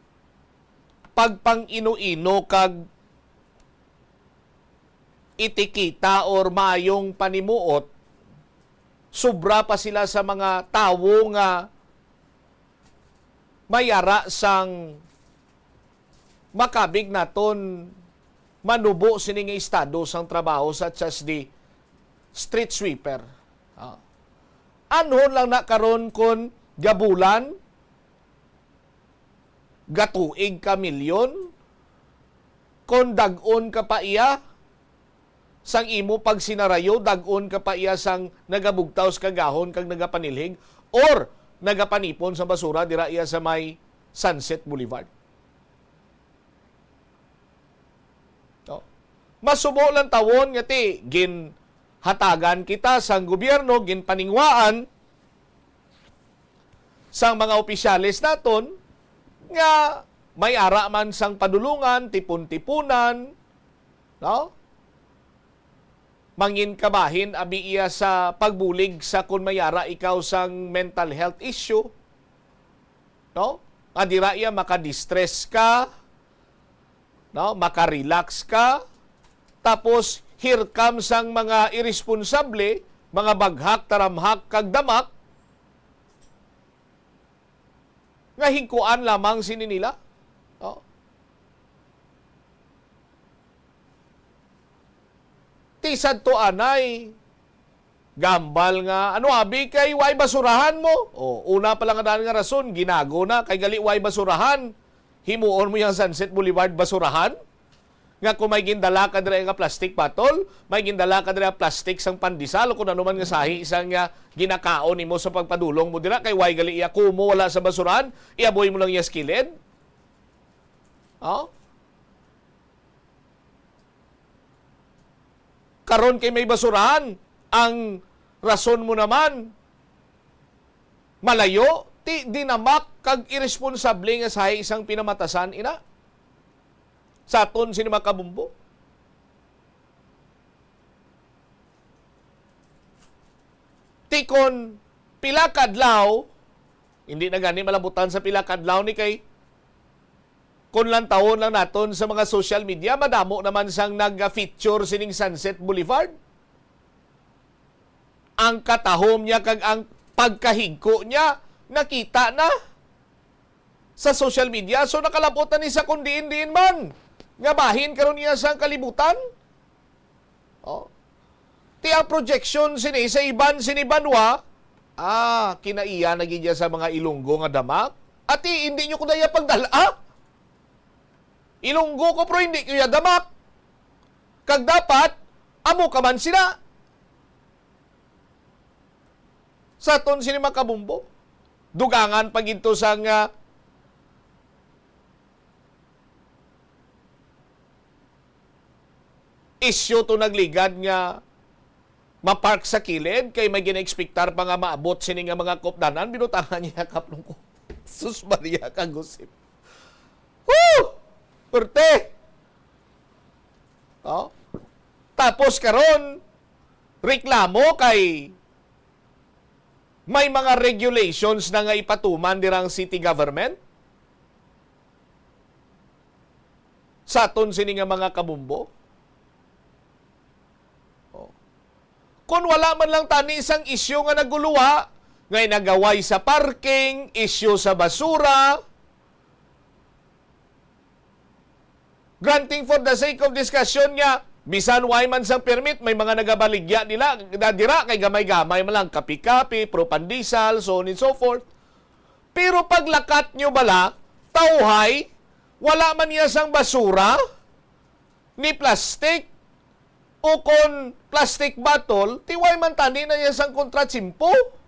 pagpang-ino-ino kag etiketa or maayong panimuot, sobra pa sila sa mga tawo nga may ara sang makabig naton manubo sini nga estado sang trabaho sa H S D street sweeper. Ah. Anhon lang na karon kon gabulan, gatuig ka milyon, kon dag-on ka pa iya, sang imo pagsinarayo, dag-on ka pa iya sang nagabugtaw sa kagahon kag nagapanilhig or nagapanipon sa basura dira iya sa may Sunset Boulevard. No? Masubo lang tawon nga ti ginhatagan kita sang gobyerno, ginpaningwaan sang mga opisyales naton nga may ara man sang padulungan, tipon-tipunan, no? Mangin kabahin abi iya sa pagbulig sa kon may ara ikaw sang mental health issue, no? Nga dira iya makadistress ka, no? Makarelax ka. Tapos here comes ang mga iresponsable, mga baghak, taramhak, kag damak nga higkuan lamang sini nila. No? Ti sadto anay, gambal nga, ano abi kay way basurahan mo? O, una pa lang nga daan nga rason, ginago na, kay gali way basurahan. Himuon mo yang Sunset Boulevard basurahan? Nga kung may gindala ka dira nga plastic bottle, may gindala ka dira plastic sang pandesal o kung ano man nga sahi sang, ah, ginakaon nimo sa pagpadulong mo dira, kay way gali iya kumo wala sa basurahan, iaboy mo lang iya sa kilid. Oh? Karon kay may basurahan, ang rason mo naman, malayo, ti dinamak kag iresponsable nga sahi sang pinamatasan, ina. Sa aton sini mga kabumbo. Ti kon pila ka adlaw, hindi na gani malabutan sa pila ka adlaw ni kay Kon lantawon lang naton sa mga social media, madamo naman sang nag-feature sining Sunset Boulevard. Ang katahom niya kag ang pagkahigko niya, nakita na sa social media. So, nakalab-ot na ni sa kung diin-diin man nga bahin karon niya sang kalibutan. Oh. Ti ang projection sini sa iban sini banwa, ah, kinaiya na gid ya sa mga Ilonggo nga damak. Ati, hindi nyo ko daya pagdala. Ilonggo ko, pero hindi ko ya damak. Kag dapat, amo ka man sila. Sa aton sini makabumbo. Dugangan pa gid to sa nga issue to nagligad nga mapark sa kilid kay may gina-expectar pa nga maabot sini nga mga kupdanan, binutangan niya kaplong ko. Sus Maria, kagusip. Woo! Perte! Oh? Tapos karon, reklamo kay may mga regulations na nga ipatuman dirang city government sa aton sini nga mga kabumbo. Oh. Kung wala man lang tani isang isyu nga naguluwa, ngay nagaway sa parking, isyu sa basura, granting for the sake of discussion nga, bisan way man sang permit, may mga nagabaligya nila, na dira kay gamay-gamay man lang, kapi-kapi, propandesal, so on and so forth. Pero paglakat nyo bala, tawhay, wala man niya sang basura, ni plastic, o kon plastic bottle, ti way man tani na niya sang kontratsimpo.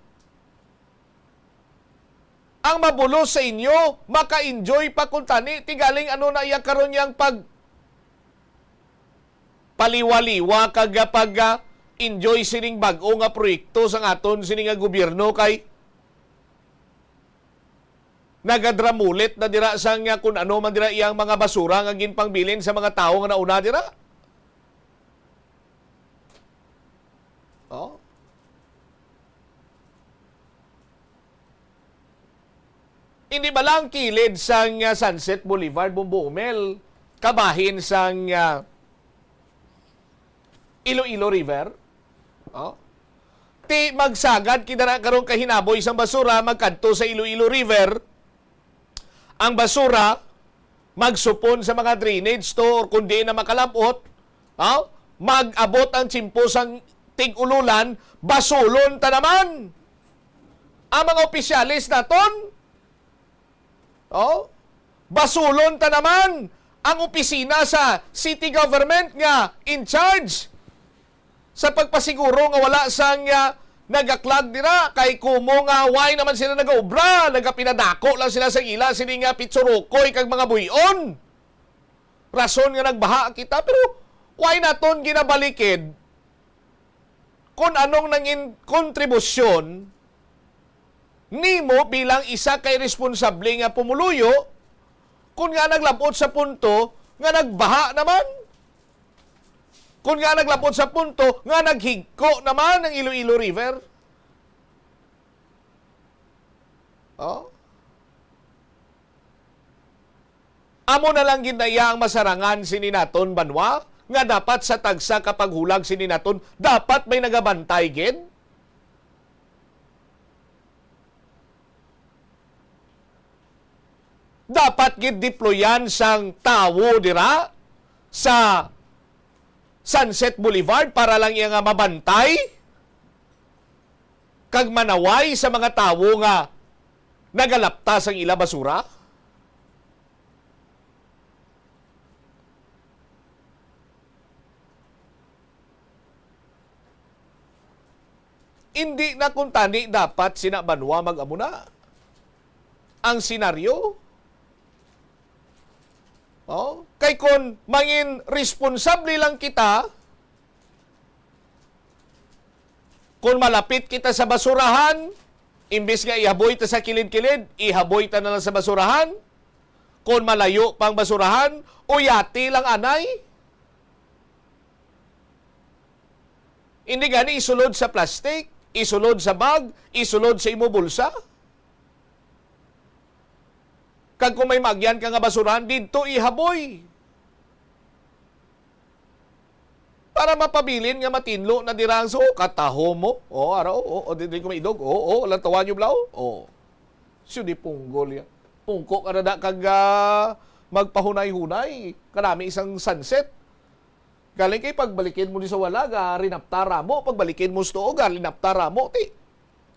Ang mabulos sa inyo, maka-enjoy pa kun tani, ti galing ano na iya karon yang pag paliwa-liwa kag pag, ah, enjoy sining bag-o nga proyekto sang aton sini nga gobyerno kay nagadramulit na dira sang, ah, kun ano man dira iyang mga basura nga ginpangbilin sa mga tawo nga nauna dira. Oh. Hindi ba lang kilid sang, ah, Sunset Boulevard, Bumbo Umel, kabahin sang, ah, Iloilo River? Oh. Ti magsagad kita na karon kahinaboy sang basura magkadto sa Iloilo River. Ang basura magsupon sa mga drainage to or kung di na makalabot, oh, mag-abot ang tsimpo sang tig-ululan, basulon ta naman ang mga opisyales naton. Oh, basulon ta naman ang opisina sa city government nga in charge sa pagpasiguro nga wala sang, ah, nagaklag dira, kay kumo nga why naman sila nagaobra, nagapinadako lang sila sa ila sini nga pitsurukoy kag mga buy-on. Rason nga nagbaha kita, pero why naton ginabalikid kung anong nangin kontribusyon nimo bilang isa kay responsable nga pumuluyo, kung nga naglabot sa punto nga nagbaha naman, kung nga naglabot sa punto nga naghigko naman ang Iloilo River? Oh? Amo na lang gid na iya ang masarangan sini naton banwa, nga dapat sa tagsa ka paghulag sini naton, dapat may nagabantay gid. Dapat gid deployan sang tawo dira sa Sunset Boulevard para lang iya nga mabantay kag manaway sa mga tawo nga nagalapta sang ila basura? Indi na kuntani dapat sina banwa mag-amo na ang senaryo. Oh, kay kon mangin responsable lang kita, kon malapit kita sa basurahan, imbis nga ihaboy ta sa kilid-kilid, ihaboy ta na lang sa basurahan. Kon malayo pang basurahan, uyati lang anay. Hindi gani isulod sa plastic, isulod sa bag, isulod sa imo bulsa. Kag kung may maagyan ka nga basurahan, didto ihaboy. Para mapabilin nga matinlo na dira ang suok. Katahom mo. O, ara, o, o, o, di, di ko maidog. O, o, lantawan niyo, blaw. O. Siyo di punggol yan. Pungko ka na da kag, ah, magpahunay-hunay. Kanami isang sunset. Galing kay pagbalikin mo ni sa wala, ga rinapta ramo. Pagbalikin mo sa tuo, ga rinapta ramo. Ti,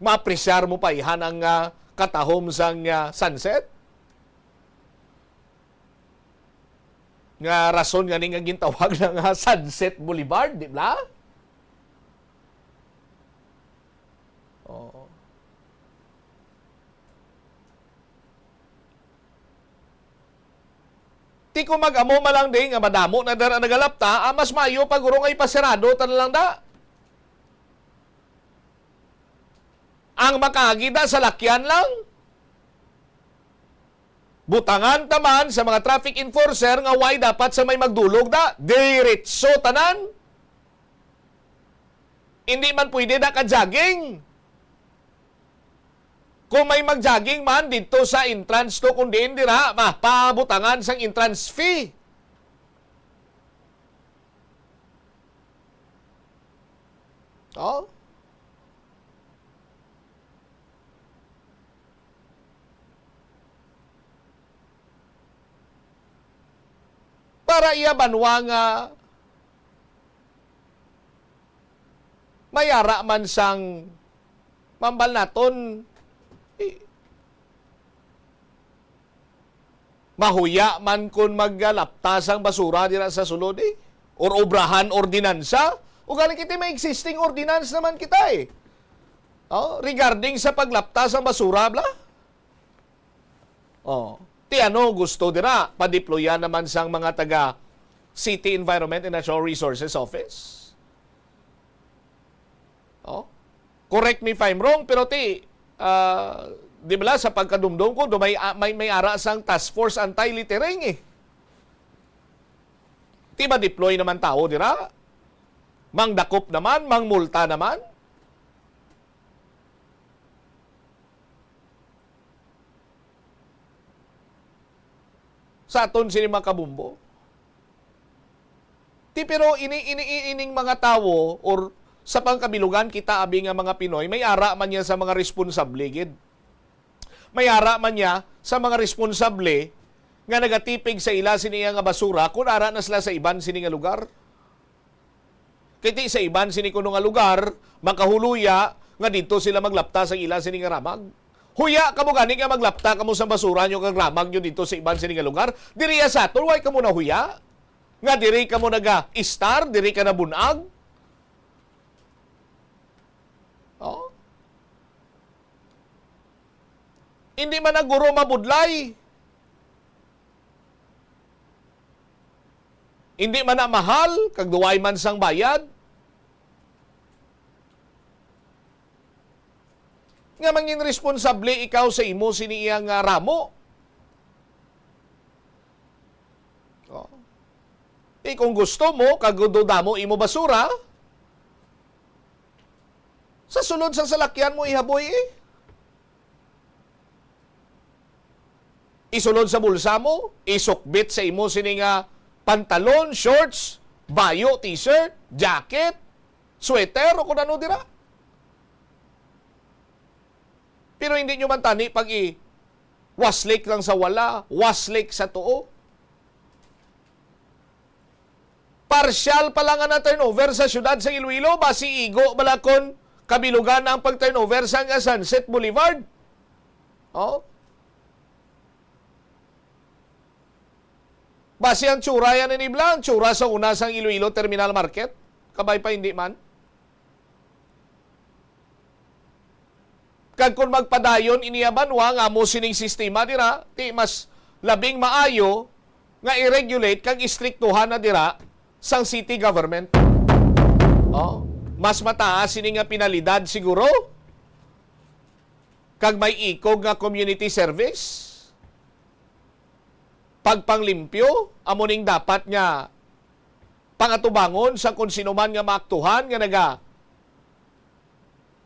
maapresyar mo pa ihan ang, ah, katahom sang, ah, sunset. Nga rason nga ni nga gintawag na nga Sunset Boulevard, di ba? Oo. Ti kung mag-amo man lang di nga madamo na dara nagalapta, ah, mas maayo pa guro nga ipasirado ta na lang da. Ang makaagi da sa lakyan lang. Butangan ta man sa mga traffic enforcer nga why dapat sa may magdulog da, diretso tanan. Hindi man pwede da ka-jogging. Kung may mag-jogging man didto sa entrance to, kung diin dira, ma-, pabutangan sang entrance fee. Oh? Para iya banwa nga may ara man sang mambal naton, i-, mahuya man kon magalapta sang basura dira sa sulod, eh, or obrahan ordinansa, ugali kita may existing ordinance naman kita, eh. Oh, regarding sa paglapta sang basura, bla? Oh, ti ano gusto dira? Padeployan naman sang mga taga City Environment and Natural Resources Office? Oh, correct me if I'm wrong, pero ti, ah, di bala sa pagkadumdom ko, do may, ah, may, may ara sang task force anti-littering, eh. Ti ma-deploy naman tawo dira? Mangdakop naman, mangmulta naman? Sa aton sini mga kabumbo. Ti, pero ini, ini, ini, ining mga tawo or sa pangkabilugan kita, abi nga mga Pinoy, may ara man niya sa mga responsable gid. May ara man niya sa mga responsable nga nagatipig sa ila sini nga basura kung ara na sila sa iban sini nga lugar. Kay ti sa iban sini kuno nga lugar, makahuluya nga didto sila maglapta sa ila sini nga ramag. Huya kamo gani nga maglapta kamo sa basura nyo kag ramag nyo didto sa iban sini nga lugar. Diri sa aton, way kamo nahuya? Nga diri kamo naga-istar, diri ka nabun-ag? Oh? Hindi man na guro mabudlay. Hindi man na mahal, kag duway man sang bayad. Nga mangin responsable ikaw sa imo sini iya nga ramo. Oh. Di kung gusto mo, kag damo imo basura, sa sulod sa salakyan mo ihaboy eh. Isulod sa bulsa mo, isukbit sa imo sini nga pantalon, shorts, bayo, t-shirt, jacket, sweater, o kung ano dira. Pero hindi nyo man tani pag i-waslik lang sa wala, waslik sa tuo. Parsyal pa lang nga na-turnover sa siyudad sa Iloilo, basi igo bala kon kabilugan ang pag-turnover sa nga Sunset Boulevard. Oh? Basi ang tsura yan ni Nibla, ang tsura sa una sang Iloilo Terminal Market. Kabay pa hindi man. Kag kon magpadayon ini nga banwa nga amo sining sistema dira, ti mas labing maayo nga i-regulate kag istriktuhan na dira sang city government. Oh, mas mataas sini nga penalidad siguro. Kag may ikog nga community service. Pagpanglimpyo, amo ning dapat nga pangatubangon sa kon sino man nga maaktuhan nga naga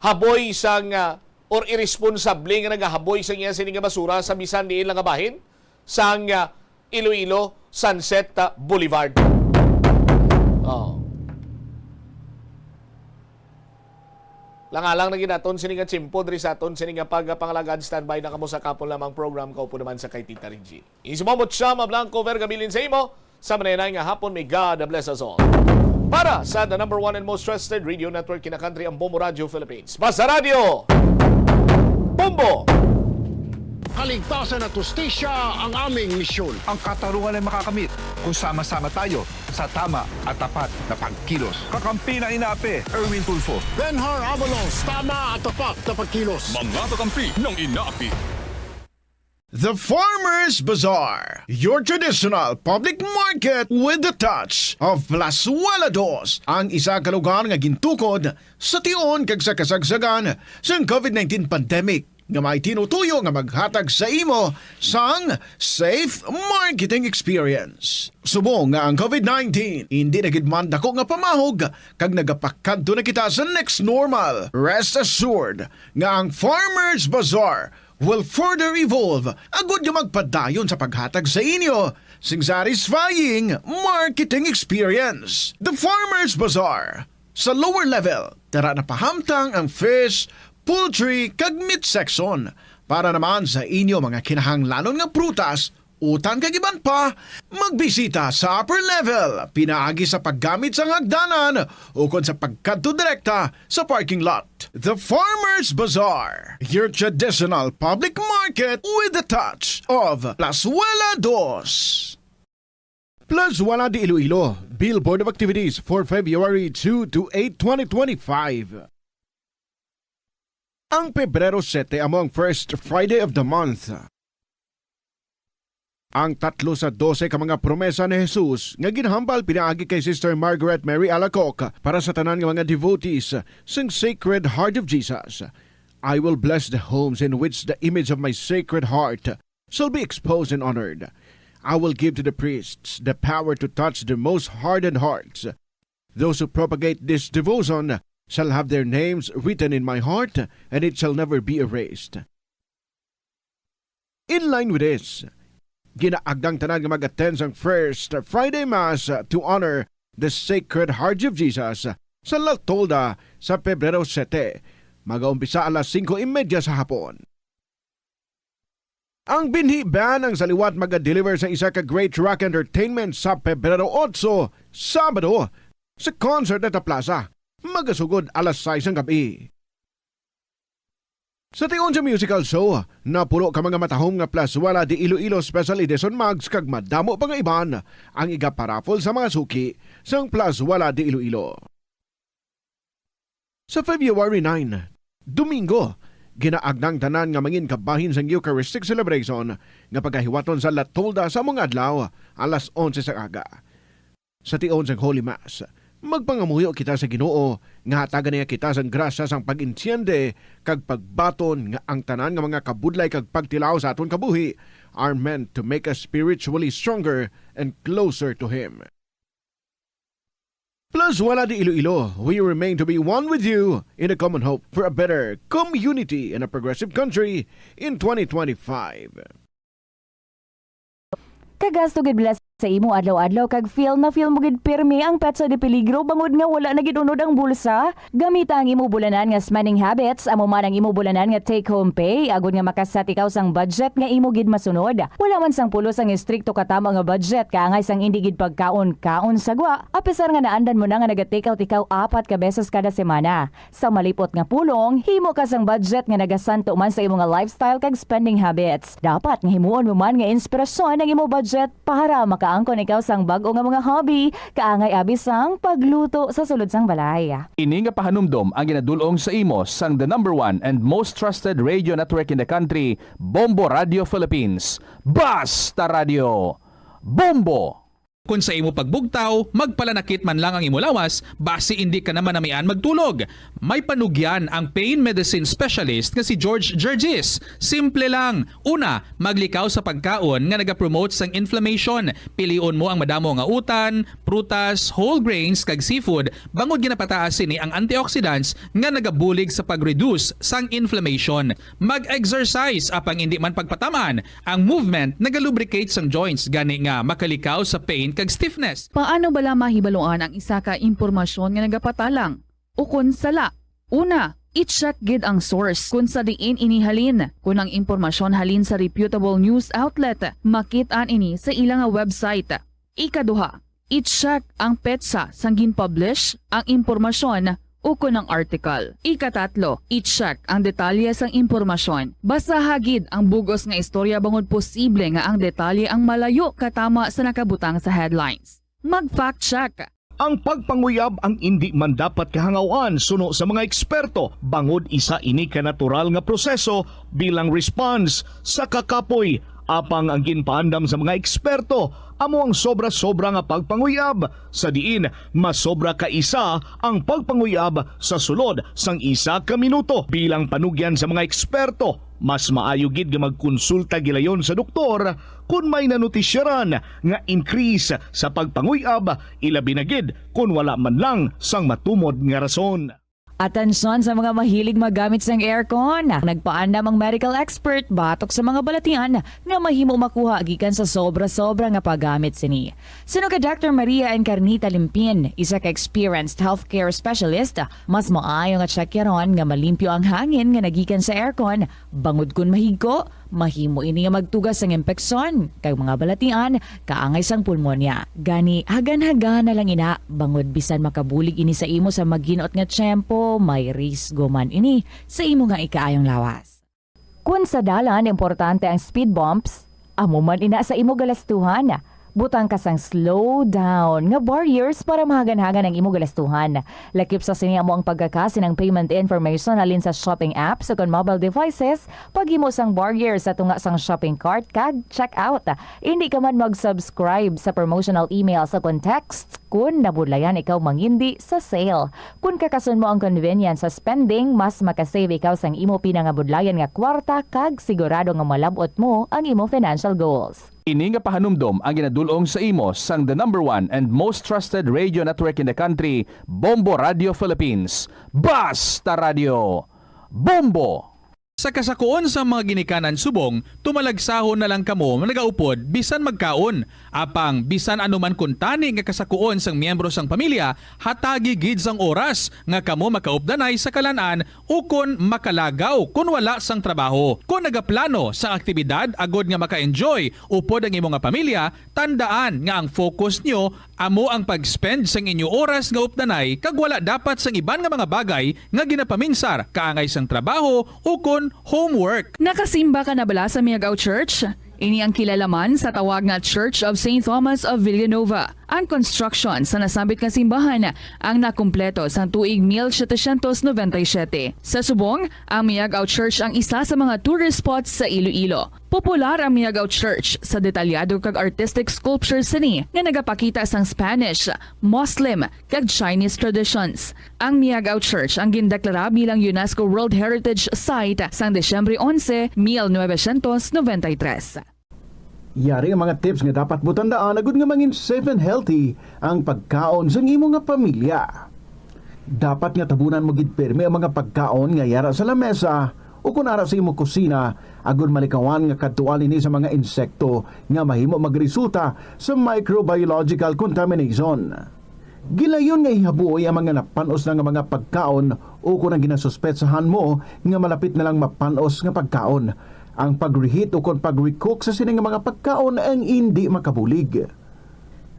haboy sang, ah, or iresponsable nga nagahaboy sang iya sini nga basura sa bisan diin lang nga bahin sang, ah, Iloilo Sunset, ah, Boulevard. Oh. Langalang na gid aton sini nga tiyempo diri sa aton sini nga pagpangalagad. Standby na kamo sa kapon lamang program. Kaupo naman sa kay Tita Regine. Isumamot siya, Mablanco Vergabilin sa imo. Sa manenay nga hapon, may God bless us all. Para sa the number one and most trusted radio network in the country, ang Bombo Radio Philippines. Basta Radio, Bombo! Kaligtasan at hustisya ang aming misyon. Ang katarungan ay makakamit kung sama-sama tayo sa tama at tapat na pagkilos. Kakampi ng INAPI, Erwin Tulfo. Benhur Abalos, tama at tapat na pagkilos. Mga kakampi ng INAPI. The Farmers Bazaar, your traditional public market with the touch of Plazuela Dos, ang isa ka lugar nga gintukod sa tion kag sa kasagsagan sang COVID nineteen pandemic, nga may tinutuyo nga maghatag sa imo sang safe marketing experience. Subong nga ang COVID nineteen hindi na gid man dako nga pamahog kag nagapakadto na kita sa next normal, rest assured nga ang Farmers Bazaar will further evolve agud nga magpadayon sa paghatag sa inyo sing satisfying marketing experience. The Farmers Bazaar, sa lower level, tara na pahamtang ang fish, poultry, kag meat section. Para naman sa inyo mga kinahanglanon nga prutas, utan kag iban pa, magbisita sa upper level pinaagi sa paggamit sang hagdanan ukon sa pagkadto direkta sa parking lot. The Farmers Bazaar, your traditional public market with the touch of Plazuela Dos. Plazuela de Iloilo, Billboard of Activities for February two to eight, twenty twenty-five. Ang Pebrero sete amo ang first Friday of the month. Ang tatlo sa dose ka mga promesa ni Jesus nga ginhambal pinaagi kay Sister Margaret Mary Alacoque para sa tanan nga mga devotees sang Sacred Heart of Jesus. "I will bless the homes in which the image of my Sacred Heart shall be exposed and honored. I will give to the priests the power to touch the most hardened hearts. Those who propagate this devotion shall have their names written in my heart, and it shall never be erased." In line with this, ginaagdang tanan nga mag-attend sang First Friday Mass to honor the Sacred Heart of Jesus sa La Tolda sa Pebrero sete. Magaumpisa alas singko y media sa hapon. Ang Binhi Band ang sa liwat maga-deliver sa isa ka great rock entertainment sa Pebrero otso, Sabado. sa Concert at Plaza, magasugod alas sais sang gab-i. Sa tion sa musical show, napulo ka mga matahom nga Plazuela de Iloilo Special Edition mugs kag madamo pa nga iban ang igaparaffle sa mga suki sang Plazuela de Iloilo. Sa February nine, Domingo, ginaagnang tanan nga mangin kabahin sang Eucharistic celebration nga pagahiwaton sa La Tolda sa mga adlaw, alas onse sa aga. Sa tion sang Holy Mass, magpangamuyo kita sa Ginoo nga hatagan niya kita sang grasya sang pag-entiende kag pagbaton nga ang tanan nga mga kabudlay kag pagtilaw sa aton kabuhi are meant to make us spiritually stronger and closer to Him. Plazuela de Iloilo, we remain to be one with you in a common hope for a better community and a progressive country in twenty twenty-five. Kagasto gid bala sa imo adlaw-adlaw kag feel na feel mo gid pirmi ang petsa de peligro bangod nga wala na gid unod ang bulsa? Gamita ang imo bulanan nga spending habits, amo man ang imo bulanan nga take-home pay, agod nga makaset ikaw sang budget nga imo gid masunod. Wala man sang pulos ang estrikto katama nga budget, kaangay sang indi gid pagkaon-kaon sa gwa, apisar nga naandan mo na nga naga-take out ikaw apat ka beses kada semana. Sa malipot nga pulong, himo ka sang budget nga nagasanto man sa imo nga lifestyle kag spending habits. Dapat nga himuon mo man nga inspirasyon ang imo budget para makaangkon ikaw sang bag-o nga mga hobby, kaangay abi sang pagluto sa sulod sang balay. Ini nga pahanumdom ang ginadul-ong sa imo sang the number one and most trusted radio network in the country, Bombo Radio Philippines. Basta Radio! Bombo! Kon sa imo pagbugtaw, magpalanakit man lang ang imo lawas, basi indi ka na manamian magtulog. May panugyan ang pain medicine specialist nga si George Gergis. Simple lang. Una, maglikaw sa pagkaon nga nagapromote sang inflammation. Pilion mo ang madamo nga utan, prutas, whole grains, kag seafood, bangod ginapataas sini ang antioxidants nga nagabulig sa pag-reduce sang inflammation. Mag-exercise, apang indi man pagpataman, ang movement nagalubricate sang joints, gani nga makalikaw sa pain kag stiffness. Paano bala mahibaluan ang isa ka impormasyon nga nagapatalang ukon sala? Una, i-check gid ang source kon sa diin ini halin. Kon ang impormasyon halin sa reputable news outlet, makit-an ini sa ila nga website. Ikaduha, i-check ang petsa sang gin-publish ang impormasyon ukon ang article. Ikatatlo, i-check ang detalye sang impormasyon. Basaha gid ang bug-os nga istorya bangod posible nga ang detalye ang malayo katama sa nakabutang sa headlines. Mag-fact check. Ang pagpanguyab ang indi man dapat kahangaw-an suno sa mga eksperto, bangod isa ini ka natural nga proseso bilang response sa kakapoy. Apang ang ginpaandam sa mga eksperto amo ang sobra-sobra nga pagpanguyab, sa diin masobra ka isa ang pagpanguyab sa sulod sang isa ka minuto. Bilang panugyan sa mga eksperto, mas maayo gid nga magkonsulta gilayon sa doktor kon may nanotisyaran nga increase sa pagpanguyab, ilabi na gid kon wala man lang sang matumod nga rason. Atensyon sa mga mahilig maggamit sang aircon. Nagpaandam ang medical expert batok sa mga balatian nga mahimo makuha gikan sa sobra-sobra nga paggamit sini. Suno kay Doctor Maria Encarnita Limpin, isa ka experienced healthcare specialist, mas maayo nga tsakyaron nga malimpyo ang hangin nga nagikan sa aircon, bangod kon mahigko, mahimo ini nga magtuga sang impeksyon kag mga balatian kaangay sang pulmonya. Gani, hagan-hagana lang ina, bangod bisan makabulig ini sa imo sa maghinot nga tiyempo, may risgo man ini sa imo nga ikaayong lawas. Kon sa dalan importante ang speed bumps, amo man ina sa imo galastuhan. Butang ka sang slow down nga barriers para mahagan-hagan ang imo galastuhan. Lakip sa sini amo ang pagkakasin ang payment information halin sa shopping apps ukon mobile devices, paghimo sang barriers sa tunga sang shopping cart kag checkout. Indi ka man mag-subscribe sa promotional emails ukon texts kon nabudlayan ikaw mangindi sa sale. Kon kakason mo ang convenience sa spending, mas makasave ikaw sang imo pinangabudlayan nga kwarta kag sigurado nga malab-ot mo ang imo financial goals. Ini nga pahanumdom ang ginadul-ong sa imo sang the number one and most trusted radio network in the country, Bombo Radio Philippines. Basta Radio! Bombo! Sa kasakuon sang mga ginikanan subong, tumalagsahon na lang kamo nagaupod bisan magkaon. Apang bisan ano man kuntani nga kasakuon sang miyembro sang pamilya, hatagi gid sang oras nga kamo makaupdanay sa kalan-an ukon makalagaw kon wala sang trabaho. Kon nagaplano sang aktibidad agod nga maka-enjoy upod ang imo nga pamilya, tandaan nga ang focus nyo amo ang pag-spend sang inyo oras nga updanay kag wala dapat sang iban nga mga bagay nga ginapaminsar kaangay sang trabaho ukon homework. Nakasimba ka na bala sa Miagao Church? Ini ang kilala man sa tawag nga Church of Saint Thomas of Villanova. Ang construction sa nasambit nga simbahan ang nakumpleto sang tuig mil setecientos noventa y siete. Sa subong, ang Miagao Church ang isa sa mga tourist spots sa Iloilo. Popular ang Miagao Church sa detalyado kag artistic sculptures sini nga nagapakita sang Spanish, Muslim, kag Chinese traditions. Ang Miagao Church ang gindeklara bilang UNESCO World Heritage Site sang Disyembre onse, mil novecientos noventa y tres. Yari ang mga tips nga dapat mo tandaan agud nga mangin safe and healthy ang pagkaon sang imo nga pamilya. Dapat nga tabunan mo gid pirme ang mga pagkaon nga yara sa lamesa o kon ara sa imo kusina, agud malikawan nga kadtuan ini sa mga insekto nga mahimo magresulta sa microbiological contamination. Gilayon nga ihabuoy ang mga napan-os na nga mga pagkaon o kon ang ginasuspetsahan mo nga malapit na lang mapan-os nga pagkaon. Ang pag-reheat o kon pag-recook sa sini nga mga pagkaon ang indi makabulig.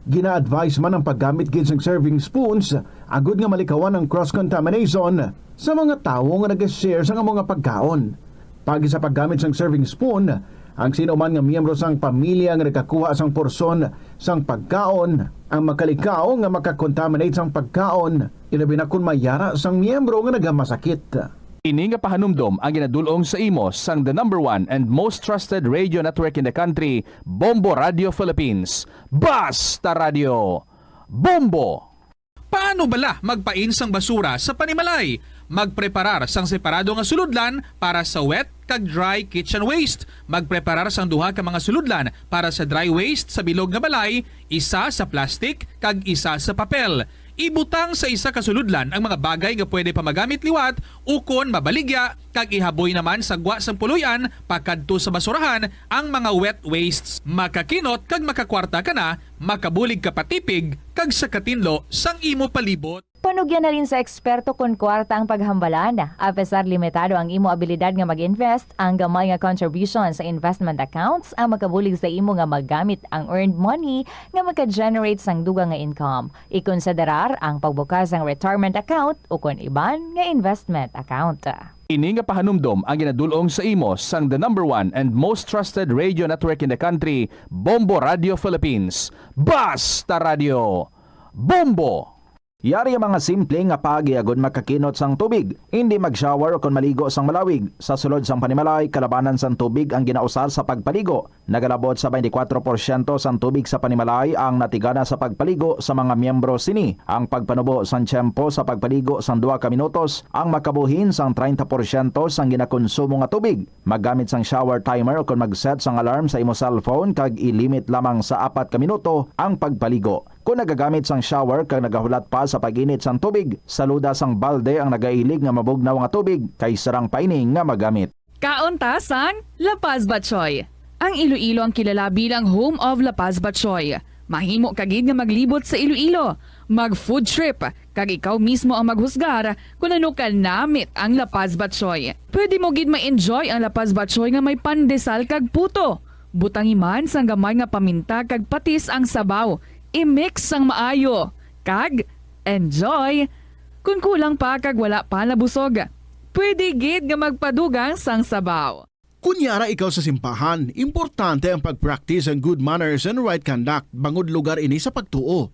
Gina-advise man ang paggamit gid sang serving spoons agud nga malikawan ang cross-contamination sa mga tawo nga nag-share sang amo nga pagkaon. Paagi sa paggamit sang serving spoon, ang sino man nga miyembro sang pamilya nga nagakuha sang porsyon sang pagkaon ang makalikaw nga makakontaminate sang pagkaon, ilabi na kon mayara sang miyembro nga nagamasakit. Ini nga pahanumdom ang ginadul-ong sa imo sang the number one and most trusted radio network in the country, Bombo Radio Philippines. Basta Radio, Bombo! Paano bala magpain sang basura sa panimalay? Magpreparar sang separado nga sulodlan para sa wet kag dry kitchen waste. Magpreparar sang duha ka mga sulodlan para sa dry waste sa bilog nga balay, isa sa plastic kag isa sa papel. Ibutang sa isa ka sulodlan ang mga bagay nga pwede pa magamit liwat ukon mabaligya, kag ihaboy naman sa gwa sang puloy-an pakadto sa basurahan ang mga wet wastes. Makakinot kag makakwarta ka na, makabulig ka pa tipig, kag sa katinlo sang imo palibot. Panugyan na rin sa eksperto kon kwarta ang paghambalan. Apesar limitado ang imo abilidad nga mag-invest, ang gamay nga contribution sa investment accounts ang makabulig sa imo nga magamit ang earned money nga maka-generate sang dugang nga income. Ikonsiderar ang pagbukas sang retirement account ukon iban nga investment account. Ini nga pahanumdom ang ginadul-ong sa imo sang the number one and most trusted radio network in the country, Bombo Radio Philippines. Basta Radio, Bombo! Yari ang mga simple nga paagi agud makakinot sang tubig. Indi mag-shower ukon maligo sang malawig. Sa sulod sang panimalay, kalabanan sang tubig ang ginausar sa pagpaligo. Nagalabot sa twenty-four porsyento sang tubig sa panimalay ang natigana sa pagpaligo sa mga miyembro sini. Ang pagpanubo sang tiyempo sa pagpaligo sang duha ka minutos ang makabuhin sang treinta porsyento sang ginakonsumo nga tubig. Maggamit sang shower timer ukon mag-set sang alarm sa imo cellphone kag i-limit lamang sa apat ka minuto ang pagpaligo. Kon nagagamit sang shower kag nagahulat pa sa pag-init sang tubig, saluda sang balde ang nagailig nga mabugnaw nga tubig kay sarang pa ini nga magamit. Kaon ta sang La Paz Batchoy. Ang Iloilo ang kilala bilang home of La Paz Batchoy. Mahimo ka gid nga maglibot sa Iloilo, mag-food trip, kag ikaw mismo ang maghusgar kon ano ka namit ang La Paz Batchoy. Pwede mo gid ma-enjoy ang La Paz Batchoy nga may pandesal kag puto. Butangi man sang gamay nga paminta kag patis ang sabaw. I-mix sang maayo. Kag enjoy! Kon kulang pa kag wala pa nabusog, pwede gid nga magpadugang sang sabaw. Kon yara ikaw sa simbahan, importante ang pag-practice ang good manners and right conduct bangod lugar ini sa pagtuo.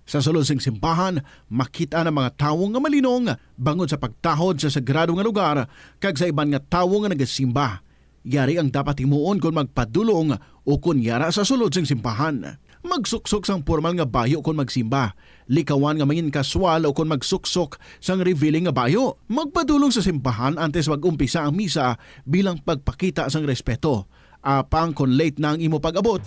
Sa sulod sing simbahan, makit-an ang mga tawo nga malinong bangod sa pagtahod sa sagrado nga lugar kag sa iban nga tawo nga nagasimba. Yari ang dapat himuon kon magpadulong o kon yara sa sulod sing simbahan. Magsuksok sang pormal nga bayo kon magsimba. Likawan nga mangin-kaswal o kon magsuksok sang revealing nga bayo. Magpadulong sa simbahan antes mag-umpisa ang misa bilang pagpakita sang respeto. Apang kon late na ang imo pag-abot.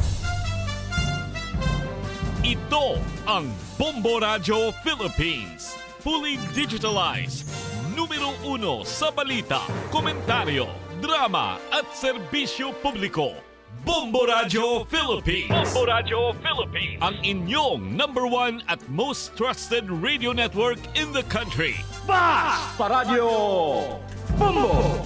Ito ang Bombo Radyo Philippines. Fully digitalized. Numero uno sa balita, komentaryo, Drama at serbisyo publiko. Bombo Radyo Philippines. Bombo Radyo Philippines. Ang inyong number one at most trusted radio network in the country. Basta Radyo Bombo!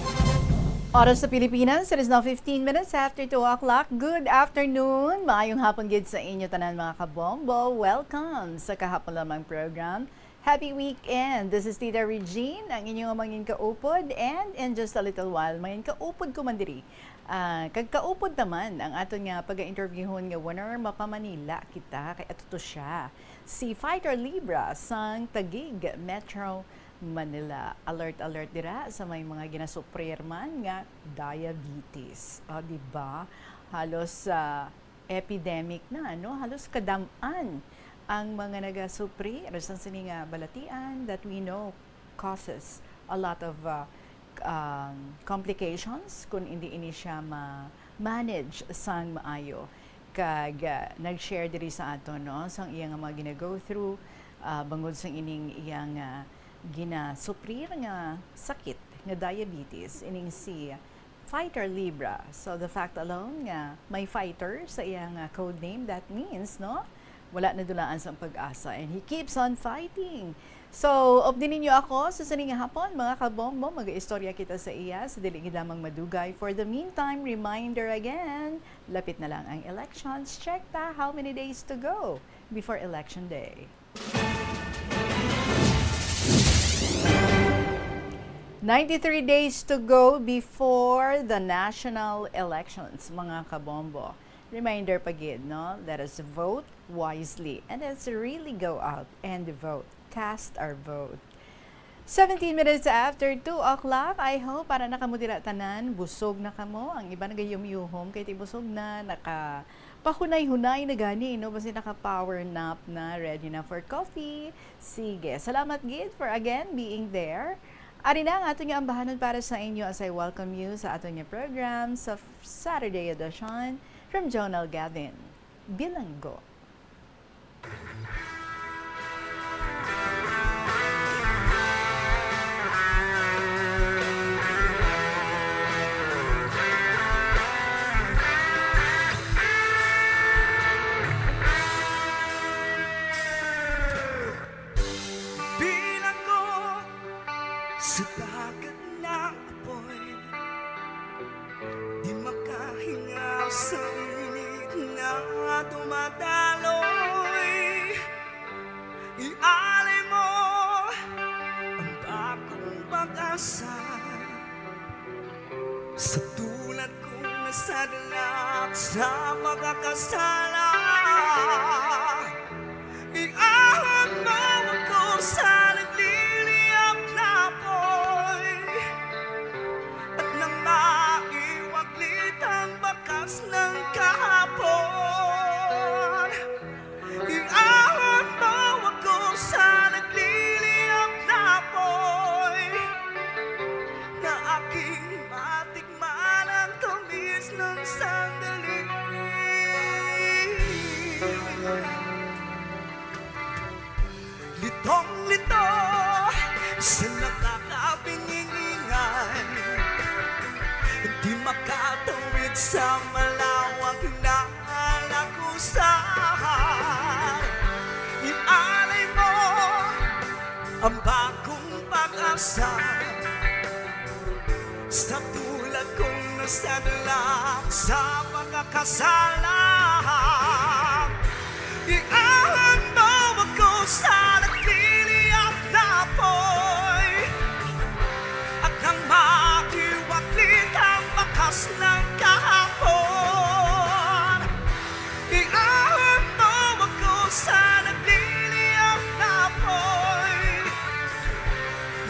Oras sa Pilipinas, it is now fifteen minutes after two o'clock. Good afternoon. Maayong hapon gid sa inyo tanan, mga kabombo. Welcome sa Kahapon Lamang program. Happy weekend! This is Tita Regine, ang inyong mangin kaupod, and in just a little while, mangin kaupod ko man diri. Ah, kag kaupod naman ang aton nga pag-interviewhon nga winner, mapa-Manila kita, kay ato to siya. Si Fighter Libra sang Taguig, Metro Manila. Alert, alert dira sa may mga ginasuprir man nga diabetes. O, di ba? Halos, ah, epidemic na, no? Halos kadam-an ang mga nagasuprir sang sini nga balatian that we know causes a lot of, uh, um, complications kung hindi ini siya ma-manage sang maayo. Kag, uh, nag-share diri sa aton, no, sang iya nga mga gina-go through, uh, bangod sang ining iya nga ginasuprir nga sakit nga diabetes, ining si Fighter Libra. So, the fact alone nga may fighter sa iyang, ah, code name, that means, no, wala nadulaan sang pag-asa. And he keeps on fighting. So, update ninyo ako sa sining nga hapon, mga kabombo. Mag-istorya kita sa iya sa dili gid lamang madugay. For the meantime, reminder again, lapit na lang ang elections. Check ta how many days to go before election day. Ninety-three days to go before the national elections, mga kabombo. Reminder pa gid, no? Let us vote wisely and let's really go out and vote. Cast our vote. Seventeen minutes after two o'clock. I hope para na kamo dira tanan, busog na kamo. Ang iba nagayumyuhom kay ti busog na, nakapahunay-hunay na gani, no? Basi naka-power nap na, ready na for coffee. Sige, salamat gid for again being there. Ari na ang aton nga ambahanon para sa inyo as I welcome you sa aton nga program sa Saturday edition from Jonel Gavin. Bilanggo. Bilanggo sa dagat na apoy, di makahingaw sa init nga dumadaloy. Ialay mo ang bagong pag-asa. Sa tulad kong nasadlak sa pagkakasala, iahon mo ako sa nagliliyab na apoy, at nang maiwaglit ang bakas ng kahapon, iahon mo ako sa nagliliyab na apoy, na aking matikman ang tamis ng sandali. Litong-lito sa nakakapingingingan, di makatawid sa malawak na lagusan. Ialay mo ang bagong pag-asa. Sa tulad kong nasadlak sa pagkakasala, iahon mo ako sa nagliliyab na apoy, at nang makiwaglit ang bakas ng kahapon, iahon mo ako sa nagliliyab na apoy,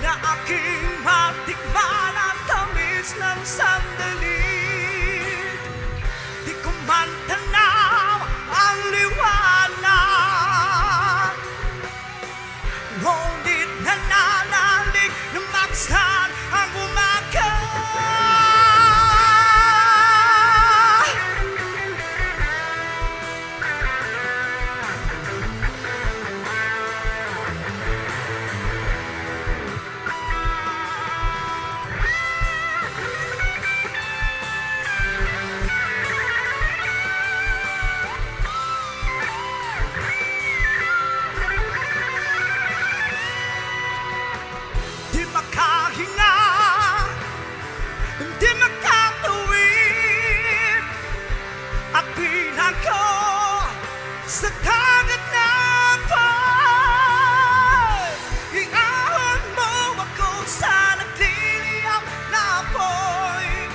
na aking matikman ang tamis ng sandali. Di ko man Bilang ko sa dagat na pag-iahon mo ako sa nagliliyab na apoy.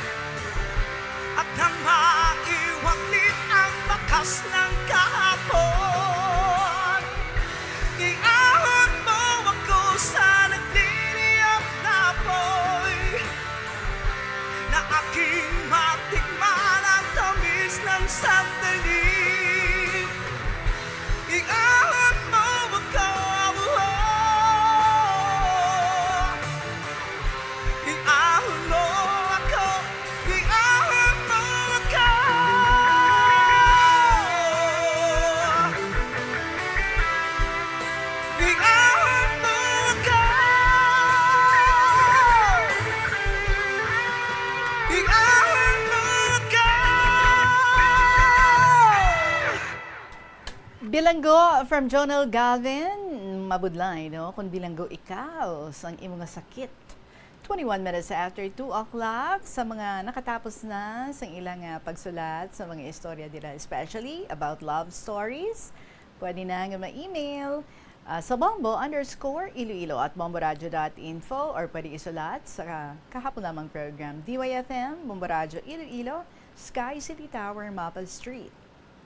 At nang maiwaglit ang bakas ng kahapon, iahon mo ako sa nagliliyab na apoy, na aking matikman ang tamis ng sandali. Iahon mo ako, oh. Iahon mo ako, iahon mo ako. Iahon mo ako, iahon mo ako. Bilanggo from Jonel Gavin. Mabudlay, no? Kung bilanggo ikaw sang imo nga sakit. Twenty-one minutes after two o'clock, sa mga nakatapos na sang ilang, ah, pagsulat sa mga istorya dira, especially about love stories, pwede na nga ma-email, ah, sa bombo underscore iloilo at bomboradio dot info, or pwede isulat sa kahapon lamang program, D Y F M, Bombo Radyo Iloilo, Sky City Tower, Maple Street,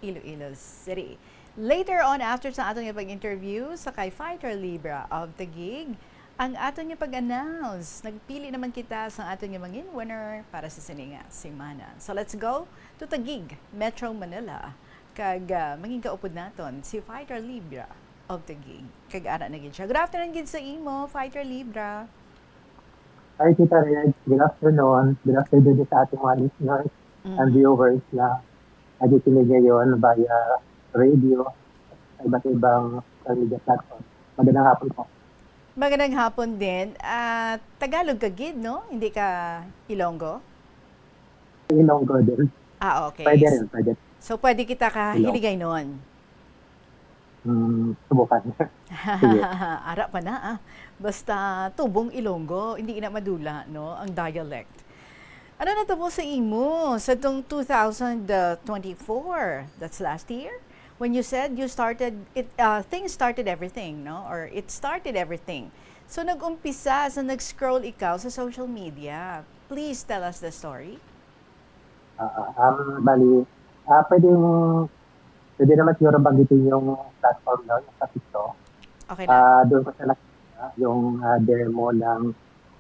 Iloilo City. Later on, after sa aton nga pag-interview sa kay Fighter Libra of Taguig, ang aton nga pag-announce, nagpili naman kita sa aton nga mangin winner para sa sini nga semana. So let's go to Taguig, Metro Manila. Kag, ah, mangin kaupod naton si Fighter Libra of Taguig. Kag ara na gid siya. Good afternoon gid sa imo, Fighter Libra. Hi, Tita Red. Good afternoon. Good afternoon din sa ating mga listeners and Mm-hmm. viewers na nakikinig ngayon via radio sa iba't ibang social media platform. Magandang hapon po. Magandang hapon din. Ah, Tagalog ka gid, no? Hindi ka Ilonggo? Ilonggo din. Ah, okay. Pwede rin, pwede. So, pwede kita Ilonggo. Kahiligaynon? Hmm, subukan. Sige. Ara pa na, ah. Basta tubong Ilonggo, hindi na madula, no, ang dialect. Ano natabo sa imo sa tong two thousand twenty-four? That's last year. When you said you started, it, uh, things started everything, no? Or it started everything. So, nag-umpisa sa nag-scroll ikaw sa social media. Please tell us the story. Ah, ah, um, bali, ah, pwedeng, pwede naman siguro banggitin yung platform, no, yung sa TikTok. Okay na. Ah, doon ko siya nakita, yung, ah, demo ng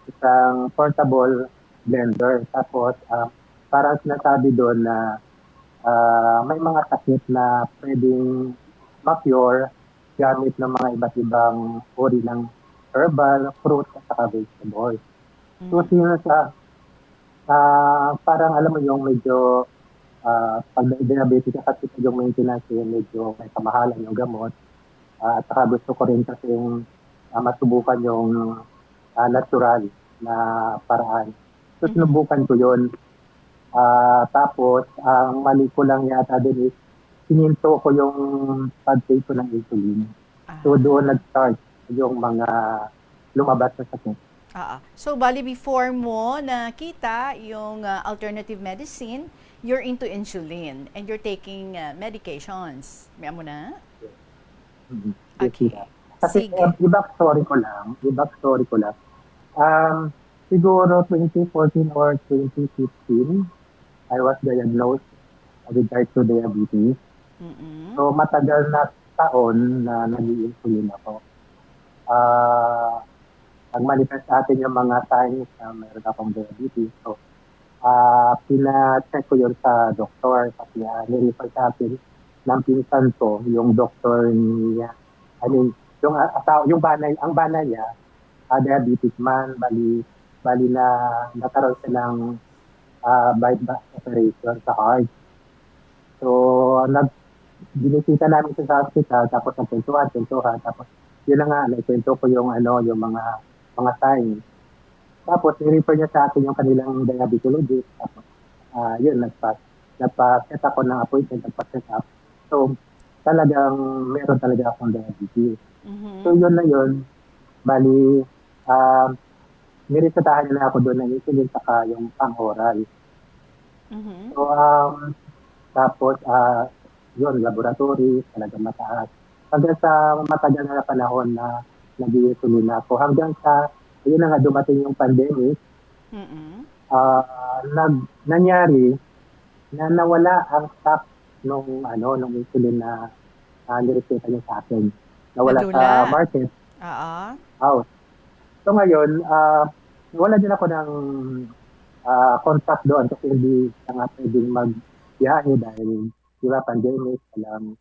isang portable blender. Tapos, ah, parang sinasabi doon na, ah, may mga sakit na pwedeng ma-cure gamit ng mga iba't ibang uri ng herbal, fruits, at saka vegetables. So, Mm. since, ah, ah, parang alam mo yung medyo, ah, pag di-, diabetic ka kasi yung maintenance, eh, medyo may kamahalan yung gamot. Ah, at saka gusto ko rin kasing, ah, masubukan yung, ah, natural na paraan. So, Mhm. sinubukan ko yun. Ah, tapos, ang mali ko lang yata din is, sininto ko yung pag-take ko ng insulin. So, Ah. doon nag-start yung mga lumabas na sakit. Ah, ah. So, bali before mo nakita yung, ah, alternative medicine, you're into insulin and you're taking, ah, medications. May amo na? Mhm. Yes, Okay. ma'am. Kasi, Sige. um, i-backstory ko lang, i-backstory ko lang. Um, siguro twenty fourteen or twenty fifteen, I was diagnosed with type two diabetes. Mm-mm. So, matagal na taon na nag-i-insulin ako. Ah, nag-manifest sa akin yung mga signs na meron akong diabetes. So, ah, pina-check ko yun sa doktor kasi, ah, ni-refer sa akin ng pinsan ko, yung doktor niya. I mean, yung, ah, asawa, yung bana, ang bana niya, ah, diabetic man, bali, bali na nagkaroon siya ng, ah, bypass operation sa heart. So, nag-, binisita namin siya sa hospital, tapos nagkwentuhan, kwentuhan, tapos yun na nga, naikwento ko yung, ano, yung mga, mga signs. Tapos, ni-refer niya sa akin yung kanilang diabetologist. Tapos, ah, yun, nagpa-, nagpa-set ako ng appointment, nagpa-check up. So, talagang meron talaga akong diabetes. Mhm. So, yun na yun. Bali, ah, niresetahan niya na ako doon ng insulin saka yung pang-oral. Mhm. So, um, Tapos, ah, yun, laboratory, talagang mataas. Hanggang sa matagal na panahon na nag-iinsulin ako. Hanggang sa, yun na nga, dumating yung pandemic, Mm-mm. ah, nag-, nangyari na nawala ang stock nung, ano, nung insulin na, ah, nireseta niya sa akin. Nawala sa Nadula. market. Oo. Out. So ngayon, ah, wala din ako ng, ah, contact doon kasi hindi na nga pwedeng magbiyahe dahil, di ba, pandemic, walang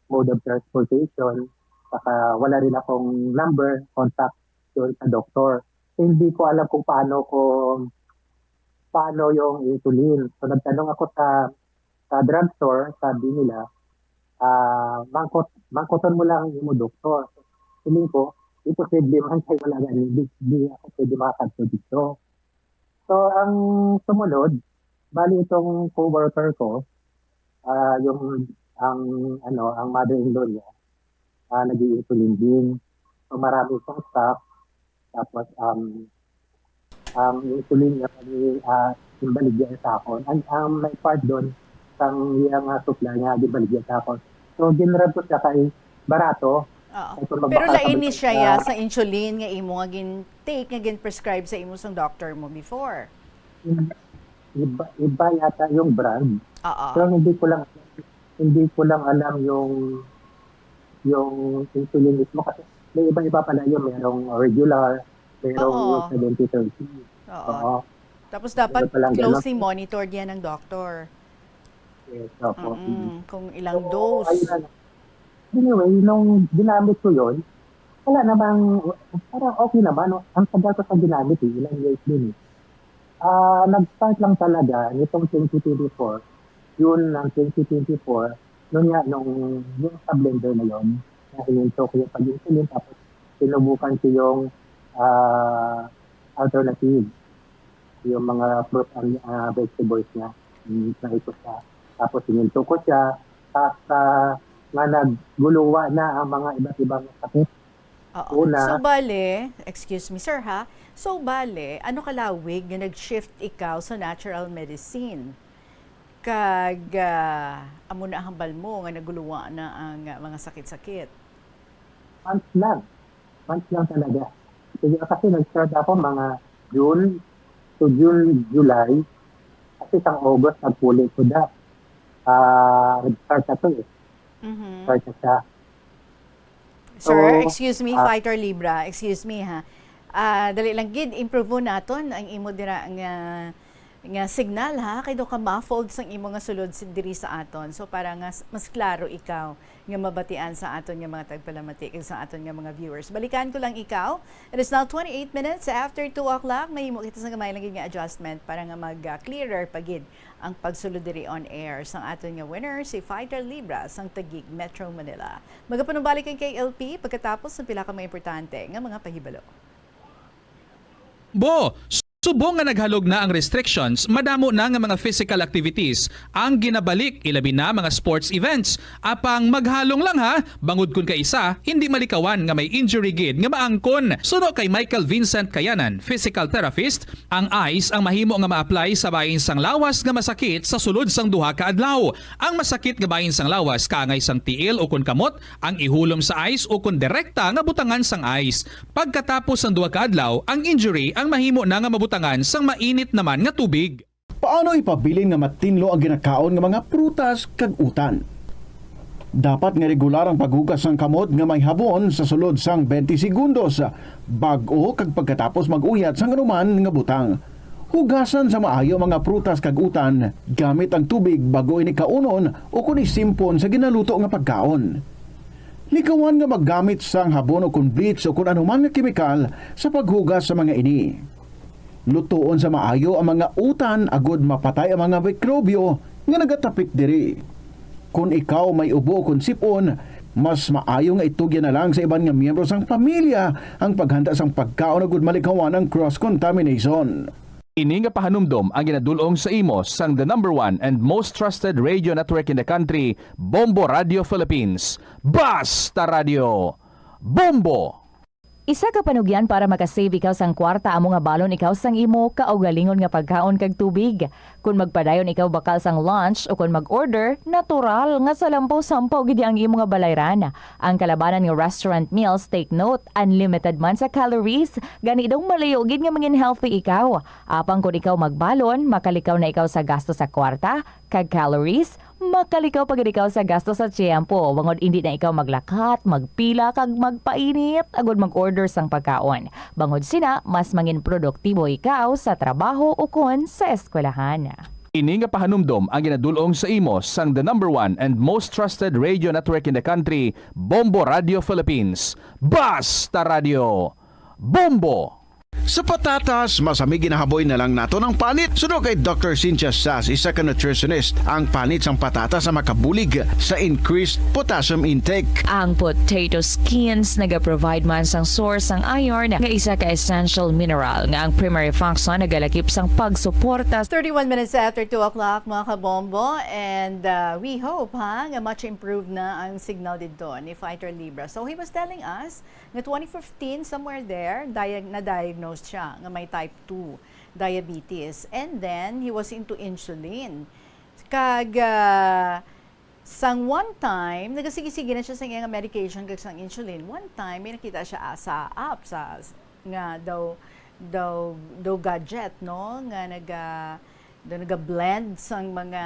mode of transportation, saka wala rin akong number, contact doon sa doktor. So, hindi ko alam kung paano ko, paano yung insulin. So, nagtanong ako sa, sa drugstore, sabi nila, ah, mangkot, mangkoton mo lang ang imo doktor. Feeling ko, imposible man kay wala gani, di, di ako pwede makakadto dito. So, ang sumunod, bali itong coworker ko, ah, yung, ang, ano, ang mother-in-law niya, ah, nag-i-insulin din. So, marami siyang stock. Tapos, um, ang insulin niya, bali, ah, ginbaligya sa akon. Ang, ang may part doon, sang iya nga supply nga ginbaligya sa akon. So, ginrab ko siya kay barato. Oo. Kay kung Pero lain ni makakabalik siya, siya. ya, sa insulin nga imo nga gin-take, nga gin-prescribe sa imo sang doctor mo before. Iba, iba yata yung brand. Oo. Pero hindi ko lang, hindi ko lang alam yung, yung insulin mismo kasi may iba-iba pala yun. Merong regular, merong Oo. yung seventy thirty. Oo. Oo. Tapos dapat Ano palang closely ganun? monitored yan ng doctor. Yes, opo. Mm-mm. Mm. Kung ilang So, dose. ayun na. Anyway, nung ginamit ko yun, wala namang, parang okay naman, no? Ang tagal ko sa ginamit, eh, ilang years din, eh. Ah, nag-start lang talaga nitong twenty twenty-four, June ng twenty twenty-four, nun nga, nung yung sa blender na yun, na hininto ko yung pag-insulin, tapos sinubukan ko yung, ah, alternative, yung mga fruit and, ah, vegetables niya, mm, na ito siya. Tapos hininto ko siya, hasta nga nagguluwa na ang mga iba't ibang sakit. Oo. Una. So, bale, excuse me, sir, ha? So, bale, ano kalawig nga nag-shift ikaw sa natural medicine? Kag, ah, amo na hambal mo nga naguluwa na ang, ah, mga sakit-sakit? Months lang. Months lang talaga. Sige, kasi nag-start ako mga June to June, July. Kasi sang August, nagpuli ko da. Ah, nag-start na to eh. Mhm. Start na siya. Sir, So, excuse me, ah, Fighter Libra, excuse me, ha. Ah, dali lang gid, improve naton ang imo dira nga, nga signal, ha, kay daw ka muffled sang imo nga sulod si-, diri sa aton. So, para nga s-, mas klaro ikaw nga mabatian sa aton nga mga tagpalamati kag sa aton nga mga viewers. Balikan ko lang ikaw. It is now twenty-eight minutes after two o'clock. Mahimo kita sa gamay lang gid nga adjustment para nga mag, ah, clearer pa gid ang pagsulod diri on air sang aton nga winner, si Fighter Libra sang Taguig, Metro Manila. Magapanumbalik ang K L P pagkatapos ng pila ka mga importante nga mga pahibalo. Bo, subong nga naghalog na ang restrictions, madamo na nga mga physical activities ang ginabalik, ilabi na mga sports events. Apang maghalong lang ha, bangod kun kaisa, hindi malikawan nga may injury gid nga maangkon. Suno kay Michael Vincent Kayanan, physical therapist, ang ice ang mahimo nga ma-apply sa bahin sang lawas nga masakit sa sulod sang duha ka adlaw. Ang masakit nga bahin sang lawas kaangay sang tiil ukon kamot ang ihulom sa ice ukon direkta nga butangan sang ice. Pagkatapos sang duha ka adlaw, ang injury ang mahimo na nga mabutangan sang mainit naman nga tubig. Paano ipabilin nga matinlo ang ginakaon nga mga prutas kag utan? Dapat nga regular ang paghugas sang kamot nga may habon sa sulod sang twenty segundos, bag-o kag pagkatapos mag-uyat sang anuman nga butang. Hugasan sa maayo ang mga prutas kag utan gamit ang tubig bag-o ini kaunon ukon isimpon sa ginaluto nga pagkaon. Likawan nga maggamit sang habon ukon bleach ukon anuman nga kemikal sa paghugas sa mga ini. Lutoon sa maayo ang mga utan agod mapatay ang mga mikrobyo nga nagatapik diri. Kon ikaw may ubo kon sip-on, mas maayo nga itugyan na lang sa iban nga miyembro sang pamilya ang paghanda sang pagkaon agud malikawan ang cross-contamination. Ini nga pahanumdom ang ginadul-ong sa imo sang the number one and most trusted radio network in the country, Bombo Radio Philippines. Basta Radio Bombo! Isa ka panugyan para makasave ikaw sang kwarta amo nga balon ikaw sang imo kaugalingon nga pagkaon kag tubig. Kon magpadayon ikaw bakal sang lunch o kon mag-order, natural nga salampaw-sampaw gid ang imo nga balayran. Ang kalabanan nga restaurant meals, take note, unlimited man sa calories, gani daw malayo gid nga mangin healthy ikaw. Apang kon ikaw magbalon, makalikaw na ikaw sa gasto sa kwarta, kag calories, makalikaw pa gid ikaw sa gasto sa tiyempo, bangod indi na ikaw maglakat, magpila, kag magpainit agud mag-order sang pagkaon. Bangod sina, mas mangin produktibo ikaw sa trabaho ukon sa eskwelahan. Ini nga pahanumdom ang ginadul-ong sa imo sang the number one and most trusted radio network in the country, Bombo Radio Philippines. Basta Radio, Bombo! Sa patatas, masami ginahaboy na lang naton ang panit. Suno kay Doctor Cynthia Sas, isa ka nutritionist, ang panit sang patatas ang makabulig sa increased potassium intake. Ang potato skins nagaprovide man sang source sang iron, nga isa ka essential mineral nga ang primary function nagalakip sang pagsuporta. Thirty-one minutes after two o'clock, mga kabombo, and, uh, we hope, ha, nga much improved na ang signal didto ni Fighter Libra. So he was telling us nga twenty fifteen, somewhere there, diag-, na-diagnose siya nga may type two diabetes. And then, he was into insulin. Kag, ah, sang one time, nagasigi-sige na siya sa iyang medication kag sang insulin. One time, may nakita siya, ah, sa app, sa, nga daw, daw, daw gadget, no? Nga naga-, daw naga-blend sang mga,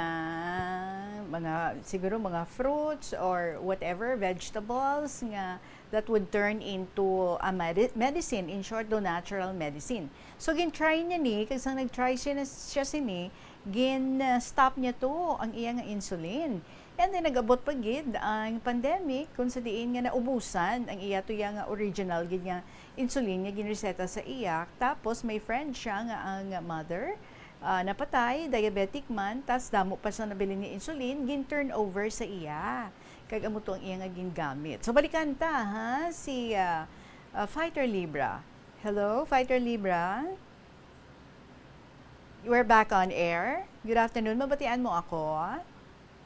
mga, siguro mga fruits or whatever, vegetables, nga that would turn into a medi-, medicine, in short, daw natural medicine. So, gin-try niya ni, kag sang nag-try siya, na, siya sini, gin-, uh, stop niya to ang iya nga insulin. And then, nag-abot pa gid ang pandemic, kung sa diin nga naubusan ang iya to iya nga original gid nga insulin nga ginreseta sa iya. Tapos, may friend siya nga ang mother, ah, napatay, diabetic man, tas damo pa sa nabilin nga insulin, gin-turn over sa iya. Kag amo to ang iya nga gingamit. So, balikan ta, ha, si, ah, ah, Fighter Libra. Hello, Fighter Libra? We're back on air. Good afternoon. Mabatian mo ako?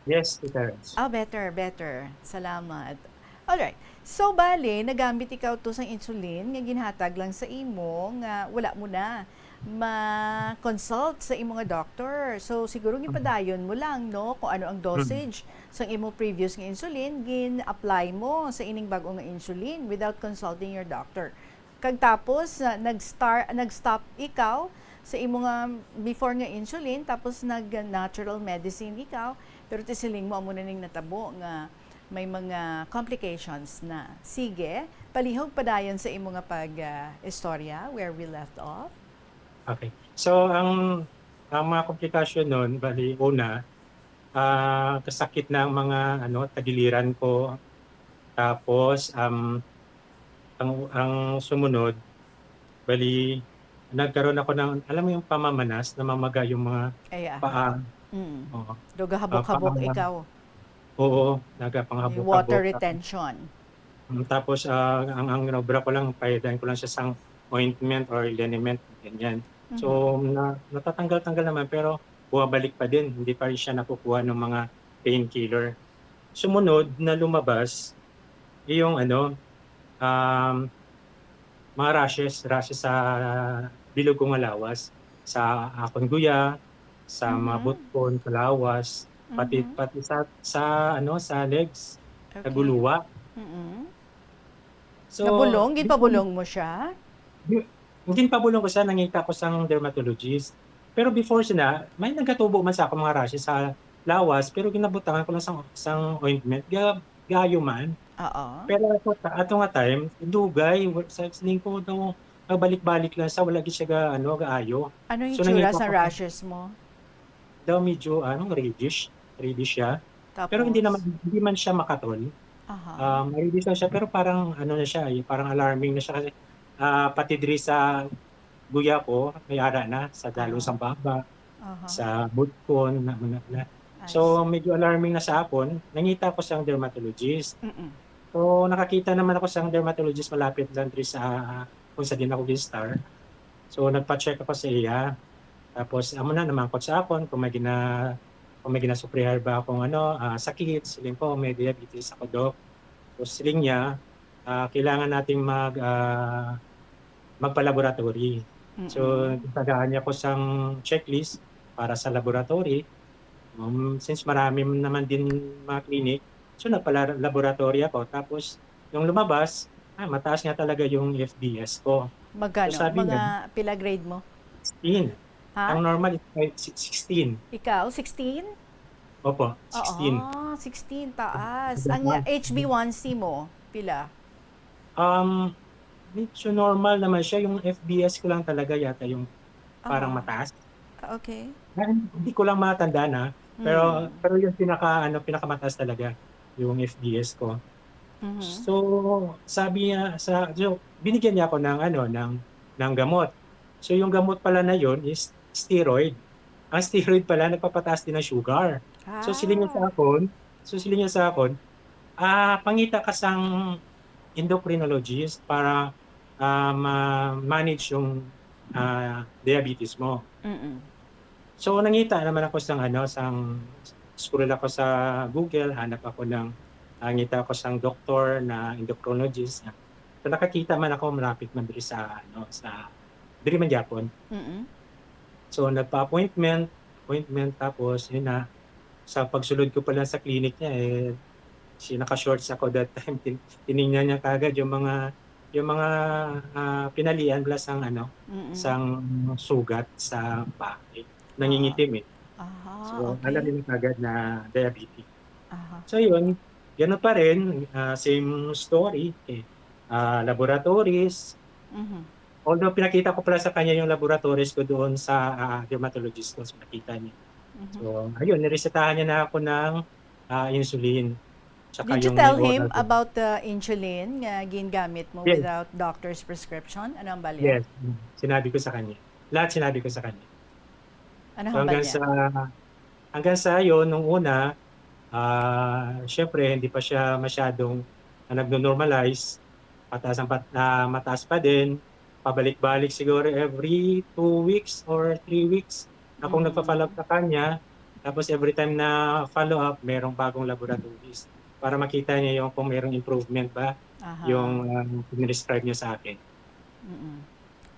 Yes, Tita Rose. Ah, better, better. Salamat. Alright. So, bali, nagamit ikaw to sang insulin nga ginhatag lang sa imo nga wala mo na ma-consult sa imo nga doctor. So, siguro Mm. gipadayon mo lang, no, kung ano ang Mm. dosage sang imo previous nga insulin, gin-apply mo sa ining bag-o nga insulin without consulting your doctor. Kag tapos, ah, nag-star-, nag-stop ikaw sa imo nga before nga insulin, tapos nag-natural medicine ikaw, pero ti siling mo amo na ning natabo nga may mga complications na. Sige, palihog padayon sa imo nga pag, ah, istorya where we left off. Okay. So, ang, ang mga komplikasyon nun, bali, una, ah, kasakit na ang mga, ano, tagiliran ko. Tapos, um, ang, ang sumunod, bali, nagkaroon ako ng, alam mo yung pamamanas, namamaga yung mga Ay, ah. paa. Mm. Oo. Daw Ah, gahabok-habok paa. ikaw. Oo, May nagapanghabo-habo. water retention. Mm, tapos, ah, ang, ang inobra ko lang, paidain ko lang siya sang ointment or liniment, ganyan. So, Mhm. na-, natatanggal-tanggal naman, pero bumabalik pa din. Hindi pa rin siya nakukuha ng mga painkiller. Sumunod na lumabas, yung ano, um, mga rashes, rashes sa bilog ko nga lawas, sa akon guya, sa mga Mhm. butkon, sa lawas, pati, Mhm. pati sa, sa, ano, sa legs, sa Okay. guluwa. Mm-mm. So, Nabulong? yun, Ginpabulong mo siya? Yun, ginpabulong ko siya, nangita ko sang dermatologist. Pero before sina, may nagatubo man sa akong mga rashes sa lawas, pero ginabutangan ko lang sang, sang ointment, ga-, gaayo man. Oo. Pero ato, ato nga time, dugay, wa-, sa siling ko daw, nagbalik-balik lang sa, wala gid siya ga-, ano, gaayo. Ano yung So, itsura nangita sa ko sa rashes mo? Daw medyo, ano, reddish. Reddish siya. Pero hindi Tapos? naman, hindi man siya makatol. Aha. Um, reddish lang siya, pero parang, ano na siya, eh, parang alarming na siya kasi, ah, pati diri sa guya ko, may ara na, sa dalong Aha. sang baba, Aha. sa butkon, na, na, na. I So, see. medyo alarming na sa akon. Nangita ko sang dermatologist. Mm-mm. So, nakakita naman ako sang dermatologist malapit lang diri sa, kung sa din ako gin-start. So, nagpa-check ako sa iya. Tapos, amo na, namangkot sa akon kung may gina-, kung may ginasuprihan ba akong, ano, ah, sakit. Siling ko, "May diabetes ako, Doc." Tapos, siling niya, ah, kailangan nating mag, ah, magpa-laboratory. So, Mm-mm. Tagaan niya ko sang checklist para sa laboratory. Um, since marami naman din mga clinic, so nagpala-, laboratory ako. Tapos, nung lumabas, ah, mataas nga talaga yung F B S ko. So, Magkano? sabi Mga niya, pila grade mo? sixteen. Ha? Ang normal is five, si-, sixteen. Ikaw, sixteen? Opo, sixteen. Oo, sixteen, taas. Ang Taas. H b one C mo, pila? Um, medyo normal naman siya. Yung F B S ko lang talaga yata yung parang Oo. mataas. Ah, okay. Na, hindi ko lang matanda na, pero, Mm. pero yung pinaka, ano, pinakamataas talaga yung F B S ko. Mhm. So, sabi niya sa, so, binigyan niya ako ng, ano, ng, ng gamot. So, yung gamot pala na yun is steroid. Ang steroid pala, nagpapataas din ng sugar. So, siling niya sa Ah. akon, so, siling niya sa akon, "Ah, pangita ka sang endocrinologist para, ah, ma-manage yung, ah, diabetes mo." Mm-mm. So, nangita naman ako sang, ano, sang scroll ako sa Google, hanap ako ng, ah, ngita ako sang doktor na endocrinologist. So, nakakita man ako, malapit man diri sa, ano, sa, diri man gyapon. Mm-mm. So, nagpa-appointment, appointment, tapos, yun na, sa pagsulod ko pa lang sa clinic niya, eh, si, naka-shorts ako that time, tin-, tiningnan niya kagad yung mga, yung mga, ah, pinalian bala sang, ano, Mm-mm. sang sugat sa pa, eh, Oo. nangingitim, eh. Aha, So, alam okay. niya kagad na diabetic. Aha. So, yun, ganun pa rin, ah, same story, eh. Ah, laboratories. Mhm. Although pinakita ko pala sa kanya yung laboratories ko doon sa, ah, dermatologist ko, so nakita niya. Mhm. So, ayun, niresetahan niya na ako ng, ah, insulin. Tsaka Did you yung tell him Neodazone. about the insulin nga gingamit mo Yes. without doctor's prescription? Ano ang balya? Yes. Mm. Sinabi ko sa kanya. Lahat sinabi ko sa kanya. Ano So, ang hambal hanggang niya? sa, hanggang sa yun, nung una, ah, syempre, hindi pa siya masyadong, ah, nagno-normalize. Mataas ang pat-, ah, mataas pa din. Pabalik-balik siguro every two weeks or three weeks akong Mm. nagpa-follow up sa kanya. Tapos every time na follow up, merong bagong laboratories para makita niya yung kung merong improvement ba Aha. yung, ah, pinirescribe niya sa akin. Mm-mm.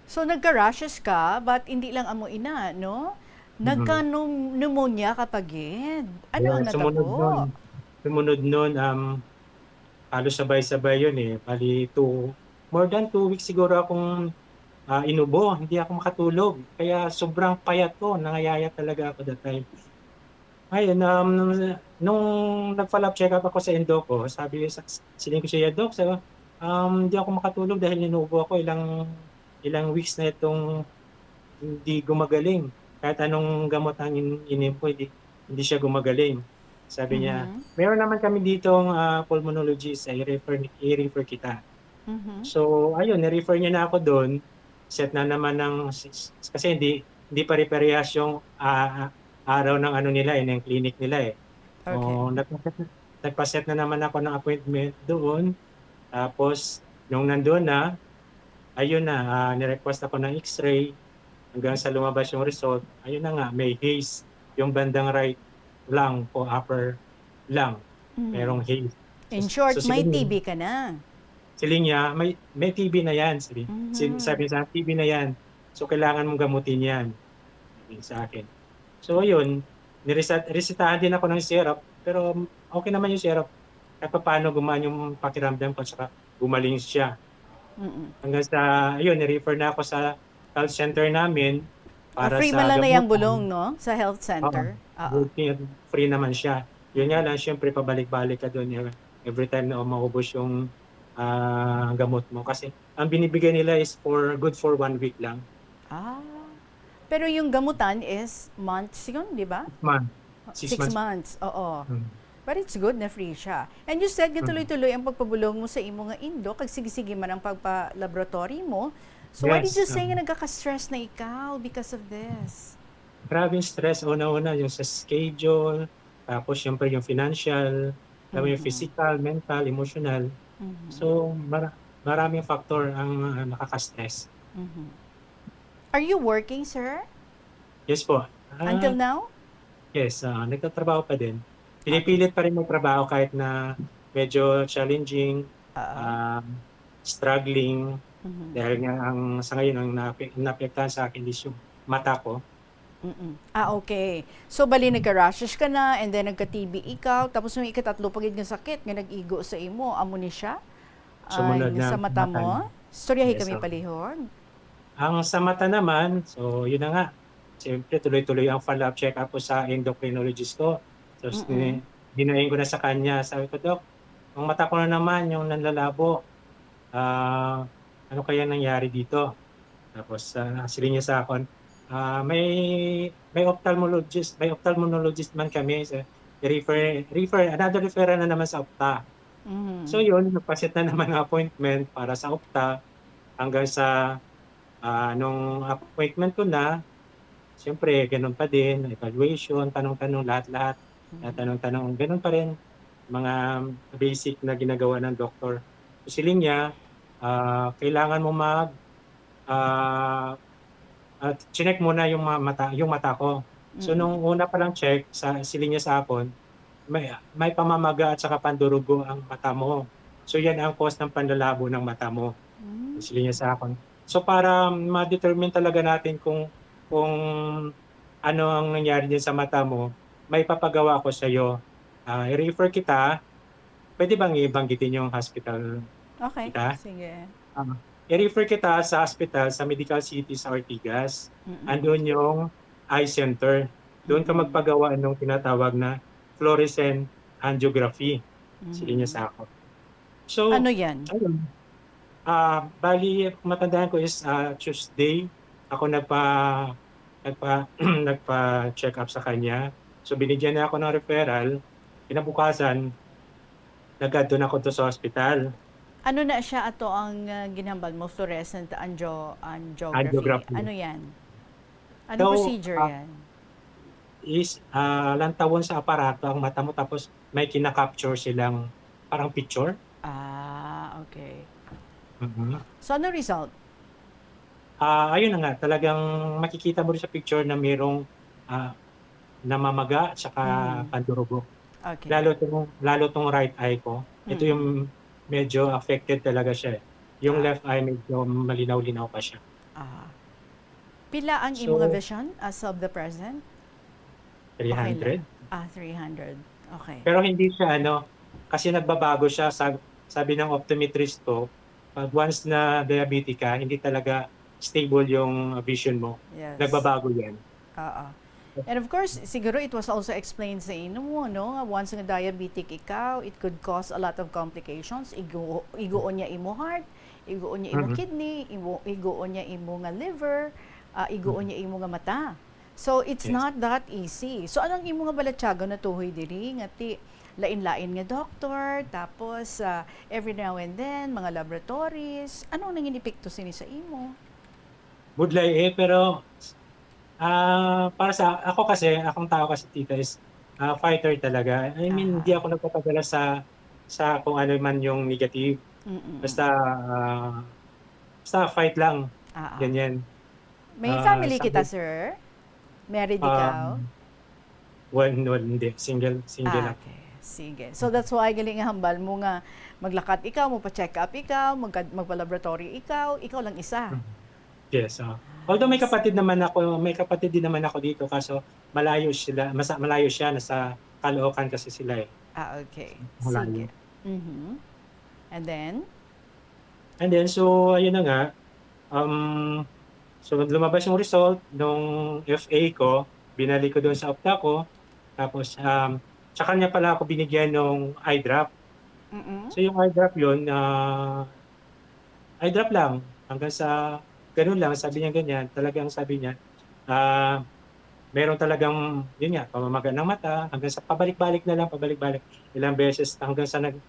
So, nagka-rashes ka, but hindi lang amo ina, no? Mm. Nagka-pneumonia ka pa gid. Ano ang Yeah, sumunod natabo? nun, sumunod nun, um, halos sabay-sabay yun eh. Bali, two, more than two weeks siguro akong, ah, inubo. Hindi ako makatulog. Kaya sobrang payat ko. Nangayayat talaga ako that time. Ayun, um, nung nag-follow-up check-up ako sa endo ko, sabi sa, siling ko siya, "Doc, sa, um, di ako makatulog dahil inuubo ako, ilang, ilang weeks na itong hindi gumagaling. Kahit anong gamot ang in-, inim ko, hindi, hindi siya gumagaling." Sabi niya, Mhm. "Meron naman kami ditong, ah, pulmonologist, ay refer, i-refer kita." Mhm. So, ayun, ni-refer niya na ako dun. Set na naman ng, s-, s-, kasi hindi, hindi pare-parehas yung, ah, araw ng ano nila eh, ng clinic nila eh. Okay. O, nagpa-, nagpa-set na naman ako ng appointment doon. Tapos, nung nandun na, ayun na, ah, ni-request ako ng X-ray hanggang sa lumabas yung result. Ayun na nga, may haze yung bandang right lung ko, upper lung. Mm. Merong haze. In So, short, so, may siling niya, T B ka na. siling niya, "May, may T B na yan," sabi. Sin-, Mhm. sabi niya sa akin, "T B na yan. So, kailangan mong gamutin yan," sabi sa akin. So, ayun, niresa-, resetahan din ako ng syrup, pero okay naman yung syrup. Kahit papaano gumaan yung pakiramdam ko, tsaka gumaling siya. Mm-mm. Hanggang sa, ayun, ni-refer na ako sa health center namin Ah, para free sa man lang na yung gamutan. bulong, no? Sa health Oo. center. Oo. Free, free naman siya. Yun nga lang, syempre, pabalik-balik ka dun, eh, every time na maubos yung, ah, gamot mo. Kasi ang binibigay nila is for, good for one week lang. Ah. Pero yung gamutan is months yun, di ba? Six months. Six Six months. months, oo. Mm. But it's good na free siya. And you said nga Mm. tuloy-tuloy ang pagpabulong mo sa imo nga endo, kag sige-sige man ang pagpa-laboratory mo. So, why did Yes, you say um, nga nagkaka-stress na ikaw because of this? Grabe yung stress, una-una, yung sa schedule, tapos, syempre, yung financial, alam mo, yung Mhm. physical, mental, emotional. Mhm. So, mara-, maraming factor ang, ah, nakaka-stress. Mhm. Are you working, sir? Yes po. Ah, Until now? yes, ah, nagtatrabaho pa din. Okay. Pinipilit pa rin magtrabaho kahit na medyo challenging. Oo. ah, struggling, Mhm. dahil nga ang sa ngayon ang naape-, naapektahan sa akin is yung mata ko. Mm-mm. Ah, okay. So, bali nagka-rashes ka na, and then nagka-T B ikaw, tapos may ikatatlo pa gid nga sakit nga nag-igo sa imo, amo ni siya? Sumunod Ang na sa mata mata. Mo? Istoryahi Yes, kami so, palihog. Ang sa mata naman, so yun na nga. Siyempre, tuloy-tuloy ang follow-up check-up ko sa endocrinologist ko. Tapos, Mm-mm. ni- hinaing ko na sa kanya. Sabi ko, "Dok, ang mata ko na naman, yung nanlalabo. Ah, ano kaya nangyari dito?" Tapos, ah, siling niya sa akon, "Ah, may, may ophthalmologist, may ophthalmologist man kami. So, refer, refer, another referral na naman sa opta." So, Mhm. yun, nagpaset na naman ng appointment para sa opta hanggang sa, ah, nung appointment ko na, siyempre, ganun pa din, evaluation, tanong-tanong, lahat-lahat, ah, Mhm. tanong-tanong, ganun pa rin, mga basic na ginagawa ng doktor. So, siling niya, ah, kailangan mo mag, ah, at chinek muna yung mga mata, yung mata ko. So, nung Mm-mm. una pa lang check, sa, siling niya sa akon, "May, may pamamaga at saka pandurugo ang mata mo. So, yan ang cause ng panlalabo ng mata mo." Mm. Siling niya sa akon. So, para ma-determine talaga natin kung, kung ano ang nangyari din sa mata mo, may papagawa ko sa'yo. Ah, i-refer kita. Pwede bang ibanggitin yung hospital Okay, kita? Sige. Ah, i-refer kita sa hospital sa Medical City sa Ortigas. Mm-mm. Andun yung eye center. Doon ka Mm-mm. magpagawa ng tinatawag na fluorescent angiography. Sige niya Mhm. sa ako. So, Ano yan? Ayun. Ah, bali, matandaan ko is, ah, Tuesday, ako nagpa-, nagpa-, nagpa-check up sa kanya. So, binigyan niya ako ng referral. Kinabukasan, nagkadto na ako to sa hospital. Ano na siya ato ang uh, ginhambal mo? Fluorescent angio angiography. Angiography. Ano yan? Ano So, procedure ah, yan? is, ah, lantawon sa aparato ang mata mo, tapos may kina-capture silang parang picture. Ah, okay. Mhm. So, ano result? Ah, ayun na nga, talagang makikita mo rin sa picture na mayroong, ah, namamaga at saka Mhm. pandurugo. Okay. Lalo tong, lalo tong right eye ko. Ito Mm. yung medyo affected talaga siya eh. Yung Ah. left eye medyo malinaw-linaw pa siya. Ah. Pila ang imo nga So, vision as of the present? Okay three hundred. lang. Ah, three hundred. Okay. Pero hindi siya ano, kasi nagbabago siya. Sab-, sabi ng optometrist ko, pag once na diabetic ka, hindi talaga stable yung vision mo. Yes. Nagbabago yan. Oo. And of course, siguro it was also explained sa imo, no? Nga once nga diabetic ikaw, it could cause a lot of complications. Igo, igoon niya imo heart, igoon niya imo Mhm. kidney, igo, igoon niya imo nga liver, ah, igoon Mhm. niya imo nga mata. So, it's Yes. not that easy. So, anong imo nga balatyagon natuhoy diri nga ti lain-lain nga doktor, tapos ah, every now and then mga laboratories, anong nangin epekto sini sa imo? Budlay eh, pero ah, para sa ako kasi, akong tao kasi, tita, is ah, fighter talaga. I mean, hindi Aha. ako nagpapadala sa sa kung ano man yung negative. Mm-mm. Basta ah, basta fight lang. Ah, ah. Ganyan. May Ah, family sa kita, sir? Married ikaw? Um, well, no, hindi. Single, single Ah, lang. Okay. Sige. So that's why gali nga hambal mo nga maglakat ikaw, magpa-check up ikaw, magka- magpa-laboratory ikaw, ikaw lang isa. Mhm. Yes, ah. Although may Nice. kapatid naman ako, may kapatid din naman ako dito, kaso malayo sila, mas malayo siya, nasa Caloocan kasi sila eh. Ah, okay. Malayo. Sige. Mhm. And then? And then, so, ayun na nga. Um, so, lumabas yung result nung F A ko, binalik ko doon sa opta ko. Tapos, um, sa kanya pala ako binigyan ng eye drop. Mm-mm. So, yung eye drop yun, ah, eye drop lang. Hanggang sa, ganun lang, sabi niya ganyan. Talagang sabi niya, ah, meron talagang, yun nga, pamamaga ng mata, hanggang sa pabalik-balik na lang, pabalik-balik. Ilang beses, hanggang sa nag-,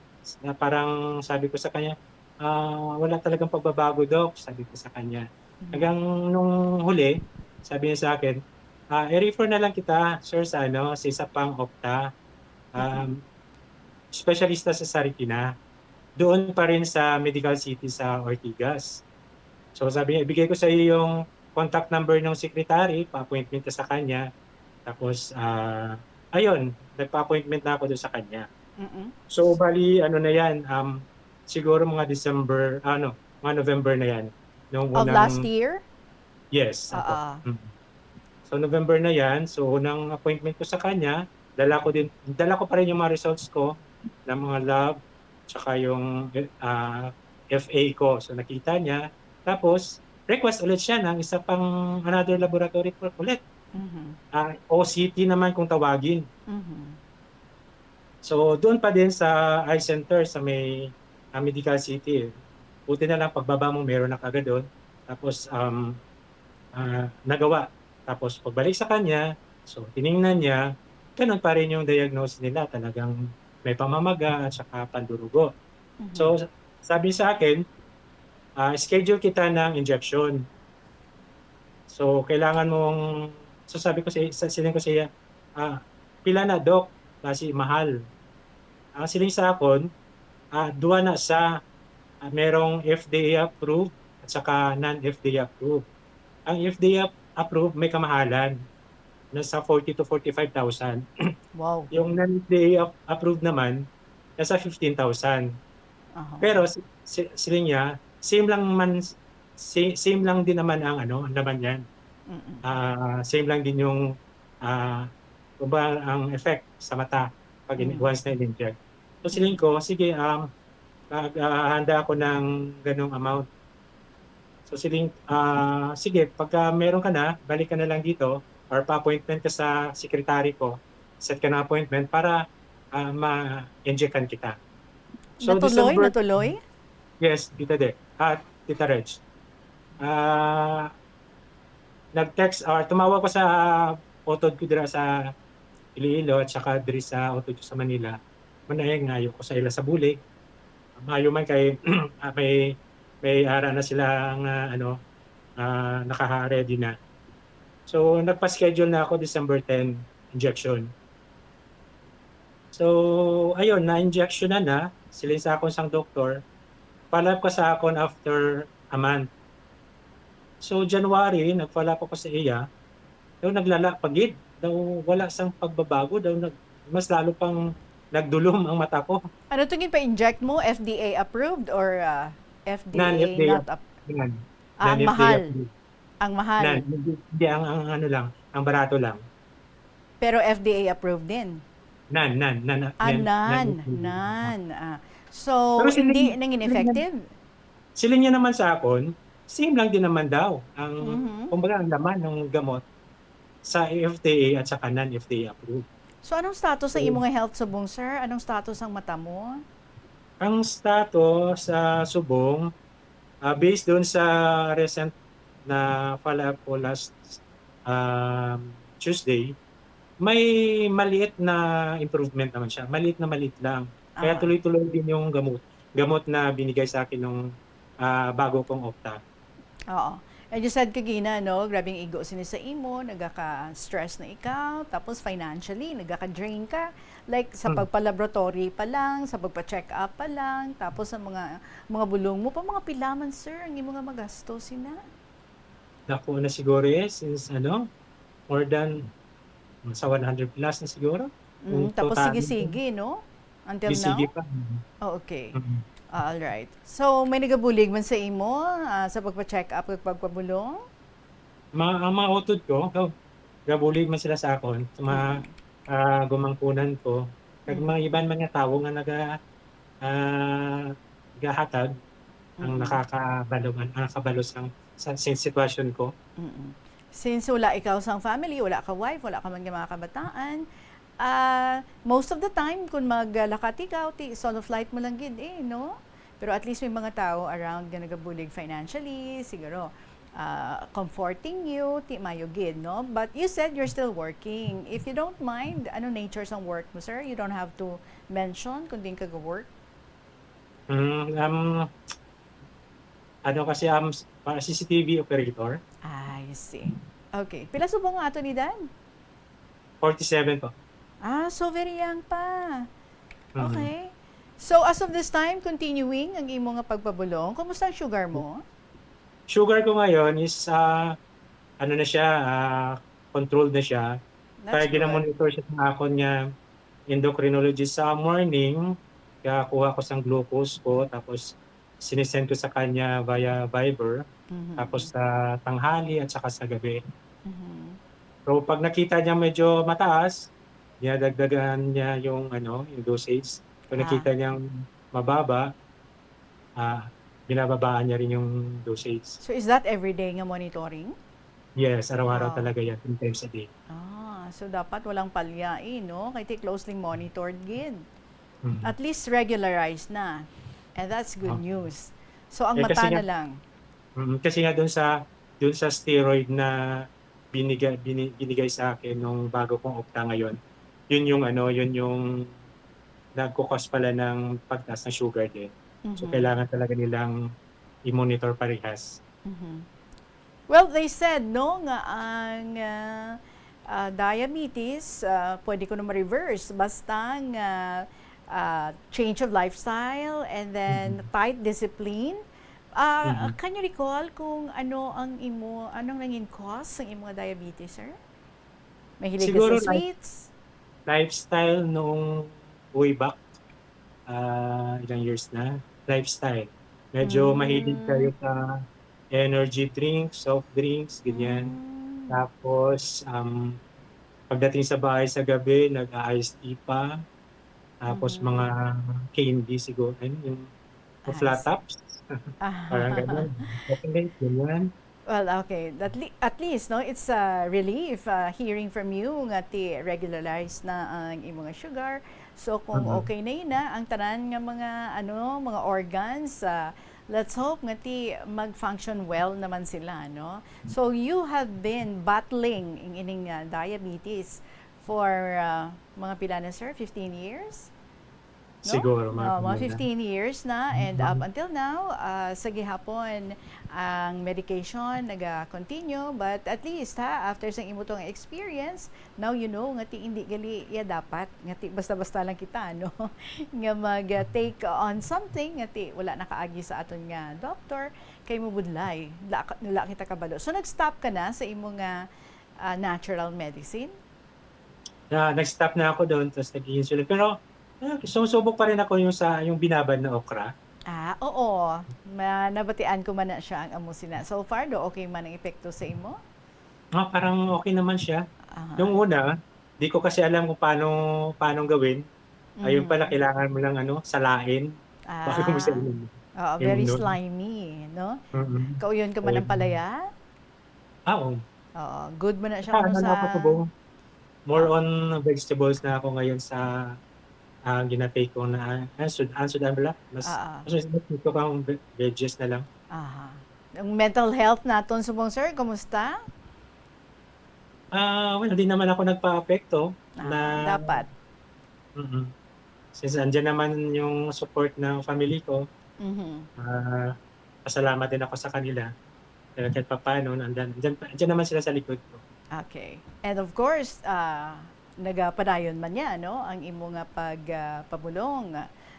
na parang sabi ko sa kanya, "Ah, wala talagang pagbabago, Doc," sabi ko sa kanya. Mhm. Hanggang nung huli, sabi niya sa akin, "Ah, i-refer na lang kita, sir, sa ano, sa isa pang opta. Mm-mm. Um, espesyalista sa, sa retina. Doon pa rin sa Medical City sa Ortigas." So, sabi niya, "Ibigay ko sa iyo yung contact number ng secretary, pa-appointment ka sa kanya." Tapos, ah, ayun, nagpa-appointment na ako doon sa kanya. Mm-mm. So, bali, ano na yan, um, siguro mga December, ano, mga November na yan. Nung Of unang last year? Yes, opo. Oo. Mm. So, November na yan. So, unang appointment ko sa kanya, dala ko din, dala ko pa rin yung mga results ko ng mga lab, tsaka yung, ah, F A ko. So, nakita niya. Tapos, request ulit siya ng isa pang another laboratory po ulit. Mhm. Ah, O C T naman kung tawagin. Mhm. So, doon pa din sa eye center sa may, ah, Medical City, eh. Buti na lang pagbaba mo, meron na kagad doon. Tapos, um, ah, nagawa. Tapos pagbalik sa kanya, so, tiningnan niya, ganun pa rin yung diagnosis nila. Talagang may pamamaga at saka pandurugo. Mhm. So, sabi sa akin, ah, "Schedule kita ng injection." So, kailangan mong, so, sabi ko sa, sa, siling ko sa iya, "Ah, pila na, Doc?" Basi mahal. Ang siling sa akon, ah, duha na sa, ah, merong F D A approved at saka non-F D A approved. Ang F D A ap-, approved may kamahalan, nasa forty to forty-five thousand. Wow. Yung non-F D A ap-, approved naman, nasa fifteen thousand. Aha. Pero si, si, siling niya, same lang man, si, same lang din naman ang ano, ang laman niyan. Mm-mm. Ah, same lang din yung, ah, kumbaga, ang effect sa mata pag in-, Mm. once na in-inject. So, siling ko, "Sige, um, mag-, ah, handa ako ng ganong amount." So, siling, ah, "Sige, pagka meron ka na, balik ka na lang dito or pa-appointment ka sa secretary ko. Set ka ng appointment para, ah, ma-injectan kita." So, Natuloy? December Natuloy? Yes, Tita De. Ah, Tita Reg. Ah, nag-text, ah, tumawag ko sa utod ko dira sa Iloilo at saka diri sa utod ko sa Manila. Manayang ngayo ko sa ila sa bulig. Maayo man kay, ah, may, may ara na sila nga, ano, ah, nakaha-ready na. So, nagpa-schedule na ako December ten, injection. So, ayun, na-injection na na, siling sa akon sang doktor, follow up ka sa akon after a month. So, January, nag-follow up ako sa iya, daw naglala pa gid, daw wala sang pagbabago, daw nag-, mas lalo pang nagdulom ang mata ko. Ano to ginpa-inject mo? F D A approved or, ah, F D A Non-F D A not ap-, ap-, non. Ah, ang Non-F D A mahal. Approved. Ang mahal. Non, hindi, hindi, ang, ang ano lang, ang barato lang. Pero F D A approved din? Non, non, non, Ah, non, non, non, non. Ah. So, Pero siling, hindi nangin siling niya, effective? Siling niya naman sa akon, same lang din naman daw ang, Mhm. kumbaga, ang laman ng gamot sa F D A at saka non-F D A approved. So, anong status ang So, imong health subong, sir? Anong status ang mata mo? Ang status sa subong, ah, based doon sa recent na follow-up ko last, um, Tuesday, may maliit na improvement naman siya. Maliit na maliit lang. Kaya Ah. tuloy-tuloy din yung gamot, gamot na binigay sa akin nung, ah, bago kong opta. Oo. And you said kagina, no, grabing igo sini sa imo, nagaka-stress na ikaw, tapos financially, nagaka-drain ka. Like, sa Hmm. pagpa-laboratory pa lang, sa pagpa-check up pa lang, tapos sa mga, mga bulong mo pa, mga pila man, sir, ang imo nga magasto sina? Dako na siguro, eh, since, ano, more than, sa one hundred plus na siguro. Mm, Kung tapos totalin sige-sige, no? Until Sige, sige now? pa. Mm. Oh, okay. Mm. Ah, all right. So, may nagabulig man sa imo, ah, sa pagpa-check up ug pagpabulong? Ma-, ang mga utod ko, so, gabulig man sila sa akon, sa mga, Mm. ah, gumangkunan ko. Kag Mm. mga iban man nga tawo nga naga-, ah, gahatag ang Mm. nakakabalo man, nakakabalo sang, sa, sa sitwasyon ko. Mm. Since wala ikaw sang family, wala ka wife, wala ka man nga mga kabataan, ah, most of the time, kung maglakati ka, ti, solo flight mo lang gid eh, no? Pero at least may mga tao around nga nagabulig financially, siguro, ah, comforting you, ti mayo gid, no? But you said you're still working. If you don't mind, ano nature sang work mo, sir? You don't have to mention kung diin ka ga-work. Mm, um, ano kasi, um, s-, para C C T V operator. I see. Okay. Pila subong ang ato ni Dan? Forty-seven po. Ah, so very young pa. Mm. Okay. So, as of this time, continuing ang imo nga pagpabulong. Kumusta ang sugar mo? Sugar ko ngayon is, ah, ano na siya, ah, controlled na siya. That's Kaya good. Ginamonitor siya sa akon nga endocrinologist sa morning, Kaya kuha ko sang glucose ko, tapos sinisend ko sa kanya via Viber, Mhm. tapos sa tanghali at saka sa gabi. Mhm. So, pag nakita niya medyo mataas, dinadagdagan niya yung ano, yung dosage. Kung Ah. nakita niyang mababa, ah, binababaan niya rin yung dosage. So, is that everyday nga monitoring? Yes, araw-araw Wow. talaga yan, three times a day. Ah, so dapat walang palya, eh, no? Kay ti closely monitored gid. Mhm. At least regularized na. And that's good Ah. news. So, ang Eh, kasi mata nga na lang. Mm, kasi nga dun sa, dun sa steroid na biniga-, bini-, binigay sa akin nung bago kong opta ngayon, yun yung ano, yun yung nagkukos pala ng pagtaas ng sugar din. So, Mhm. kailangan talaga nilang i-monitor parehas. Mhm. Well, they said, no, nga ang, ah, ah, diabetes, ah, pwede ko na ma-reverse basta nga, ah, change of lifestyle and then Mhm. tight discipline. Ah, Mhm. can you recall kung ano ang imo, anong nangin cause ng imo nga diabetes, sir? Mahilig ka Siguro sa life sweets? lifestyle noong way back, ah, ilang years na, lifestyle. Medyo mahilig Mm. kayo sa energy drinks, soft drinks, ganyan. Mm. Tapos, um, pagdating sa bahay sa gabi, nag-a-iced tea pa. Tapos Mhm. mga candy siguro, ano, yung mga I flat see. tops. Ah. Parang ganun. Chocolate, ganyan. Well, okay. At le-, at least, no, it's a relief, ah, hearing from you nga ti regularized na ang imo nga sugar. So, kung Mhm. okay na yun na, ang tanan nga mga, ano, mga organs, ah, let's hope nga ti mag-function well naman sila, no? So, you have been battling in ining, ah, diabetes for, ah, mga pila na, sir? Fifteen years? No? Siguro, mga Ah, mga ganyan na. fifteen years na, and up Mhm. until now, ah, sa gihapon, ang medication naga-continue, but at least, ha, after sang imo tong experience, now you know nga ti hindi gali iya dapat, nga ti basta-basta lang kita, no? Nga mag, ah, take on something nga ti wala nakaagi sa aton nga doktor, kay mabudlay, wala ka, wala kita kabalo. So, nag-stop ka na sa imo nga, ah, natural medicine? Na, nag-stop na ako doon, tas nag-i-insulin. Pero, ah, sumusubok pa rin ako yung sa, yung binabad na okra. Ah, oo. Ma-, nabatian ko man na siya ang amo sina. So far, do okay man ang epekto sa imo? Ah, parang okay naman siya. Aha. Nung una, di ko kasi alam kung paano, paano gawin. Ayun pala, Mm. kailangan mo lang, ano, salain bago mo siya Ah. inom. Oo, very Inom. slimy, no? Mm. Kauyon ka man Oy. ng palaya? Ah, oo. Oo, good man na siya Saka kuno ano na sa ako, subong, more Ah. on vegetables na ako ngayon sa, ah, ginatake ko na, ah, sud-, ah, sud-an bala. Mas, Ah, ah. mas, mas gusto ko ang ve-, veggies na lang. Aha. Ang mental health naton subong, sir, kumusta? Ah, well, di naman ako nagpaapekto Ah, na dapat. Mm. Since andyan naman yung support ng family ko, Mhm. ah, pasalamat din ako sa kanila. Pero kahit papaano, nandyan, andyan, andyan naman sila sa likod ko. Okay. And of course, ah, nagapadayon man niya, no, ang imo nga pag, ah, pabulong.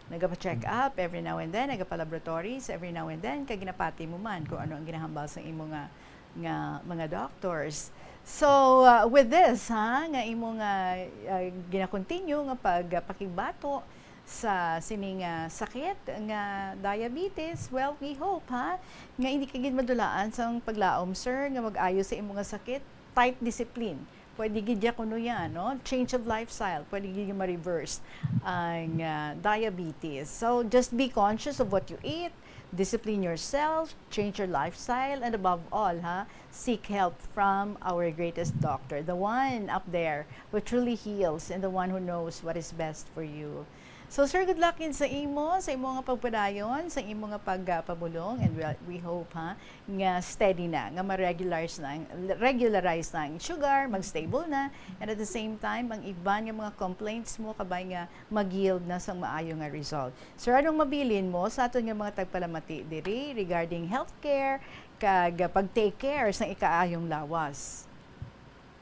Nagapa-check Mhm. up every now and then, nagapa-laboratories every now and then, kag ginapati mo man kung ano ang ginahambal sa imo nga, nga mga doctors. So, ah, with this, ha, nga imo nga, ah, gina-continue nga pag, ah, pakigbato sa sining, ah, sakit nga diabetes, well, we hope, ha, nga hindi ka gid madulaan sang paglaom, sir, nga mag-ayo sa imo nga sakit. Tight discipline. Pwede gid ya kuno yan, no? Change of lifestyle. Pwede gid ya ma-reverse ang, ah, diabetes. So, just be conscious of what you eat, discipline yourself, change your lifestyle, and above all, ha, seek help from our greatest doctor, the one up there who truly heals and the one who knows what is best for you. So, sir, good luck gid sa imo, sa imo nga pagpadayon, sa imo nga pagpabulong, and we, we hope, ha, nga steady na, nga ma-regularize na, regularize na ang sugar, mag-stable na, and at the same time, ang iban nga mga complaints mo, kabay nga mag-yield na sang maayo nga result. Sir, anong mabilin mo sa aton nga mga tagpalamati diri regarding healthcare kag pag-take care sa ikaayong lawas?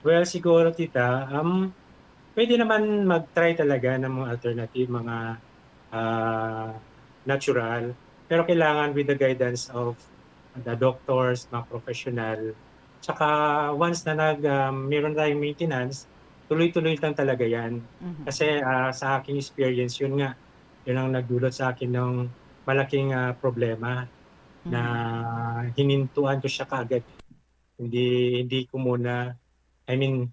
Well, siguro, tita, um, pwede naman mag-try talaga ng mga alternative, mga, ah, natural, pero kailangan with the guidance of the doctors, mga professional. Tsaka once na nag, um, meron tayong maintenance, tuloy-tuloy lang talaga yan. Mhm. Kasi, ah, sa aking experience, yun nga, Yun ang nagdulot sa akin ng malaking, ah, problema na Mhm. hinintuan ko siya kaagad. Hindi, hindi ko muna, I mean,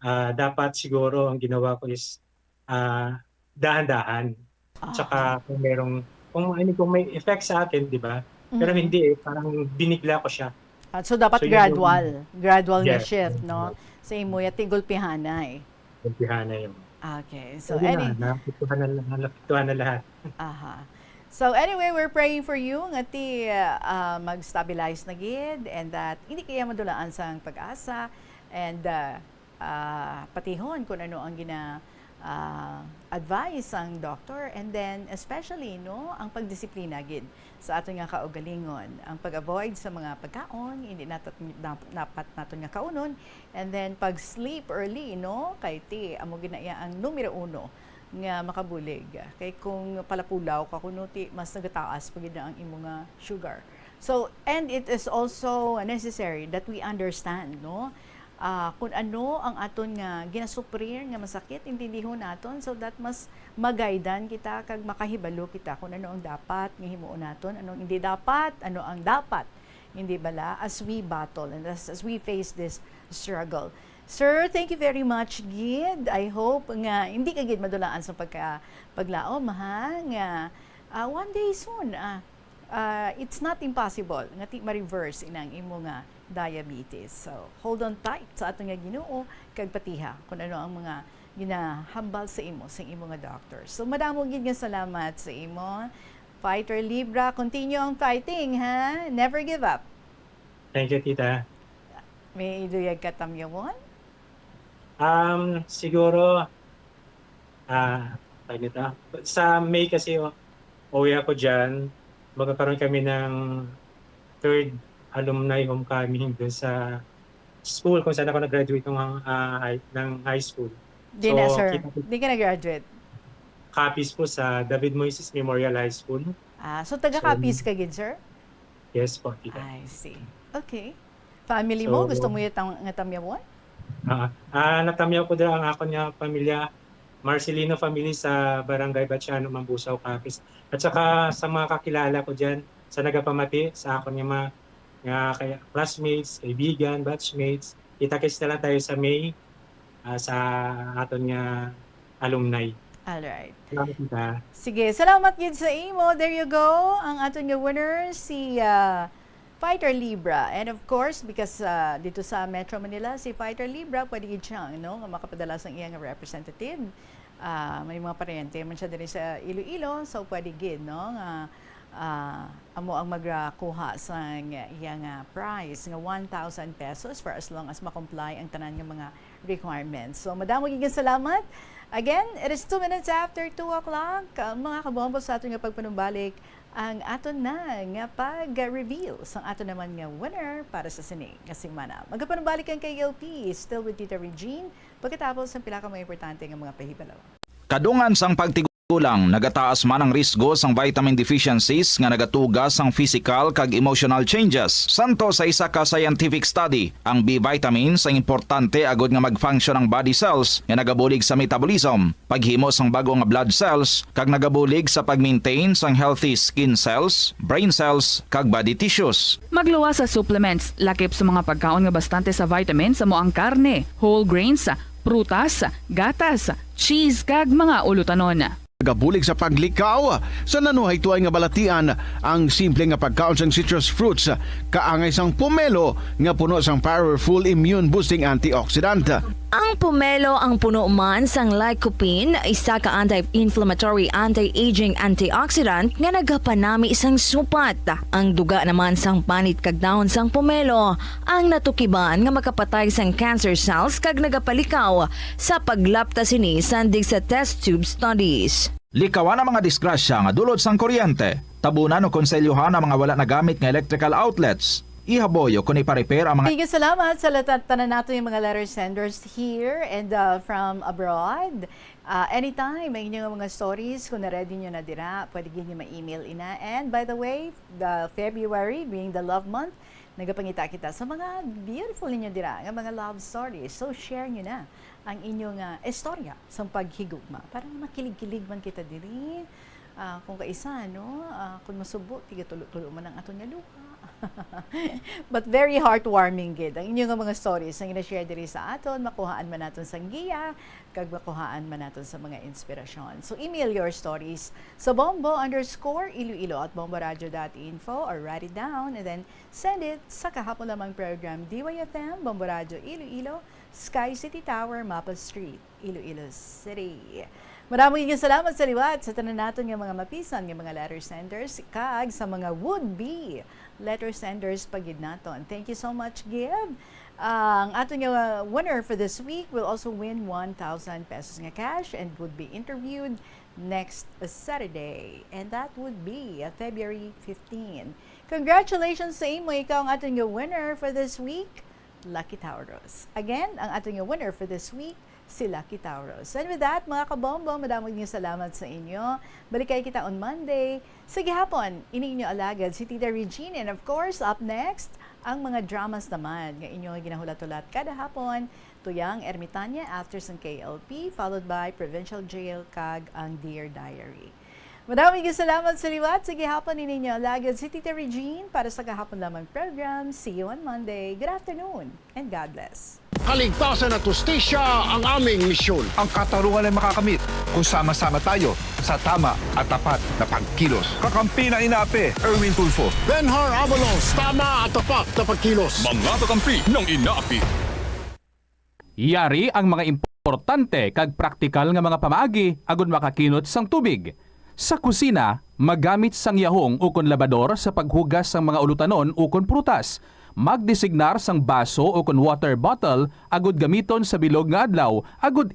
ah, dapat siguro ang ginawa ko is, ah, dahan-dahan. Ah, Tsaka okay. kung merong, kung, I mean, kung may effect sa akin, di ba? Pero Mhm. hindi eh, parang binigla ko siya. Ah, so dapat So, yun yung gradual, gradual nga Yes, shift, yes, no? yes. Sa imo, yati gulpihanay. Gulpihanay, oo. Okay. So, So, yun na, any napiktuhan na, napiktuhan na lahat. Aha. So, anyway, we're praying for you nga ti, ah, mag-stabilize na gid and that hindi kaya madulaan sang pag-asa and, ah, ah, patihon kung ano ang gina-, ah, advice sang doctor, and then especially, no, ang pagdisiplina gid sa aton nga kaugalingon, ang pag-avoid sa mga pagkaon hindi natat-, nap-, dapat naton nga kaunon, and then pag-sleep early, no, kay ti amo gid na iya ang numero uno nga makabulig. Kay kung palapulaw ka kuno, ti mas nagataas pa gid na ang imo nga sugar. So, and it is also necessary that we understand, no, ah, kung ano ang aton nga ginasuprir nga masakit, intindihon naton, so that mas magaydan kita kag makahibalo kita kung ano ang dapat nga himuon naton, ano ang hindi dapat, ano ang dapat hindi bala, as we battle and as, as we face this struggle. Sir, thank you very much gid. I hope nga hindi ka gid madulaan sa pagka-, paglaom, ha, nga, ah, one day soon, ah, ah, it's not impossible nga ti ma-reverse inang imo nga diabetes. So, hold on tight sa aton nga Ginoo kag patiha kung ano ang mga ginahambal sa imo sang imo nga doctor. So, madamo gid nga salamat sa imo. Fighter Libra, continue ang fighting, ha? Never give up. Thank you, tita. May iduyag ka tamyawon? Um, siguro, ah, tawag nito, sa May kasi, oh, uwi ako dyan. Magkakaroon kami ng third alumni homecoming dun sa school kung saan ako nag-graduate ng, ah, high, ng high school. Di na, So, sir. kita po Di ka nag-graduate? Capiz po sa David Moises Memorial High School. Ah, so taga So, Capiz ka gid, sir? Yes po, tita. I see. Okay. Family mo, So, gusto mo yung tam-, nga tamyawon? Ah, ah, natamyaw ko dira ang akon nga pamilya, Marcelino family sa Barangay Baciano, Mambusao, Capiz. At saka sa mga kakilala ko diyan, sa nagapamati, sa akon nga mga, nga kaya, classmates, kaibigan, batchmates. Kita-kits na lang tayo sa May, ah, sa aton nga alumni. Alright. Salamat, tita. Sige, salamat gid sa imo. There you go. Ang aton nga winner, si, ah, Fighter Libra. And of course, because, ah, dito sa Metro Manila, si Fighter Libra, pwede gid siya, no, nga makapadala sang iya nga representative. Ah, may mga paryente man siya diri sa Iloilo, so pwede gid, no, nga, ah, amo ang magakuha sang iya nga prize nga one thousand pesos for as long as ma-comply ang tanan nga mga requirements. So, madamo gid nga salamat. Again, it is two minutes after two o'clock. Ah, mga kabombo, sa aton nga pagpanumbalik, ang aton na nga pag-reveal sang aton naman nga winner para sa sini nga semana. Magapanumbalik ang K L P, still with Tita Regine, pagkatapos ang pila ka mga importante nga mga pahibalo. Kadungan sang pagtigulang, nagataas man ang risgo sang vitamin deficiencies nga nagatuga sang physical kag emotional changes. Santo sa isa ka scientific study, ang B vitamins ang importante agud nga mag-function ang body cells nga nagabulig sa metabolism, paghimo sang bag-o nga blood cells, kag nagabulig sa pag-maintain sang healthy skin cells, brain cells, kag body tissues. Magluwas sa supplements, lakip sa mga pagkaon nga bastante sa vitamins amo ang karne, whole grains, prutas, gatas, cheese, kag mga ulutanon. Nagabulig sa paglikaw sa nanuhay tuay nga balatian ang simple nga pagkaon sang citrus fruits, kaangay sang pomelo nga puno sang powerful immune boosting antioxidant. Ang pomelo ang puno man sang lycopene, isa ka anti-inflammatory, anti-aging antioxidant nga nagapanami sang supat. Ang duga naman sang panit kag dahon sang pomelo ang natukiban nga makapatay sang cancer cells kag nagapalikaw sa paglapta sini sandig sa test tube studies. Likawan ang mga disgrasya nga dulot sang kuryente. Tabunan o konselyohan ang mga wala nagamit nga electrical outlets. Ihaboy o kon ipa-repair ang mga Sige, salamat sa lata-, tanan nato yung mga letter senders here and, uh, from abroad. Uh, anytime, may inyo nga mga stories, kung na-ready nyo na dira, pwede gid nyo ma-email ina. And by the way, the February being the love month, nagapangita kita sa mga beautiful ninyo dira nga mga love stories. So, share nyo na ang inyong, ah, istorya sa paghigugma para nga makilig-kilig man kita diri. Ah, kung kaisa, no? Ah, kung masubo, tigatulo-tulo man ang aton nga luha. But very heartwarming gid ang inyo nga mga stories nga gina-share diri sa aton, makuhaan man naton sang giya, kag makuhaan man naton sa mga inspirasyon. So, email your stories sa bombo underscore iloilo at bomboradio dot info or write it down and then send it sa kahapon lamang program, D Y F M, Bombo Radio Iloilo, Sky City Tower, Mapa Street, Iloilo City. Marami nga salamat sa liwat sa tanan naton nga mga mapisan nga mga letter senders kag sa mga would-be letter senders pa gid naton. Thank you so much, Gib. Ang aton nga winner for this week will also win one thousand pesos nga cash and would be interviewed next Saturday. And that would be, uh, February fifteen. Congratulations sa imo. Ikaw ang aton nga winner for this week, Lucky Tauros. Again, ang aton nga winner for this week, si Lucky Tauros. And with that, mga kabombo, madamo nga salamat sa inyo. Balikay kita on Monday. Sa gihapon, ini inyo alagad si Tita Regine. And of course, up next, ang mga dramas naman nga inyo ginahulat-hulat kada hapon. Tuyang Ermitanya, after sang K L P, followed by Provincial Jail kag ang Dear Diary. Madamo nga salamat sa liwat. Sa gihapon, ini inyo alagad si Tita Regine para sa kahapon lamang program. See you on Monday. Good afternoon and God bless. Kaligtasan at hustisya ang aming misyon. Ang katarungan ay makakamit kung sama-sama tayo sa tama at tapat na pagkilos. Kakampi ng INAPE, Erwin Tulfo. Benhar Abalos, tama at tapat na pagkilos. Mga kakampi ng INAPE. Yari ang mga importante kag praktikal nga mga pamaagi agud makakinot sang tubig. Sa kusina, magamit sang yahong ukon labador sa paghugas sang mga ulutanon ukon prutas. Magdesignar sang baso ukon water bottle agud gamiton sa bilog nga adlaw agud